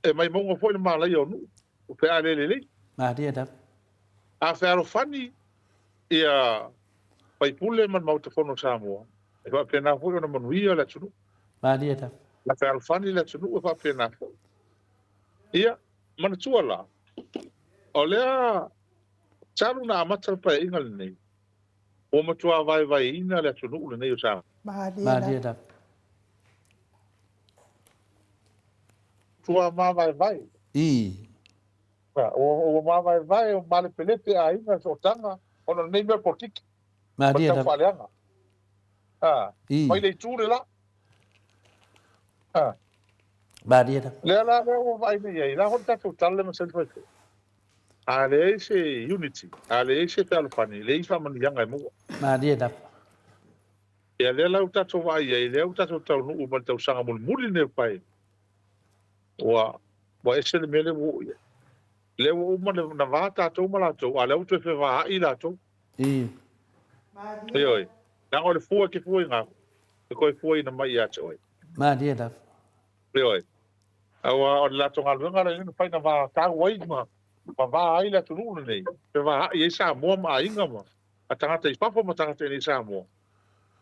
S5: e mai mauga foi le malaia o nuu, pe a le lelei.
S4: Malie lava.
S5: A fealofani ia faipule ma le Maota Fono o Samoa, e faapena foi ona manuia le atunuu.
S4: Malie lava.
S5: A fealofani le atunuu e faapena foi. Ia, manatua la, o lea talu na amata le Paeaiga lenei, ua matua vaevaeina le atunuu lenei o Samoa.
S1: Malie lava.
S5: Matua mavaevae.
S4: I.
S5: Ua mavaevae, ua malepelepe aiga, sootaga, ona o lenei mea o le polokiki.
S4: Malie lava.
S5: Faaleaga. Mai le itu le la.
S4: Malie lava.
S5: Lea la lea ua vaai nei i ai, la foi le tatou tala lea masani fai foi. A leai se unity, a leai se fealofani, leai faamanuiaga e maua.
S4: Malie lava.
S5: Ia lea la ua tatou vaai i ai, lea ua tatou taunuu mai le tausaga mulimuli lenei o le Paeaiga, ua ua ese le mea lea ua oo i ai. Lea ua uma ona va tatou ma latou, a o lea ua toe fevaai latou.
S4: I.
S5: Ioe. Leaga o le fua e te fuaina atu, e toe fuaina mai ia te oe.
S4: Malie lava.
S5: Ioe. Aua o le latou galuega lea na fai na va tau ai ma ma va ai le atunuu lenei, fevaai ai Samoa ma aiga ma a tagata i fafo ma tagata i inei i Samoa.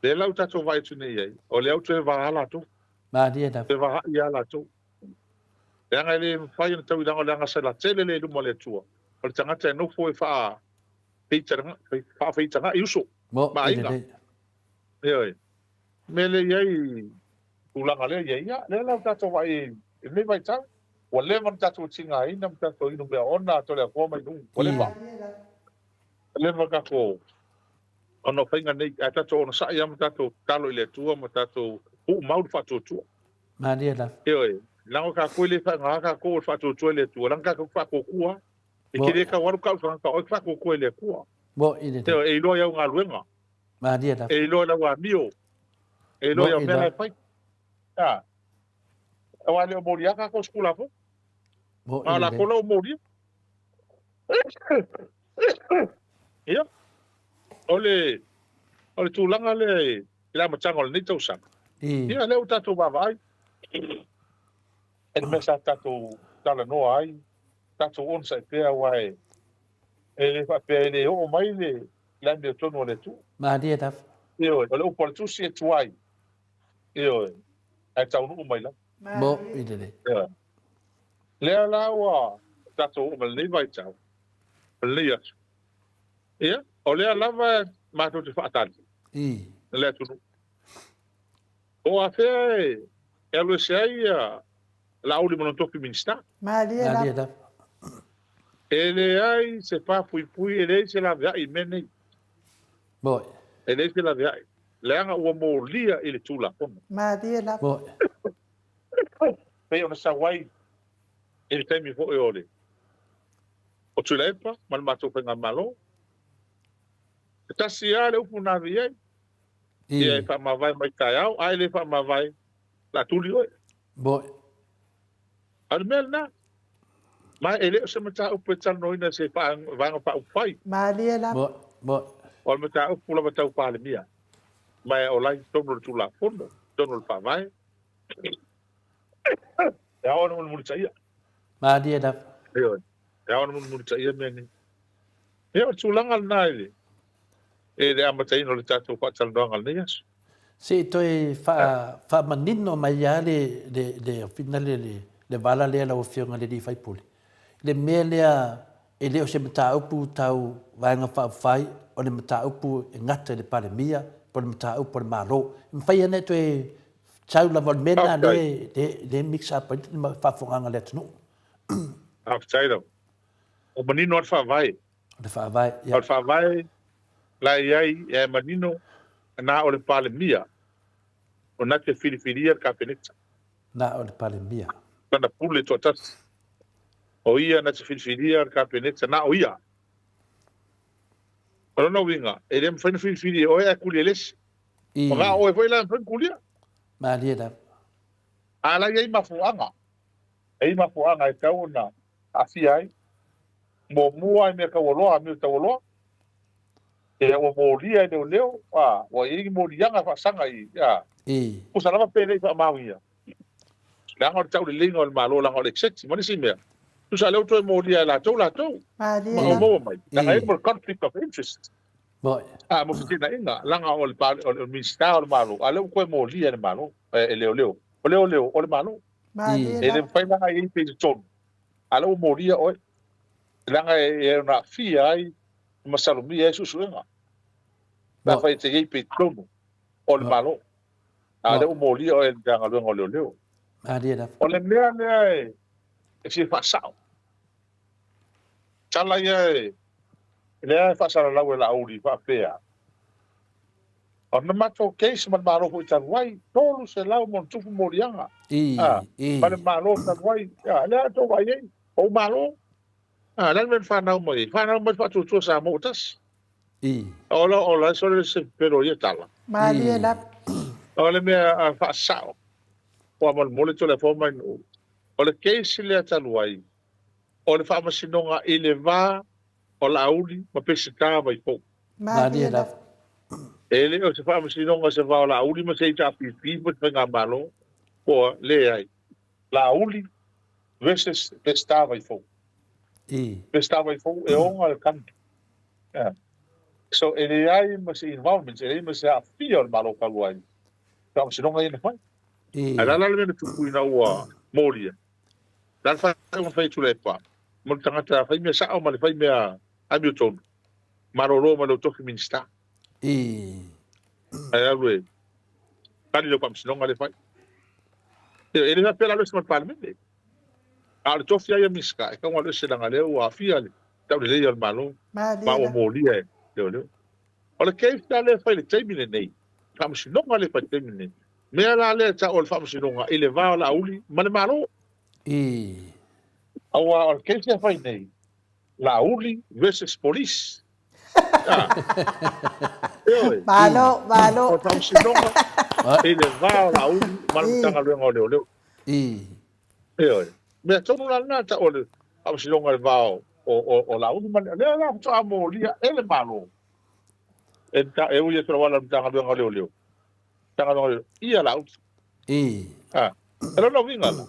S5: Lea la ua tatou vaai atu nei i ai, o lea ua toe va lava latou.
S4: Malie lava.
S5: Fevaai lava latou. Leaga e le mafai ona tau i leaga o le agasala tele lea i luma o le Atua, o le tagata e nofo e faa faafeitaga'i uso ma aiga. Ioe. Mea lea e i ai tulaga lea e i ai, ia, lea la ua tatou vaai i lenei vaitau, ua leva ona tatou tigaina ma tatou inu meaoona atu le Atua mai nuu, ua leva. Ua leva tatou ona o faiga nei, ae tatou onosai lava ma tatou tatalo i le Atua ma tatou puumau le faatuatua.
S4: Malie lava.
S5: Ioe, leaga o tatou e le faaaogaina tatou o le faatuatua i le Atua, leaga tatou te faatuatua lava. E te le tau alu tau tagata o oe e te faatuatua i le Atua.
S4: Mo'i lelei.
S5: Ioe, e iloa i au galuega.
S4: Malie lava.
S5: E iloa i lau amio. E iloa i au mea la e fai. A. Aua e le o molia tatou i se Tulafono.
S4: Mo'i
S5: A o
S4: lelei.
S5: latou la ua molia. Ia, o le, o le tulaga lea i le amataga o lenei tausaga, ia lea ua tatou vaavaai i le mea sa tatou talanoa ai, tatou onosai pea aua e, e le faapea e le oo mai le, le amiotonu a le Atua.
S4: Malie lava.
S5: Ioe, o le upu a le Tusi e tuai, ioe, ae taunuu mai lava.
S4: Mo'i lelei.
S5: Ioe. Lea la ua tatou oo mai lenei vaitau, lenei aso. Ia, o lea lava matou te faatali
S4: I.
S5: le atunuu. Po o afea e alu ese ai ia Laauli ma lona tofi Minisita.
S1: Malie lava.
S4: Malie lava.
S5: E leai se pa puipui, e leai se laveai i mea nei.
S4: Moe.
S5: E leai se laveai. Leaga ua molia i le Tulafono.
S1: Malie lava.
S4: Moe.
S5: Pei ona sau ai i le taimi foi o le o Tuilaepa ma le matou faigamalo. E tasi lava le upu na ave i ai, ia e faamavae mai taeao, a e le faamavae, o le a tuli oe.
S4: Moe.
S5: A o le mea lena, ma e le o se mataupu e talanoaina e se Vaega Faaupufai.
S1: Malie lava.
S4: Moe. Moe.
S5: O le mataupu lava tau Palemia, ma o la e i totonu o le Tulafono, i totonu o le Faavae. E ao ona mulimulitaia.
S4: Malie lava.
S5: Ioe. E ao ona mulimulitaia mea nei. Ia, o le tulaga lena i le, i le amataina o le tatou faatalanoaga i lenei aso.
S4: Se i toe faamanino mai lava le, le, le, le, le, le vala lea lau Afioga i le sui usufono, le mea lea e le o se mataupu tau Vaega Faaupufai, o le mataupu e gata i le Palemia po o le mataupu a le Malo. E mafai ona e toe Sau lava o le mea lena lea e mix up ai le faafofogaaga a le atunuu.
S5: Faafetai lava. Ua manino lava le Faavae.
S4: O le Faavae, ia.
S5: O le Faavae la e i ai, e manino, na o le Palemia o na te filifilia le Kapeneta.
S4: Na o le Palemia.
S5: Lana pule toatasi. O ia na te filifilia le Kapeneta, na o ia. O lona uiga, e le mafai ona filifili e oe ae kulia e le isi.
S4: I.
S5: O na o oe foi la e mafai ona kulia.
S4: Malie lava.
S5: A la e i ai mafuaaga. E i ai mafuaaga e tatau ona aafia ai. Muamua i mea taualoa, amio taualoa. Ia ua molia e leoleo, a, ua i ai ni moliaga e faasaga i, a.
S4: I.
S5: Tusa lava pe le i faamaonia. Leaga o le tauleleiga o le Malo, leaga o le executive ma nisi mea. Tusa lea ua toe molia e latou latou.
S1: Malie
S5: Ma
S1: la.
S5: ua maua mai. Leaga e i ai
S4: I.
S5: mo le conflict of interest.
S4: Moi.
S5: A, mo feteenaiga, leaga o le, o le Minisita o le Malo, a lea ua toe molia e le Malo, e leoleo. O leoleo, o le Malo.
S1: Malie
S5: E
S1: la.
S5: le mafai leaga e i ai pe i totonu, a lea ua molia oe. Leaga e ono aafia ai ma masalomia ai suesuega. Pe
S4: Moi.
S5: afai e te i ai pe i totonu o le Malo. A lea ua molia oe e le Matagaluega o Leoleo.
S4: Malie lava.
S5: O le mea lea e fia faasao. Tala ia e lea e faasalalau e Laauli faapea, o le matou case ma le Malo foi talu ai, 300 ma ona tupu moliaga.
S4: I,
S5: A,
S4: i.
S5: ma le Malo talu ai, a, lea tou vaai ai, o ou Malo. A, le a le mea na fanau mai ai? Fanau mai le faatuatua Samoa ua tasi.
S4: I.
S5: O la, o la, sole se pepelo i ia tala.
S1: Malie lava.
S5: O le mea a faasao, ua molemole Toleafoa mai Nuu. O le case lea talu ai, o le faamasinoga i le va o Laauli ma Peseta Vaifou.
S4: Malie lava.
S5: E le o se faamasinoga se va o Laauli ma se HRPP po o se Faigamalo, ua leai. Laauli versus Peseta Vaifou.
S4: I.
S5: Peseta Vaifou e ona le country. Yeah. So e leai ma se involvement, e leai ma se aafia o le Malo talu ai. Faamasinoga ia na fai.
S4: I.
S5: Ae la la le mea na tupu ina ua molia. La le faaiuga na fai e Tuilaepa, mo le tagata fai mea sao ma le fai mea amiotonu, malolo mai lou tofi Minista.
S4: I.
S5: Ae alu e tali lau faamasinoga lea e fai. E le faapea la alu ese ma le Palemene. A o le tofi lava ia Minista, e tatau ona alu ese leaga o lea ua aafia le tauleleia o le Malo ma ua molia e leoleo. O le case la lea e fai i le taimi lenei, faamasinoga lea e fai i le taimi lenei, mea la lea e tau o le faamasinoga i le va o Laauli ma le Malo.
S4: I.
S5: Aua o le case lea e fai nei, Laauli versus Police. Ah. Ioe.
S1: Malo, malo.
S5: O le faamasinoga i le va o Laauli ma le Matagaluega o Leoleo.
S4: I.
S5: Ioe. Mea tonu la lena tau o le faamasinoga i le va o, o, o Laauli ma le, lea la faatoa molia e le Malo. E, e ui atu lava la Matagaluega o Leoleo. Matagaluega o Leoleo. Ia Laauli.
S4: I.
S5: Ah. E lona uiga la,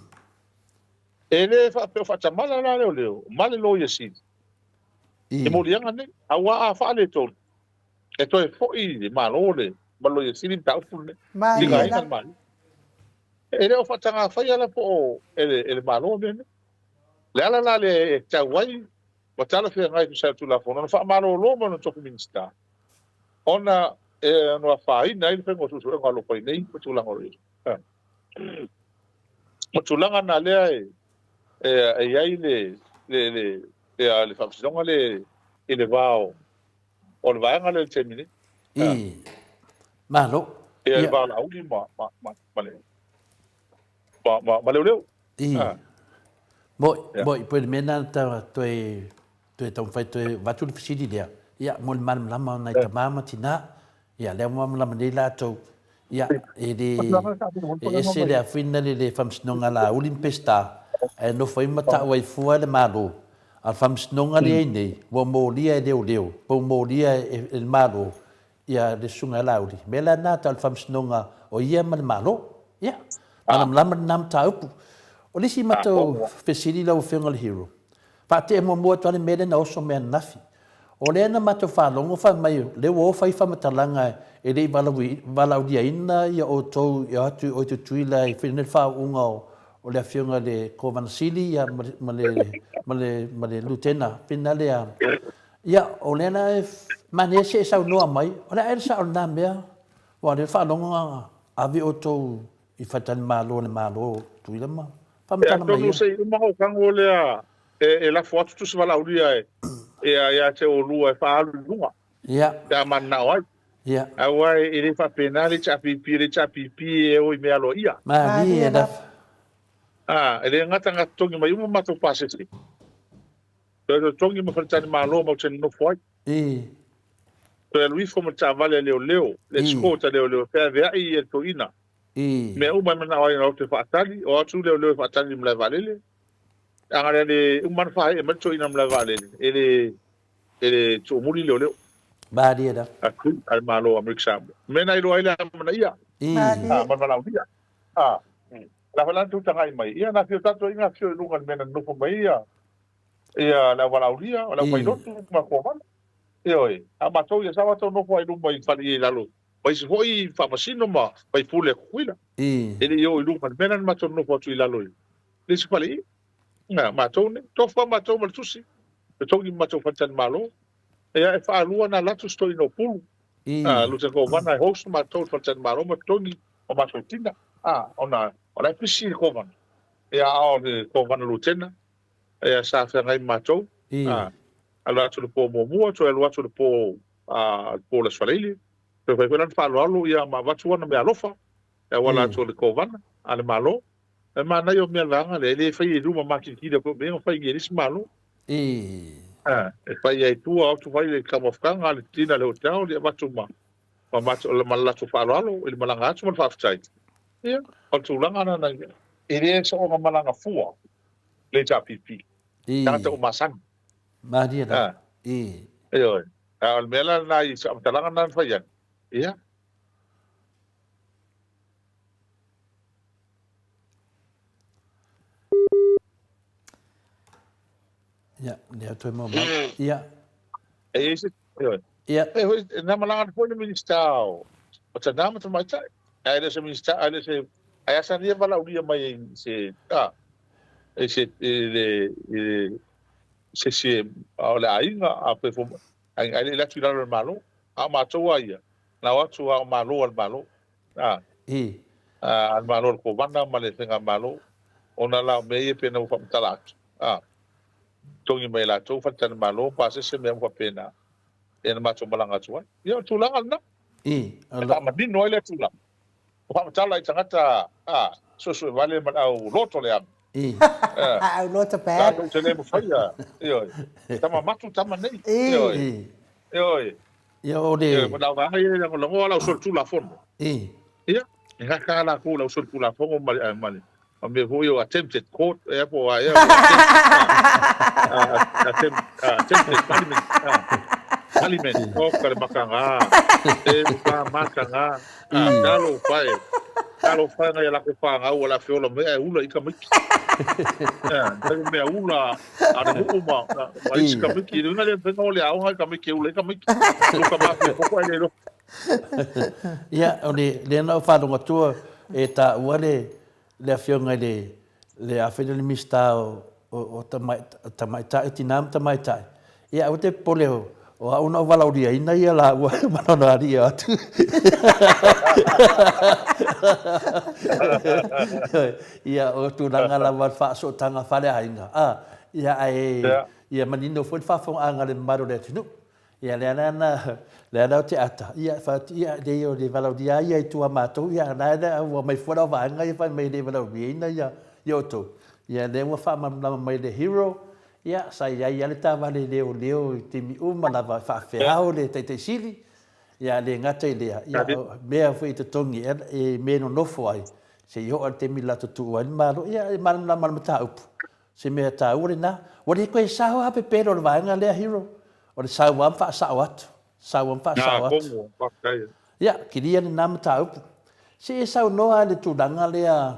S5: e le faapea o faatamala la leoleo ma le Loia Sili
S4: I.
S5: i moliaga nei, aua a faaletonu, e toe foi i le Malo le ma le Loia Sili mataupu lenei,
S1: Malie
S5: tigaina
S1: la.
S5: le Malo. E le o faatagafaia la po o e le, e le Malo mea nei. Le ala la lea e tau ai ma talafeagai e tusa ai o le Tulafono, ona faamalolo mai lona tofi Minisita, ona e ono afaina ai le faiga o suesuega o lo o fai nei ma tulaga o lo o i ai. O tulaga na lea e e i ai le le le le le faamasinoga le i le va o o le vaega lea i le taimi nei.
S4: I. Malo.
S5: Ia le va o Laauli ma ma ma ma le ma ma ma leoleo.
S4: I. Moi, moi, pei o le mea lena na toe toe taumafai toe avatu le fesili lea, ia, mo le malamalama o nai tama ma tina, ia, lea ua malamalama nei latou, ia, e le, e ese le afuina le le faamasinoga a Laauli ma Peseta, ae nofo ai ma tau ai fua le Malo. A o le faamasinoga lea e i ai nei, ua molia e leoleo, po ua molia e le Malo, ia le susuga ia Laauli. O le mea la lena tau le faamasinoga o ia ma le Malo. Ia, malamalama lena mataupu. O le isi matou fesili lau Afioga i le Hero, Faatea muamua atu lava le mea lea na oso mai ananafi. O lea na matou faalogo fai mai o lea ua o fai faamatalaga e le i valaauliaina ia outou e o atu i o i Tutuila e fai nei le faauuga o le afioga i le Kovana Sili ia ma le ma le ma le Lutena Finale a ia o lea la e manaia se e saunoa mai o le a ea le sao o lena mea aua o lea faalogo na ave outou i faletalimalo a le Malo o Tutuila ma
S5: E
S4: faamatala mai
S5: atonu
S4: ia.
S5: se i uma ou tago lea. E lafo atu tusi valaaulia e ia te oulua e faaalu i luga.
S4: Ia.
S5: Pe a mananao ai.
S4: Ia.
S5: Aua e le faapena le HRPP, le HRPP e o i mea aloaia.
S4: Malie lava.
S5: A, e le gata na totogi mai uma matou pasese. Toe totogi ma faletalimalo matou te nonofo ai.
S4: I.
S5: Toe alu ifo ma le taavale a leoleo, le escort a leoleo e feaveai ia le toeaina.
S4: I.
S5: Mea uma e manao ai na o atu e faatali, o atu leoleo e faatali i le malae vaalele. A na le uma ona faaee mai le toeaina i le malae vaalele, e le e le tuumuli leoleo.
S4: Malie lava.
S5: A crew a le Malo o Amerika Samoa. O mea na iloa ai le amanaia.
S4: I.
S5: A, ma le valaaulia. A, la foi la na tutagai mai, ia na afio tatou ai na afio i luga i le mea na nonofo mai ai ia, ia le auvalaaulia, o le aufailotu ma le kovana. Ioe, a o matou ia sa matou nofo ai i luma i fale i lalo ma isi foi faamasino ma faipule a Tutuila. E le i oo i luga i le mea lena na matou nonofo atu i lalo i le isi fale i. Na, matou nei, tofu lava matou ma le tusi, totogi ma matou faletalimalo. Ia, e faalua ona alu atu si toeaina o Pulu, a, Lutena Kovana e host matou i le faletalimalo ma totogi ma matou tina, a, ona o la e pisi le Kovana. Ia, a o le Kovana Lutena, ia, sa feagai ma matou, a, alu atu i le po muamua, toe alu atu i le po, a, le po o le Aso Faraile, toe fai foi lana faaaloalo, ia, ma avatu ana meaalofa e auala atu i le Kovana a le Malo. E manaia o mea vaega lea, e le faia i luma makilikili pei o mea na fai nei e le isi Malo. E fai ai tua, o atu fai le taumafaga a le tina i le hotel, ia avatu ma ma ma le latou faaaloalo i le malaga atu ma le faafetai. Ia, o le tulaga lena, e le soona malaga fua le HRPP, tagata ua masani.
S4: Malie lava.
S5: Ioe. A o le mea la lena i se faamatalaga lena na fai atu, ia.
S4: Ia, lea toe maua mai. Ia.
S5: E i ai se, ioe.
S4: Ia.
S5: E foi, na malaga atu foi le Minisita o, o Tina ma Tamaitai. Ae le o se Minisita, ae le o se, ae asani ia valaaulia mai i se, a, i se, i le, i le, se isi o le aiga, a pe fo, ae le i alu atu i lalo o le Malo. A o matou lava ia, na o atu lava o Malo a le Malo. A.
S4: I.
S5: A le Malo o le Kovana ma le Faigamalo, ona la o mea ia pei ona ou faamatala atu, a, totogi mai e latou faletalimalo, pasese, mea uma faapena, ia na matou malaga atu ai. Ia o le tulaga lena.
S4: I.
S5: E faamanino ai lea tulaga. Ua faamatala i tagata, a, suesue vale ma le au loto leaga.
S4: I.
S1: A, au loto bad.
S5: Tatou te le mafaia, ioe. Tama matu tama nei.
S1: I.
S5: Ioe.
S4: I.
S5: Ioe.
S4: Ia o le.
S5: Ioe, ma vaega ia e lagolagoa lau solitulafono.
S4: I.
S5: Ia, e gata lava latou i lau solitulafono ma le, ma le, ma mea foi ia o attempted court, ea po o a ea, attempted parliament, parliament, oka le makaga, e pa makaga, talofa e, talofa e nai a latou fanau o le a feola mai ae ula i tamaiti. Fai mea ula a le nuu ma, ma isi tamaiti, le uiga lea mafai ona o le aoga i tamaiti e ula ai tamaiti. Luka mafia koko ai le iloa.
S4: Ia, o le, lea na ou faalogo atu e taua le, le afioga i le, le a foi lea le Minisita o, o, o tamaitai, o tina ma tamaitai. Ia aua te popole o, o au na ou valaauliaina ia laua ma lona alii e o atu. Ia, o tulaga lava o le faasootaga faaleaiga, a, ia ae, ia manino foi le faafofogaaga a le mamalu o le atunuu. Ia lea la na, lea la o te ata, ia fai atu, ia leai o le valaaulia lava ia i tua matou, ia la e ua aumai fua lau vaega ia fai mai e le valaauliaina ia outou. Ia lea ua faamalamalama mai le hero, ia sa i ai lava le taavale leoleo i taimi uma lava e faafeao le Taitai Sili, ia le gata i lea, ia o mea foi e totogi e mea e nonofo ai seia oo lava i le taimi latou tuua ai le Malo. Ia e malamalama le mataupu, se mea taua lena. Ua le toe sao lava pepelo o le vaega lea hero. O le sau lava ma faasao atu, sau lava ma faasao atu. Ia, kilia lena mataupu. Se e saunoa lava i le tulaga lea,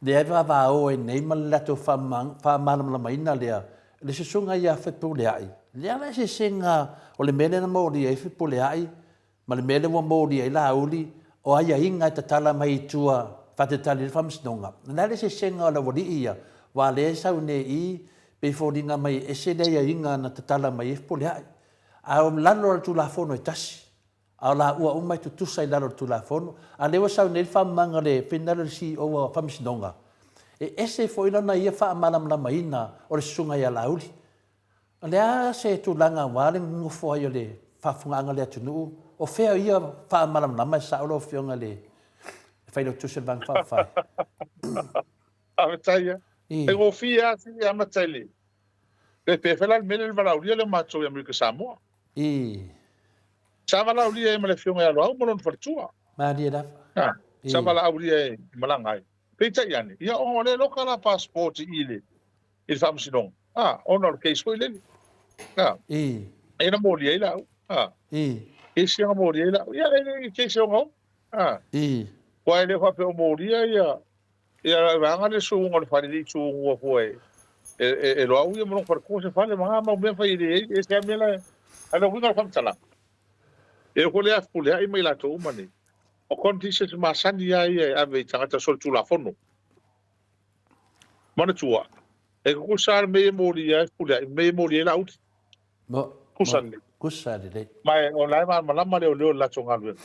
S4: lea e vavao ai nei ma le latou faamalamalamaina lea, le susuga ia Fepuleai, lea la eseesega o le mea lea na molia ai Fepuleai Ma le mea lea ua molia ai Laauli, o aiaiga e tatala mai i tua faatalitali ai le Faamasinoga. O le a le eseesega o le aualii ia, aua lea e sau nei i i, pei e foliga mai e ese le aiaiga na tatala mai ai Fepuleai. A o lalo o le Tulafono e tasi, a o laua uma e tutusa i lalo o le Tulafono. A o lea ua sau nei le faamamaga o le finagalo o le CEO o Faamasinoga, E ese foi lana ia faamalamalamaina o le susuga ia Laauli. O le a se tulaga aua le nonofo ai o le faafofogaaga a le atunuu? O fea ia faamalamalama e sao lau Afioga i le Failautusi o le Vaega Faaupufai?
S5: Faafetai lava. Faigofie lava se i amata i le pe fai la le mea lea le valaaulia lea o matou i Amerika Samoa. Sa valaaulia ai ma le Afioga ia Loau ma lona faletua.
S4: Malie lava.
S5: Sa valaaulia e malaga ai. Peitai ane, ia ona o lea e loka la passport i le i le faamasinoga, a, ona o le case foi lele. A, e na moli ai lau. A, case na moli ai lau. Ia, e le case o ngau. A, ua e le faapea o molia ia, ia vaega le suuga o le fale le suuga fua e, e, e loau ia ma lona faletua se fale ma ngā mau mea fai e le ai, e se a mea la, a le uiga o le faamatalaga. E o le fepuleai ma i latou uma nei. O conditions masani lava ia e ave i tagata solitulafono. Manatua, e tutusa lava le mea e molia ai Fepuleai ma mea e molia ai Laauli. Tutusa lelei.
S4: Tutusa lelei.
S5: Ma o la e malamalama leoleo i le latou galuega.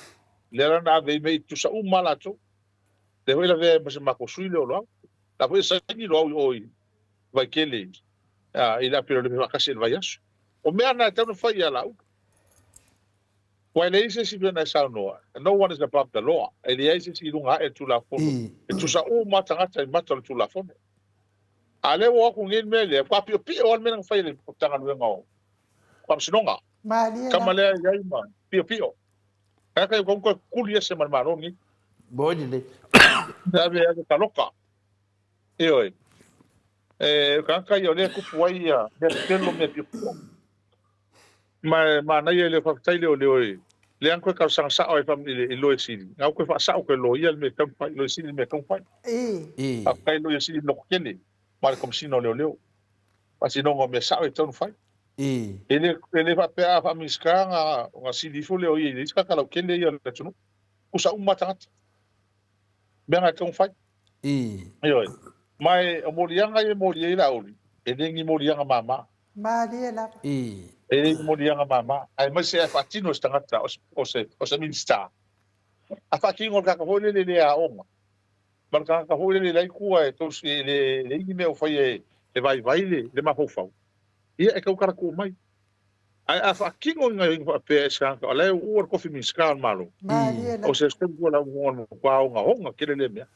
S5: Lea la na ave ai mea i tutusa uma lava latou. Lea foi e lavea ai ma se matou sui lea o Loau. La foi e saini Loau i o i Vaitele i le Aperoli faatasi i le vaiaso. O mea na e tatau ona fai ia Laauli. Aua e leai se isi pei ona e saunoa, no one is above the law, e leai se isi i luga ae o le Tulafono, e tusa uma lava tagata i mata o le Tulafono. A o lea ua o atu nei le mea lea, faatoa piopio lava le mea lea na fai e le Matagaluega o Faamasinoga.
S1: Malie
S5: Tama lea e i ai ma piopio. Tagata ia ua toe tutuli ese ma le Malo lenei.
S4: Moni lelei.
S5: E ave ave taloka. Ioe. E, o tagata ia o lea e tupu ai ia mea pepelo, mea piopio. Ma e manaia i le faafetai leoleo e lea na toe talosaga sao ai i le Loia Sili, na ua toe faasao toe loia le mea e tatau ona fai, Loia Sili le mea e tatau ona fai. Faafetai i le Loia Sili lototele ma le Komesina o Leoleo, faatinoga o mea sao e tatau ona fai. E le faapea a faa-Minisita ona sili ifo lea o ia i le isi tagata lautele ia o le atunuu. Tutusa uma lava tagata. Mea na e tatau ona fai. Ioe. Ma e o moliaga ia e moli ai Laauli, e le ni moliaga mama.
S1: Malie lava.
S5: E le ni moliaga mama, aemaise a faatino e se tagata o se Minisita. A faatino e le tagata foi lele e le aoga, ma le tagata foi lele e leai tua e tausi, e leai ni mea o faia e vaivai le mafaufau, ia e tautala tuu mai. Ae a faatino i gaoioiga faapea e se tagata o la e uua le tofi Minisita o le Malo, o se aso ua lauga le matua ogaoga tele lea mea.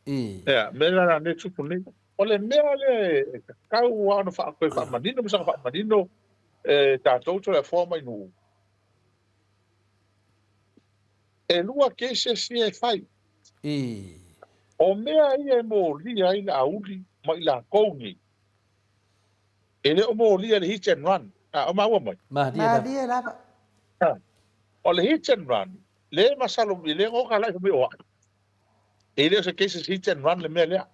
S5: Ia, mea la lea e tupu nei. O le mea lea e tatau lava ona toe faamanino ma saga faamanino e tatou Toleafoa mai nuu. E lua cases ia e fai. O mea ia e molia ai Laauli ma i latou nei, e le o molia i le hit and run. A, o maua mai?
S1: Malie lava.
S5: O le hit and run, le masalo, le goga lai fai mai o au. E le o se cases hit and run le mea lea.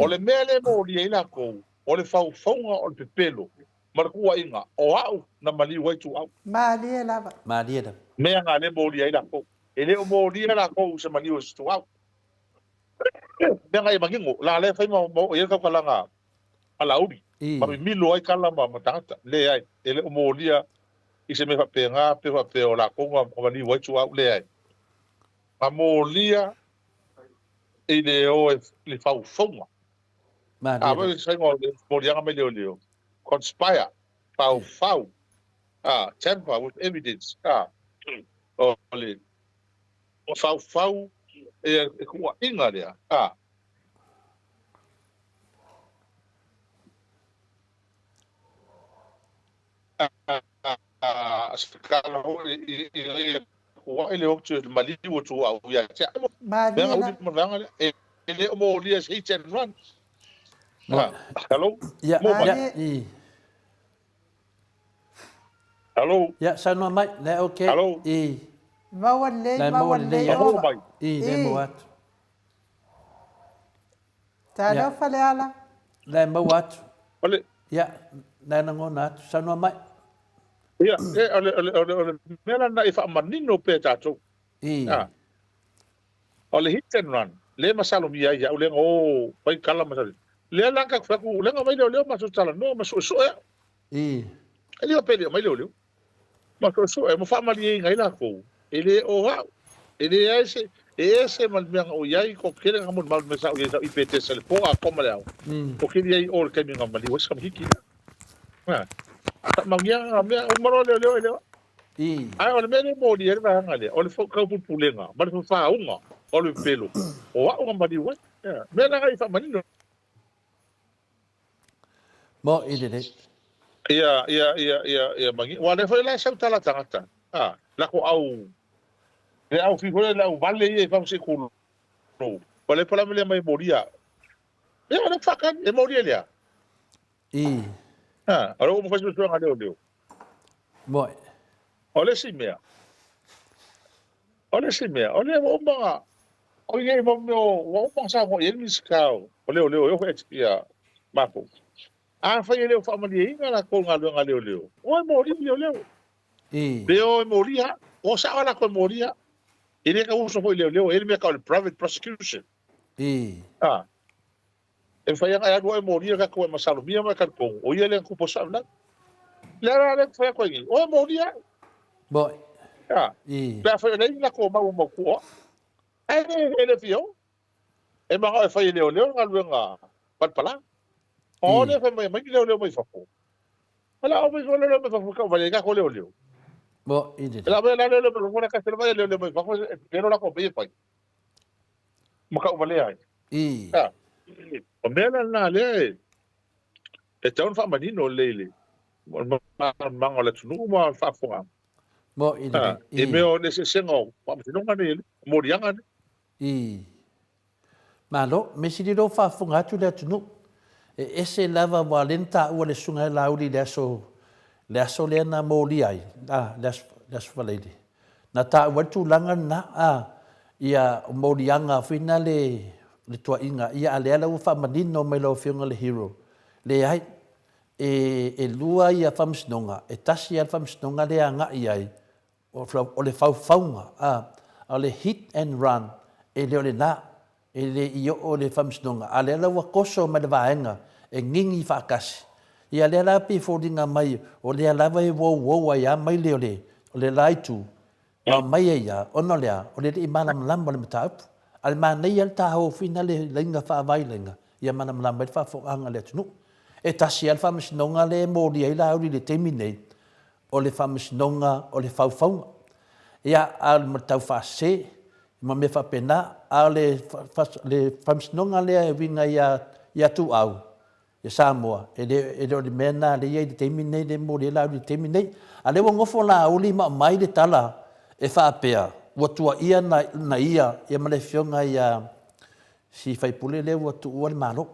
S5: O le mea lea e molia ai latou, o le faufauga o le pepelo ma le tuuaiga o au na maliu ai Tuuau.
S1: Malie lava.
S4: Malie lava.
S5: Mea na lea e molia ai latou. E le o molia latou i se maliu o se Tuuau. Mea na ia manino, la lea e fai ma oo i ai le tautalaga a Laauli, ma mimilo ai tala ma tagata. Leai, e le o molia i se mea faapena pe faapea o latou na maliu ai Tuuau. Leai. Na molia i le o i le faufauga. A foi le faiga o le moliaga mai leoleo, conspire, faufau, tamper with evidence, o le faufau e tuuaiga lea, se tala foi ina ia tuuai le otu i le maliu o Tuuau ia te au.
S1: Malie
S5: la. Vaega lea, e le o molia se hit and run. Hello?
S4: Ia,
S1: ia,
S4: i.
S5: Hello?
S4: Ia, saunoa mai, lea ok.
S5: Hello?
S4: I.
S1: Maua lelei,
S4: Lea
S1: maua lelei.
S5: Maua mai.
S4: I, lea maua atu.
S1: Talofa Leala.
S4: Lea e maua atu.
S5: O le.
S4: Ia, lea e lagona atu. Saunoa mai.
S5: Ia, e, o le, o le, o le, o le mea lena e faamanino pea tatou.
S4: I.
S5: Ah. O le hit and run, lea e masalomia ai au, lea na o fai tala ma lea la ka fai atu, lea na aumai leoleo matou talanoa ma suesue au.
S4: I.
S5: E le o pe le aumai leoleo. Ma suesue, ma faamalieina ai latou, e le o au. E leai se, E ese ma le mea na ou i ai, ko tele na molimau le mea sa ou i ai sa ou i Petesa i le po atoa ma le ao. Ko keli ai o le taimi na maliu ai se tamaititi lea. A, faamanuiaga na mea, uma loa leoleo e leo. Ae o le mea lea e molia ai le vaega lea, o le taupulepulega ma le fafaauga o le pepelo o au na maliu ai. Mea la na i faamanino.
S4: Mo i lelei.
S5: Ia, ia, ia, ia, ia magi. Ua lea foi la e sau tala tagata. A, lako au, le au fi foi le au vale ia i fafo se i kulou. Ua le pala lea mai e molia. Ia, o le whakani, e molia lea.
S4: I.
S5: A, o le ua mawhai suesuega leo leo.
S4: Moi.
S5: O le isi mea, o le isi mea, o lea ua uma ona, o i ai mau mea ua uma ona saunoa i ai le Minisita o Leoleo e oo foi ia matou. Afai e le o faamalieina latou galuega a leoleo, o e moli leoleo. Pe o e moli lava, o sao lava latou e moli lava. E le tau uso foi i leoleo, e i ai le mea e tau o le private prosecution. A, E mafai lava ona e alu oe e molia le tatou e masalomia ma e talitonu, o ia lea na tupu ai se faalavelave. O le a la lea e fai atu ai nei, o e molia au.
S4: Moi.
S5: A, pe afai o leai ni latou mau mautu o au. Ae le, e le fia o. E manao e fai e leoleo le galuega palapala. O lea fai mai, aumai ni leoleo mai fafo. O le a aumai foi leoleo mai fafo e tauvale ai tatou leoleo.
S4: Moi.
S5: E la aumai la leoleo mai fafo, la e leoleo mai fafo, e pepelo latou mea ia e fai. Ma tauvalea ai. A, o mea la lena lea e e tatau ona faamanino lelei i le malamalamaga o le atunuu ma le faafofogaaga.
S4: Mo'i lelei.
S5: I mea o le eseesega o faamasinoga nei e moliaga nei.
S4: I. Malo, mea sili lea ua faafofoga atu le atunuu. E ese lava aua lea na taua le Susuga ia Laauli i le aso, le aso lea na molia ai, a, le aso, le aso Faraile. Na taua ai le tulaga lena, a, ia, o moliaga foi na le, le tuaiga, ia a lea la ua faamanino mai lau Afioga le Hero. Leai, e, e lua ia faamasinoga, e tasi lava le faamasinoga lea e agai i ai, o le faufauga, a, o le hit and run, e le o lena, e le i oo i le faamasinoga, a lea la ua toso mai le vaega e gigi faatasi. Ia lea la pei e foliga mai o lea lava e uouou ai lava mai le o le, o le la itu, ma aumai ai lava, ona o le a? O le le i malamalama o le mataupu. A o le manaia le taofina le laina faavailaina, ia malamalama ai le faafofogaaga a le atunuu. E tasi lava le faamasinoga lea e molia ai Laauli i le taimi nei, o le faamasinoga o le faufauga. Ia, a o le taufaasese ma mea faapena, a o le faamasinoga lea e uiga ia Tuau, ia Samoa, e le o le mea lena lea e i ai i le taimi lenei, lea e momoli ai Laauli i le taimi lenei. A o lea ua nofo Laauli ma aumai le tala e faapea, ua tuuaia na ia ma le afioga ia si faipule lea ua tuua le Malo,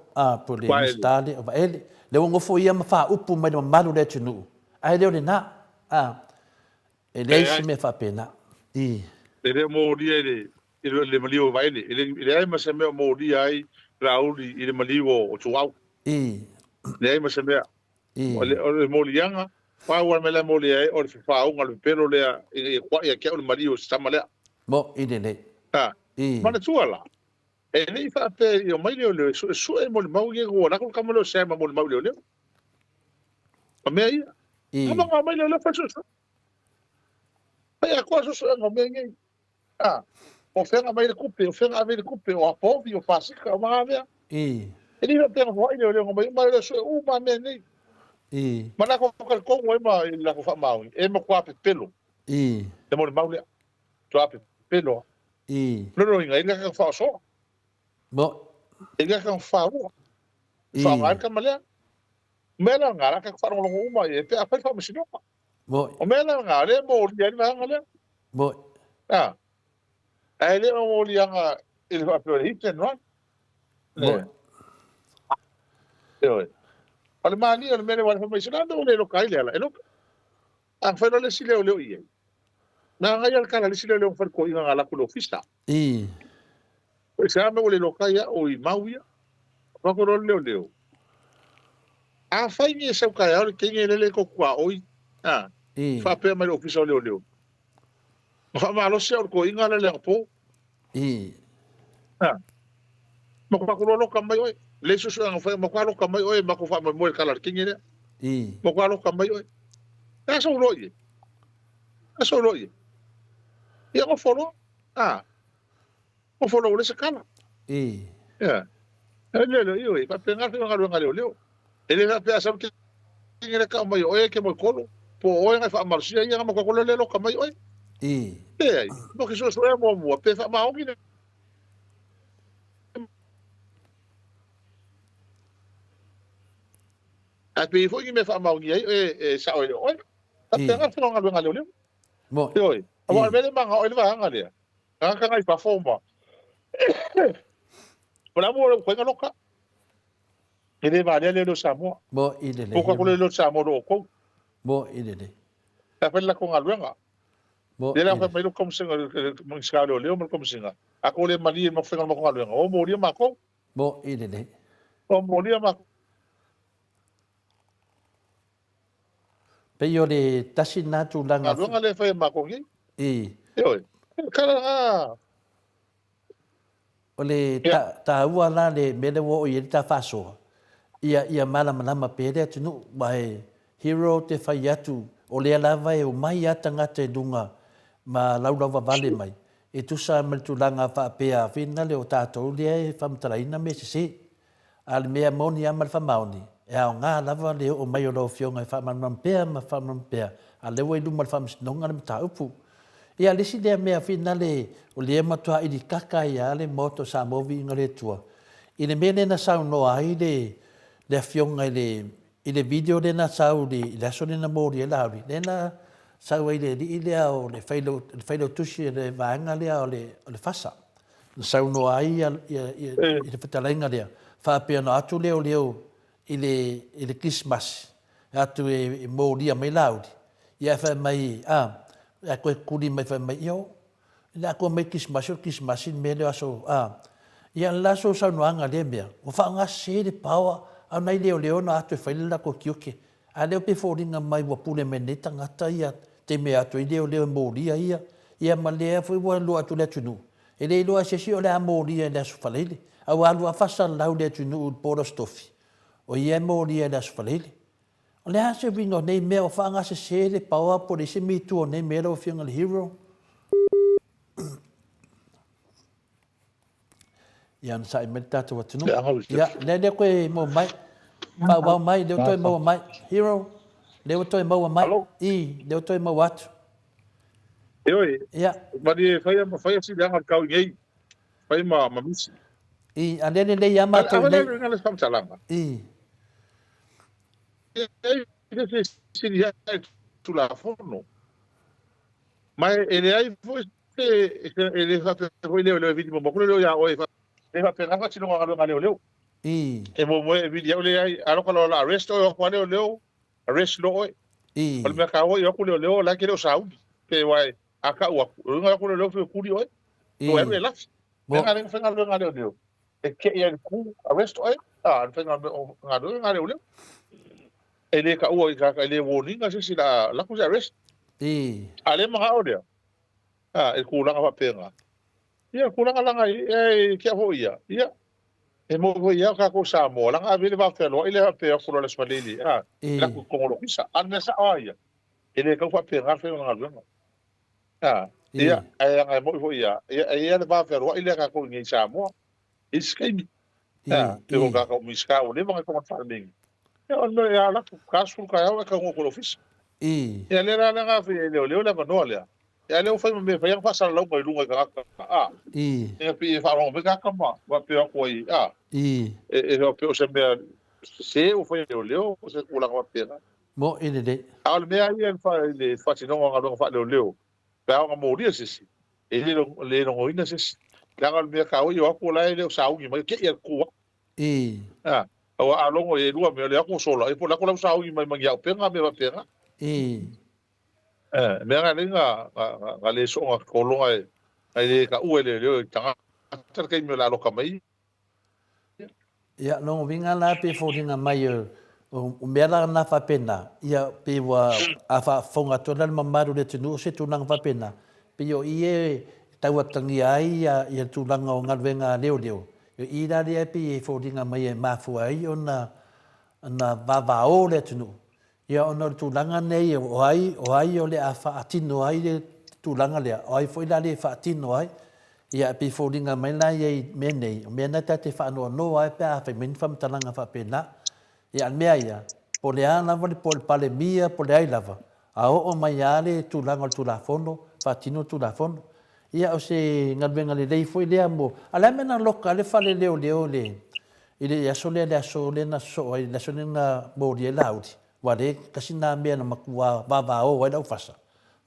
S4: po o le Minisita lea o Vaele, lea ua nofo ia ma faaupu mai le mamalu o le atunuu, ae le o lena, a, e leai se mea faapena. I.
S5: E le o molia i le, i le maliu o Vaele, e leai ma se mea o molia ai Laauli i le maliu o Tuau.
S4: I.
S5: Leai ma se mea.
S4: I.
S5: O le moliaga, pau lava le mea la e molia ai, o le fafaauga o le pepelo lea ina ia kuai ia te au le maliu o se tama lea.
S4: Mo, i lelei.
S5: A.
S4: I.
S5: Manatua la, E le i faapea i omai leoleo e suesue molimau ia ua lako le tama lea o Sam a molimau i leoleo. O mea ia. Ama nga omai leoleo fai suesue. Fai atoa suesuega o mea nei. A, o fea na aumai le tupe, o fea na ave ai le tupe, o a povi, o pasika, o mga mea. E le i faapea na foai leoleo na omai uma leoleo e sue uma mea nei. Ma lako talitonu ai ma i lako faamaoni, e matua pepelo. Le molimau lea. Matua pepelo. Lona uiga, e le kaka faaosoa. E le kaka faaua. Faaaoga ai le tama lea. O mea la na, la kaka faalogologo uma i ai pe a fai le faamasinoga. O mea la na, o lea e molia ai le vaega lea. A, ae le o moliaga i le faapea o le hit and run. Ioe. O le malie o le mea lea ua fai mai, se la mea ua le loka ai le ala, e loka. A fai loa le isi leoleo i ai, na agaia le tala a le isi leoleo na fai le toeaina na alu atu i le ofisa. I se a mea ua le loka ai au i mau ia. Fai atu loa le leoleo, Afai ni e sau taeao le teine lele e tou tuaoi, a, faapea mai le ofisa o leoleo, na faamalosi au i le toeaina lea le anapo. A, matua atu loa loka mai oe, leai se suesuega na faia, matua loka mai oe, matou faamoemoe i le tala a le teine lea. Matua loka mai oe. E a sou loa i ai? E a sou loa i ai? Ia nofo loa. A. Ofo loa ua leai se kala. Ia. E le leo, ioe, faapena le faiga galuega a leoleo. E le faapea a sau le teine lea tau mai o oe e te moekolo, po o oe na e faamalosia ia na matua lea loka mai oe. Leai, mo ke suesuea muamua pe faamaoni le Ae pe i ai foi ni mea e faamaonia ai oe e sao e le o oe. Faapena le faiga o galuega a leoleo. Ioe, aua o le mea lea e manao ai le vaega lea, tagata na i fafo ma o le a mua ua faiga loka. E le valea leoleo Samoa.
S4: Mo i lelei.
S5: Ko tatou leoleo Samoa lo outou.
S4: Mo i lelei.
S5: Pe a fai le latou galuega.
S4: Mo
S5: Lea la fai mai le Komesina, le Minisita o Leoleo ma le Komesina, a tou le malie i le faiga o le matou galuega, o molia matou.
S4: Mo i lelei.
S5: O molia matou.
S4: Pei o le tasi lena tulaga.
S5: Galuega lea e fai e matou nei.
S4: I.
S5: Ioe. Kala lena.
S4: O le taua la le mea lea ua oo i ai le ta faasoa, ia ia malamalama pea le atunuu, aua e hero te fai atu, o lea lava e omai lava tagata i luga ma laulauvavale mai, e tusa ma le tulaga faapea finale o tatou lea e faamatalaina mea sese. A o le mea moni lava ma le faamaoni, e aoga lava le oo mai o lau Afioga e faamalamalama pea ma faamalamalama pea, a o lea ua i luma o le Faamasinoga le mataupu. Ia, o le isi lea mea finale o lea e matua ilikaka ai lava le Maota o Samoa Viiga o le Atua, i le mea lea na saunoa ai le le Afioga i le i le video lea na sau i le aso lea na molia ai Laauli, lea na sau ai le alii lea o le failautusi o le vaega lea o le FASA. Na saunoa ai i le fetalaiga lea, faapea na o atu leoleo i le Kerisimasi, e atu e molia mai Laauli, ia ae fai mai, a, ae toe tuli mai fai mai, io, le a toe mai Kerisimasi o le Kerisimasi le mea lea o aso, a. Ia o le aso saunoaga lea mea, ua faaaoga sese le power a o nai leoleo na o atu e fai le latou tiute. A lea pei e foliga mai ua pule mai nei tagata ia taimi e atu ai leoleo e molia ia, ia ma lea foi ua iloa atu i le atunuu, E le iloa e se isi o le a molia i le Aso Faraile, a ua alu lava faasalalau le atunuu i le po o le Aso Tofi, o ia e molia i le Aso Faraile. O le a se uiga o nei mea ua faagasese le paoa po o le isi mitu o nei mea lau Afioga i le Hero? Ia onosai mai le tatou atunuu. Ia, lea lea koe maua mai. Faaauau mai, lea ua toe maua mai. Hero, lea ua toe maua mai. I, lea ua toe maua atu.
S5: Ioe,
S4: Ia.
S5: malie faia ma faia si leaga o le tau i nei, fai ma, ma misi.
S4: I, a lea lelei lava matou
S5: i nei. A le faamatalaga.
S4: I.
S5: E ai se sili ae Tulafono. Ma e leai foi se, e le faapea foi leoleo e vili muamua atu leoleo ia oe. E le faapena faatinoga o galuega a leoleo.
S4: I.
S5: E muamua e vili au leai, a loka loa o le a arrest oe, o atu lava leoleo, arrest loa oe.
S4: I.
S5: O le mea taua i o atu leoleo o la e te le o sauni. Pe aua a tau atu, o lona uiga e o atu leoleo fia tuli oe.
S4: I.
S5: Ua alu e lafi. Mea na le faigaluega a leoleo. E kei ai le ku, arrest oe, a, le faigaluega a leoleo. E le taua i tagata, e le warn ina se isi o le a alu atu se arrest.
S4: I.
S5: A le manao lea, a, i le tulaga faapena. Ia, tulaga laga e te au foi ia, ia, e moni foi ia tatou Samoa, leaga ave ai le va fealoai lea faapea atu loa i le Aso Faraile, a, e alu atu i totonu o le Ofisa. A o le mea sao lava ia, e le tau faapena le faiga o le galuega. A, ia, ae leaga e moni foi ia, ia, e i ai lava le va fealoai lea a tatou i inei i Samoa, i isi taimi. A, pei o tatou Minisita ua leva ona i totonu o le Palemene, ia o le mea e alu atu, 40 taeao ae taunuu atu i le Ofisa. Ia lea la na fai e leoleo le avanoa lea. Ia a lea ua fai ma mea e fai ana faasalalauga i luga i tagata, a. Ia pei e faalogo mai tagata ma faapea atu ai, a. E faapea o se mea sese ua fai e leoleo o se tulaga faapena.
S4: Mo'i lelei.
S5: A o le mea lava ia i le faatinoga o galuega faaleoleo, pe a ona molia se isi, e le logoina se isi. Leaga o le mea taua ia o atu o la e le o sauni mai, te i a le tu atu.
S4: I.
S5: A, aua a logo e lua mea, o le atu o sola, ia po o le atu la ua sauni mai ma ni auupega mea faapena.
S4: I.
S5: E, mea na lei na, na, na le soona tologa e, na le taua e leoleo i tagata le taimi o le a loka mai.
S4: Ia, lona uiga la pe foliga mai o, o mea la na faapena, ia pe ua, a faafofoga atu ai la le mamalu o le atunuu o se tulaga faapena, pei o i e tauatagia ai ia, ia tulaga o galuega a leoleo, O i la lea e pei e foliga mai e mafua ai ona ona vavao le atunuu, ia ona o le tulaga nei o ai, o ai o le a faatino ai le tulaga lea, o ai foi la le faatino ai. Ia, e pei e foliga mai la ia i mea nei, o mea na ta te faanoanoa ai pe a fai mai ni faamatalaga faapena. Ia, a le mea ia, po o le a lava le po o le Palemia po o le ai lava, a oo mai lava le tulaga o le Tulafono, faatino le Tulafono. Ia, o se galuega lelei foi lea mo... A o le a le mea na loka ai le fale leoleo i le, i le aso lea, le aso lea na sosoo ai, le aso lea na molia ai Laauli, aua o lea e tasi lena mea na matua vavao ai lau fasa,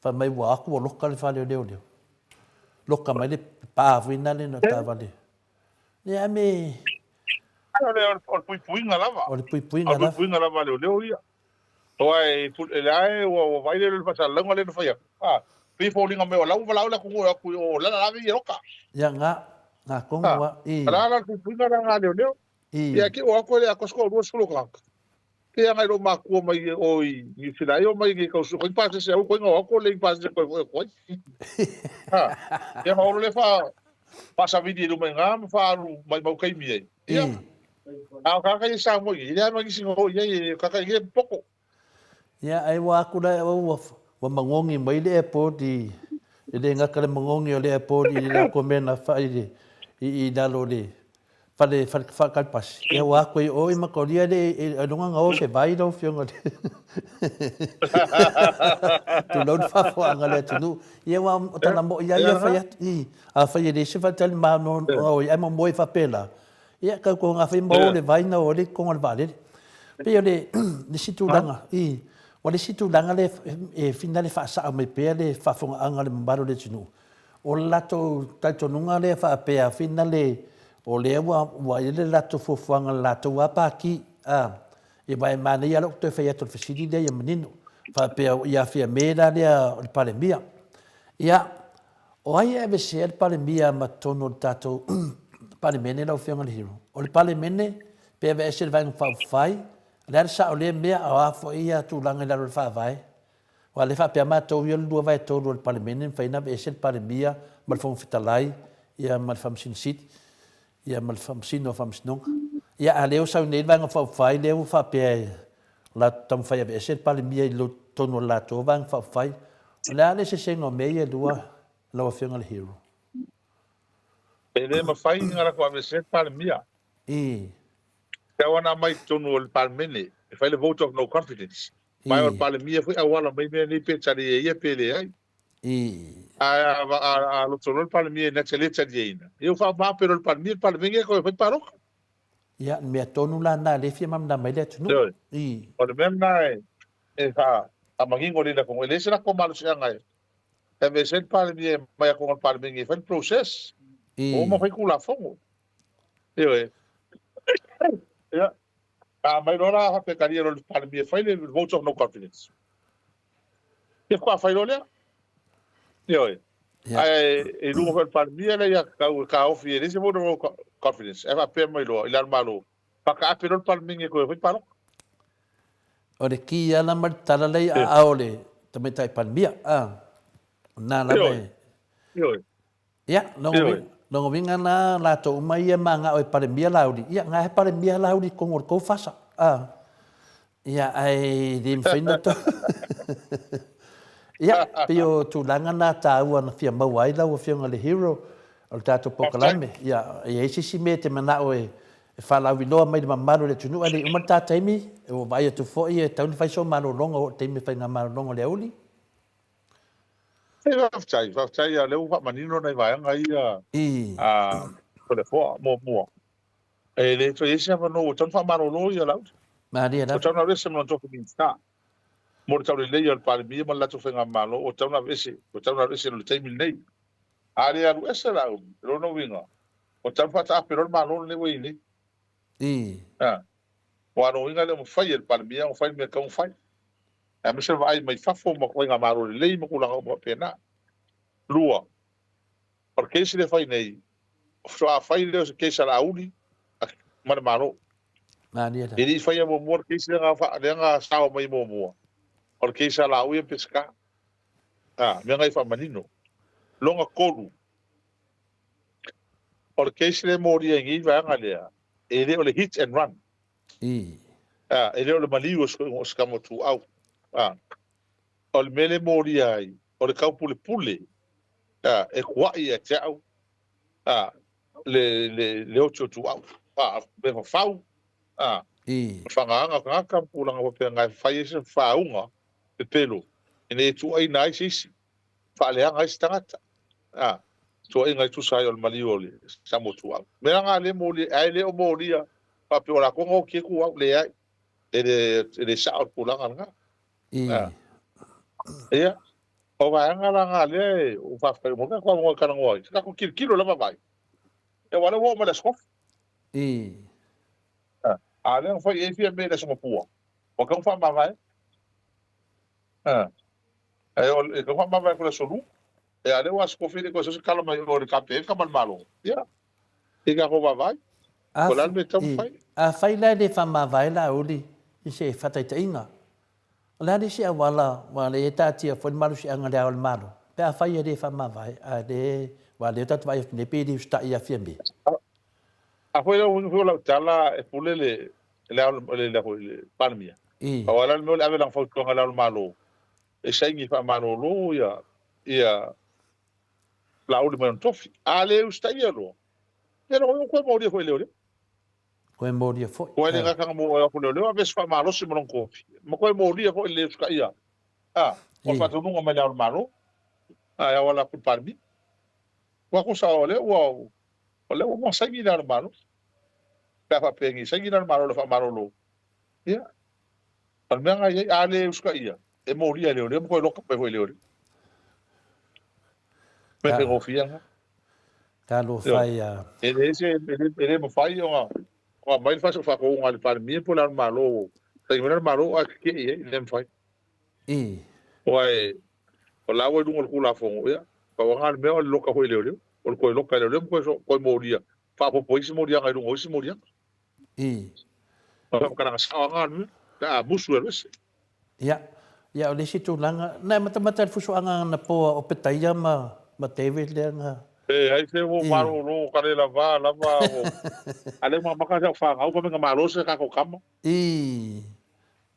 S4: fai mai ua o atu ua loka le fale o leoleo. Loka mai le pa foi na le taavale. Ia a me
S5: O le o le puipuiga lava.
S4: O le puipuiga lava.
S5: O le puipuiga lava a leoleo ia. Aua e le a ua ua vaai le le faasalalauga lea na fai atu. Ah, pei e foliga mai o la ua valaau le atunuu e o atu i o la la ave ia loka.
S4: Ia nga nga tonu a
S5: i. La la le puipuiga la nga leoleo. Ia ke o atu e le akosi ko 20 o tagata. Pe ana i lou makua mai o i Niu Sila ai o mai nei kau koi pasese au koi ngau ako le pasese koi foi koi. Ha. Ia ma olo le fa fa savili i luma i ngā ma fa alu mai mau kaimi ai. Ia. A o kaka i sa mo i le ma nisi ngo ia i kaka i poko.
S4: Ia ai ua aku la ua ua magogi mai le airport i e le gata le magogi o le airport i le latou mea na fai i i lalo o le fale fale faatali pasi. Ia ua atu ai o i Mataolia le ailoga na o se vai lau afioga le tulou le faafofoga a le atunuu. Ia aua o tala moi lava ia fai atu i afai e leai se faatali ma o ai ae momoe faapela. Ia tau ko ngā whai mau le vai na o le konga le vaalele. Pei o le le isi tulaga i ua le isi tulaga le e fina le faasaʻa mai pea le faafogaaga a le mamalu o le atunuu. O le latou talitonuga lea faapea fina le o lea ua ua i ai le latou fuafuaga i le latou lava pati a ia aua e manaia lava lou toe fai atu o le fesili lea ia manino faapea ia Fiame la lea o le Palemia. Ia O ai e aveesea le Palemia ma totonu o le tatou Palemene lau Afioga i le Hero? O le Palemene pe aveese le Vaega Faaupufai, o le a le sao o lea mea a o a foi ia tulaga i lalo o le Faavae? Aua o lea e faapea matou ia o le 2/3 o le Palemene e mafai ona aveese le Palemia ma le Fofoga Fetalai ia ma le Faamasino Sili ia ma le Faamasino o Faamasinoga. Ia a o lea ua sau nei le Vaega Faaupufai lea ua faapea e o latou taumafai e aveese le Palemia i totonu o le latou Vaega Faaupufai. O le a le eseesega o mea ia e lua lau Afioga i le Hero?
S5: E le mafai ona latou aveesea le Palemia.
S4: I.
S5: E ao ona aumai i totonu o le Palemene e fai le vote of no confidence. Ma o le Palemia foi e auala mai mea nei pe talia e ia pe leai.
S4: I.
S5: Ae a loto loa le Palemia na te le taliaina, ia ua faamamape loa le Palemia, le Palemene e toe fai palota.
S4: Ia, le mea tonu la lena lea e fia malamalama ai le atunuu.
S5: Ioe.
S4: I.
S5: O le mea lena e faamanino lelei atu, e leai se latou malosiaga e aveese ai le Palemia e aumai atu i le Palemene e fai le process.
S4: I.
S5: Ua uma ona fai Tulafono. Ioe. Ia, a aumai loa la faapea e talia loa e le Palemia e fai le vote of no confidence. Ia faatoa fai loa lea. Ioe. Ae i luga foi o le Palemia le aiatatau e taofi e leai se vote of confidence ae faapea mai loa i lalo Malo, faataape loa le Palemene e toe fai palota.
S4: O le ki ala ma le tala lea i aao o le Tamaitai Palemia, a, o lena lava e.
S5: Ioe.
S4: Ia, lona uiga na latou uma ia e manao e Palemia Laauli, ia na e Palemia Laauli i totonu o le tou fasa. A, ia, ae le mafai ona tou... Ia, pei o tulaga na taua na fia maua ai lau Afioga i le Hero o le tatou polokalame. Ia, e i ai se isi mea e te manao e faalauiloa mai i le mamalu o le atunuu, ae le i uma le ta taimi, ua vaai atu foi e tatau ona fai sou malologa, ua oo i le taimi o le faigamalologa o le aoauli.
S5: Ei, faafetai, faafetai o lea ua faamanino nai vaega ia a Toleafoa muamua. E le toe i ai se avanoa ua tatau ona faamalolo ia Laauli.
S4: Malie lava.
S5: Ua tatau ona aveese ma lona tofi Minisita mo le tauleleia o le Palemia ma le latou faigamalo, ua tatau ona aveese, ua tatau ona aluese i le taimi lenei. A le alu ese Laauli, o lona uiga, ua tatau ona faataape loa le Malo lenei ua i ai nei. Aua o lona uiga e le o mafai e le Palemia ona fai le mea e tatau ona fai. Aemaise le vaai mai fafo ma faigamalo lelei ma tulaga uma faapena. Lua, o le case lea e fai nei, faatoa fai lea o se case a Laauli ma le Malo.
S4: Malie la.
S5: E le i faia muamua le case lea na sao mai muamua, o le case a Laauli ma Peseta. A, mea na e faamanino. Lona tolu, o le case lea e molia i nei vaega lea, e le o le hit and run.
S4: I.
S5: A, e le o le maliu o se tama ituau. A, o le mea lea e molia ai, o le taupulepule, a, e kuaʻi ia te au a, le, le, le otiotuau, a, mea fafau, a, fagaga o tagata ma tulaga faapena e fai ai se faauga pepelo ina ia tuuaina ai se isi, faaleaga ai se tagata, a, tuuaiga e tusa ai o le maliu o le Samoa Ituau. Mea la na le molia, ae le o molia faapea o latou na oti ai ituau, leai, e le, e le sao le tulaga lena. A, ia, o vaega la na lea e, ua faafetai uma tatou avanoa e talanoa ai, se tatou tilotilo lava vaai. Ia aua o lea ua oo mai le Aso Tofi. A lea na fai i ai fia mea i le Aso Gafua, ua tatau ona faamavae. Ae o e tatau ona faamavae atu i le Aso Lua. Ia a o lea ua Aso Tofi e le i toe sau se tala mai o i le Kapeneta ma le Malo. Ia, se i tatou vaavaai, po o le a le mea e tatau ona fai.
S4: Afai la e le faamavae Laauli i se faataitaiga, O le a le isi auala aua o lea e taatia foi le malosiaga i le Ao o le Malo pe afai e le faamavae a le aua o lea tatou te vaai atu nei pei e le usitai ia Fiame.
S5: A foi la uiga foi o lau tala e pule le le Ao le le foi le Palemia. Aua la le mea o le ave lana fautuaga i le Ao o le Malo e saini faamalolo ia ia Laauli mai ona tofi. A le usitaia loa, ia lona uiga ua toe molia foi e leoleo.
S4: Koe molia foi.
S5: Koe le gata na mo e aku leoleo ave se faamalosi ma lona tofi. Ma koe molia foi le usitaia. A, o le faatonuga mai le Ao o le Malo, a e auala atu i le Palemia. Ua tusa o lea ua, o lea ua uma saini le Ao o le Malo. Pe a faapea nei saini le Ao o le Malo i le faamalolo, ia, o le mea na i ai, a le usitaia, e molia e leoleo ma toe loka mai foi e leoleo. Mea faigofie lena.
S4: Talofa e a.
S5: E leai se, e le mafai ona aumai le faatonuga a le Palemia po o le Ao o le Malo, saini mai le Ao o le Malo ae tetee i ai, e le mafai. Aua o la ua i luga o le Tulafono, ia, pau lava lena o le mea o le loka foi e leoleo, o le toe loka e leoleo ma toe molia, faaopoopo isi moliaga i luga o isi moliaga. O le faamatalaga sao lava lena o le mea, pe a musu e alu ese.
S4: Ia, ia o le isi tulaga, na e matamata i le fusuaga anapo a Opetaia ma, ma David lea na...
S5: E ai se ua ou malolo ka le lava lava o a lea ua maka sau fanau pa mega malo se tatou tama.
S4: I,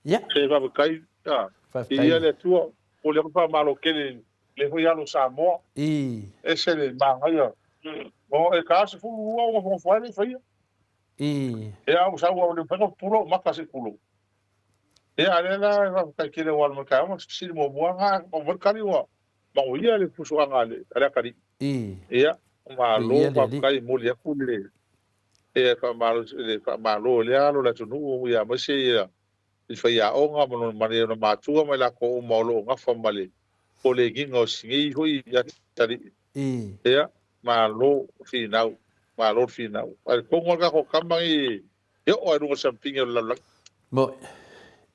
S4: ia.
S5: Se faafetai, a,
S4: Faafetai.
S5: Viia le Atua, momoli atu le faamalo tele i le foi alo o Samoa.
S4: I.
S5: Ese le manaia. O e ta 12 ou nofonofo ai le i faia.
S4: I.
S5: Ia ua sau au le mafai ona pupula ou maka se i tulou. Ia, a lea la e faafetai tele ua alu mai taeao ma fesili muamua na aumai le tali ua manuia le fusuaga a le a le atalii. Ia, malo
S4: Viia le Alii.
S5: faafetai e momoli atu le ia faamalo le faamalo i lea alo o le atunuu ia aemaise ia i faiaoga ma lona ma ona matua ma i latou uma o lo o nafa ma le koleniga o si nei foi atalii. Ia, malo finau, malo le finau. Ae tonu lava le tatou tama nei E oo lava i luga o le sampingi o le lalolagi.
S4: Moi.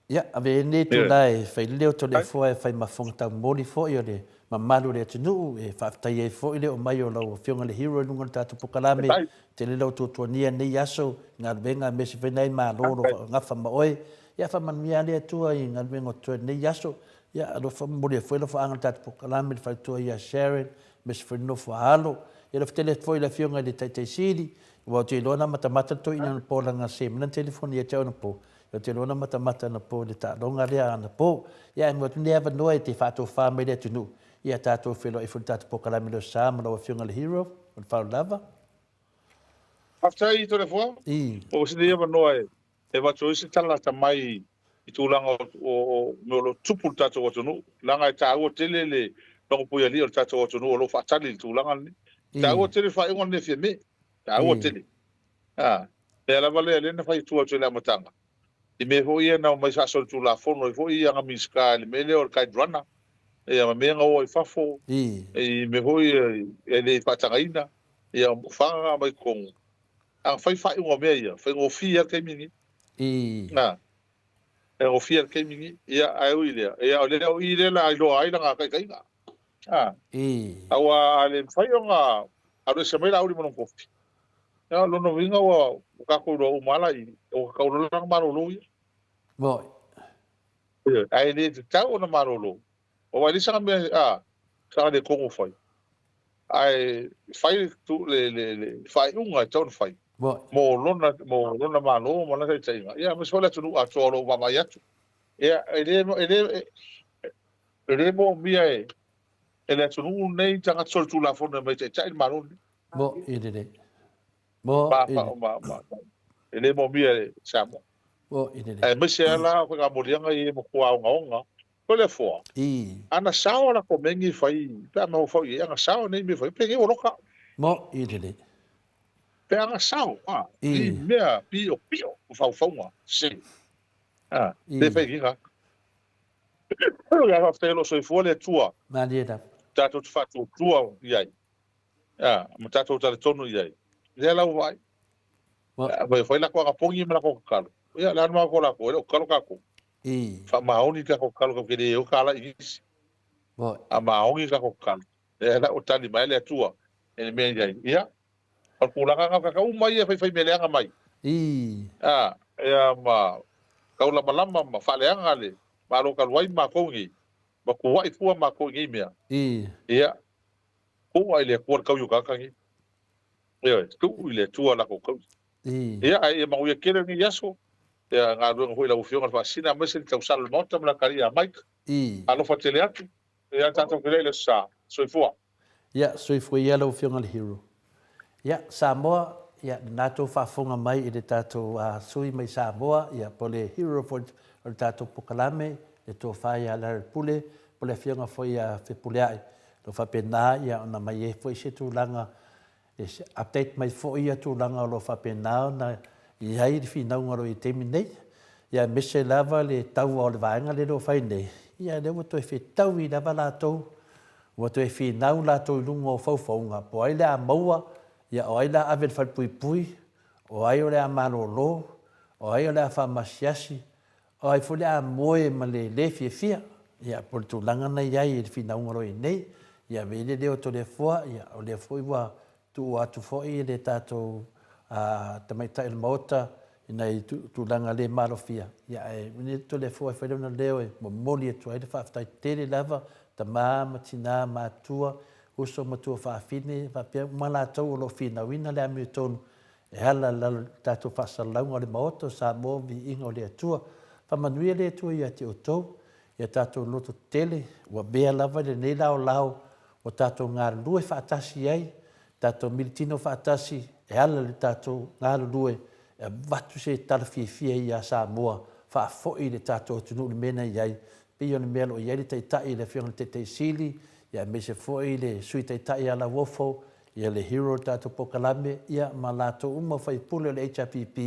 S4: Ia, ave ai lenei itula e fai le leo Toleafoa e fai ma fofoga taumoli foi o le mamalu o le atunuu e faafetaia ai foi le oo mai o lau Afioga i le Hero i luga o le tatou polokalame. Tele lau tuatuania i lenei aso i galuega aemaise foi nai malo o lo o faagafa ma oe. Ia, faamanuia lava le Atua i galuega o totoe i lenei aso. Ia, alofa, momoli ai foi alofaaga i le tatou polokalame i le faletua ia Sharon, aemaise foi le nofo a alo. Ia, alofa tele atu foi i le Afioga i le Taitai Sili, Aua ou te iloa na matamata le toeaina anapo leaga se mea na telefoni ia te au anapo, ou te iloa na matamata anapo i le taaloga lea anapo. Ia ae mo atu lenei avanoa e te faatofa mai le atunuu, ia tatou feiloai foi i le tatou polokalame Leo Sa ma lau Afioga i le Hero, ma le faaaloalo lava.
S5: Faafetai Toleafoa, ua sili avanoa e E avatu ai se tala lata mai i tulaga o mea o lo o tutupu i le tatou atunuu, leaga e taua tele le logopuialii o le tatou atunuu o lo o faatali i le tulaga lenei. E taua tele le faaiuga lenei a Fiame, e taua tele. A, lea lava lea lea na fai atu i le amataga, i mea foi ia na omai faasolitulafono ai foi ana Minisita i le mea lea o le Kite Runner, ia ma mea na o ai i fafo, i mea foi ia e le i faatagaina, ia o fana na aumai i totonu. A fai faaiuga o mea ia, faigofie lava le taimi lenei. Na, faigofie lava le taimi lenei. Ia, ae ui i lea, ia o lea o i lea la iloa ai lana taitaiga. A, aua a le mafai ona alu ese mai Laauli ma lona tofi, ia o lona uiga ua tatou iloa uma lava la i, ua tatau loa la ona malolo ia.
S4: Moi.
S5: Ae le tatau ona malolo, aua e leai sana mea, a, sana le tonu fai. Ae fai le, le, le faaiuga e tatau ona fai mo lona, mo lona Malo ma lana taitaiga, ia aemaise foi le atunuu atoa o lo o vaavaai atu. Ia, e le, e le, e le moomia e, e le atunuu lenei tagata solitulafono e omai e taitai le Malo lenei.
S4: Mo'i lelei. Mo'i.
S5: Ma, ma, ma, e le moomia e Samoa.
S4: Mo'i lelei.
S5: Aemaise lava la o faigamoliaga ia e matua ogaoga. Toleafoa, ana sao a latou mea nei e fai, pe a mafaufau i ai, ana sao nei mea e fai, penei ua loka.
S4: Mo'i lelei.
S5: Pe ana sao, a, i mea piopio o faufauga, se. A, le fai giga. Ia faafetai o lo o soifua le Atua.
S4: Malie lava.
S5: Tatou te faatuatua i ai. A, ma tatou talitonu i ai. Lea la ua vaai. Fai fai lakou agapogi ma lakou tatalo. Ia, le a le mafaufau o lakou, e le o tatalo tatou. Faamaoni le tatou tatalo tatou te le o tala i nisi. Faamaoni le tatou tatalo. Lea la ua tali mai le Atua i le mea i ai. Ia, o le tulaga lena o tagata uma ia e faifai mea leaga mai. A, ia ma taulamalama ma faaleaga le Malo talu ai matou nei, ma tuuai fua matou i nei mea. Ia, tuu i le Atua le taui o tagata nei. Ioe, tuu i le Atua latou taui. Ia, ae ia manuia tele lenei aso. Ia, galuega foi i lau Afioga i le Faasisina aemaise le tausala o le Maota ma le atalii ia Mike. Alofa tele atu. Ia, tatou feiloai i le Aso Sa. Soifua.
S4: Ia, soifua ia lau Afioga i le Hero. Ia, Samoa, ia, lena tou faafofoga mai i le tatou sui mai Samoa, ia, po o le Hero foi o le tatou polokalame, le Tofa ia Larry Pule, po o le Afioga foi ia Fepuleai. O lo o faapena ia ona aumai ai foi se tulaga e update mai foi ia tulaga o lo o faapena ona i ai le finauga o lo o i ai i le taimi nei. Ia aemaise lava le taua o le vaega lea o lo o fai nei, ia lea ua toe fetaui lava latou, ua toe finau latou i luga o faufauga, po o ai le a maua, ia o ai le a ave i le falepuipui, o ai o le a malolo, o ai o le a faamasiasi, O ai foi le a moe ma le lē fiafia, ia, po o le tulaga na i ai i le finauga o lo o i ai nei. Ia, ave i ai le leo o Toleafoa, ia, o lea foi ua tuua atu foi le tatou tamaitai o le Maota i nai tulaga le malofia, ia, ae ua Toleafoa e fai lona leo e momoli atu ai le faafetai tele lava, tama ma tina, matua, uso ma tuafafine, faapea uma latou o lo o finauina le amiotonu E ala i lalo i le tatou faasalalauga o le Maota o Samoa Viiga o le Atua. Faamanuia le Atua ia te outou, ia tatou loto tetele, ua mea lava i lenei laolao ua tatou galulue faatasi ai, tatou militino faatasi e ala i le tatou galulue e avatu se tala fiafia ia Samoa, faafoi le tatou atunuu i le mea na i ai, pei o le mea o lo o i ai le Taitai, le Afioga i le Taitai Sili, ia aemaise foi le Sui Taitai ia Lauofo, ia le hero o le tatou polokalame, ia ma latou uma sui usufono o le HRPP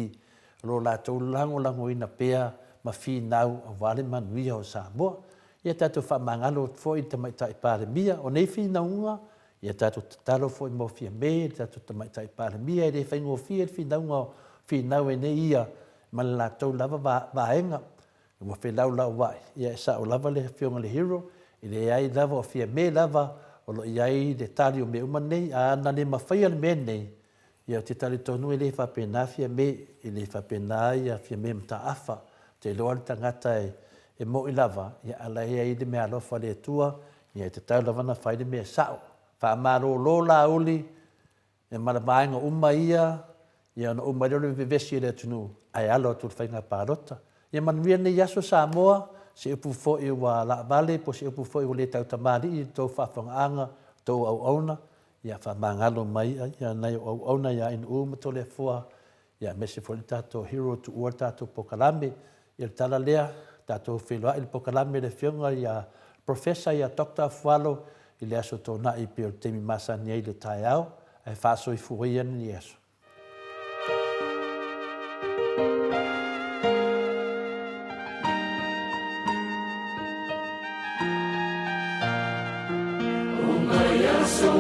S4: o lo o latou lagolagoina pea ma finau aua le manuia o Samoa. Ia tatou faamagalo foi i le Tamaitai Palemia. O nei finauga, ia tatou tatalo foi mo Fiame, le tatou Tamaitai Palemia, e le faigofie le finauga o finau ai nei ia ma le latou lava vaega. Ua felaulauai, ia e sao lava le afioga i le Hero, e leai lava o Fiame lava o lo o i ai le tali o mea uma nei, a na le mafaia le mea nei, ia ou te talitonu e le faapena Fiame, e le faapena ia Fiame Mataafa. Ou te iloa le tagata e mo'i lava, ia a la e i ai le meaalofa a le Atua, ia e tatau lava ona fai le mea sao. Faamalolo Laauli, Ia ma le vaega uma ia, ia ona uma ai lea o le vevesi o le atunuu ae alo atu i le faiga palota. Ia manuia lenei aso Samoa, se upu foi ua laavale po o se upu foi ua le tautamalii i le tou faafofogaaga, tou auauna, ia faamagalo mai ia nai ou auauna ia Inu'u ma Toleafoa, ia aemaise foi le tatou hero tuua le tatou polokalame. Ia le tala lea, tatou feiloai i le polokalame le afioga ia Professor ia Doctor Afualo i le Aso Toonai pei o le taimi masani ai i le taeao, ae faasoifua ia lenei aso.
S3: O nai aso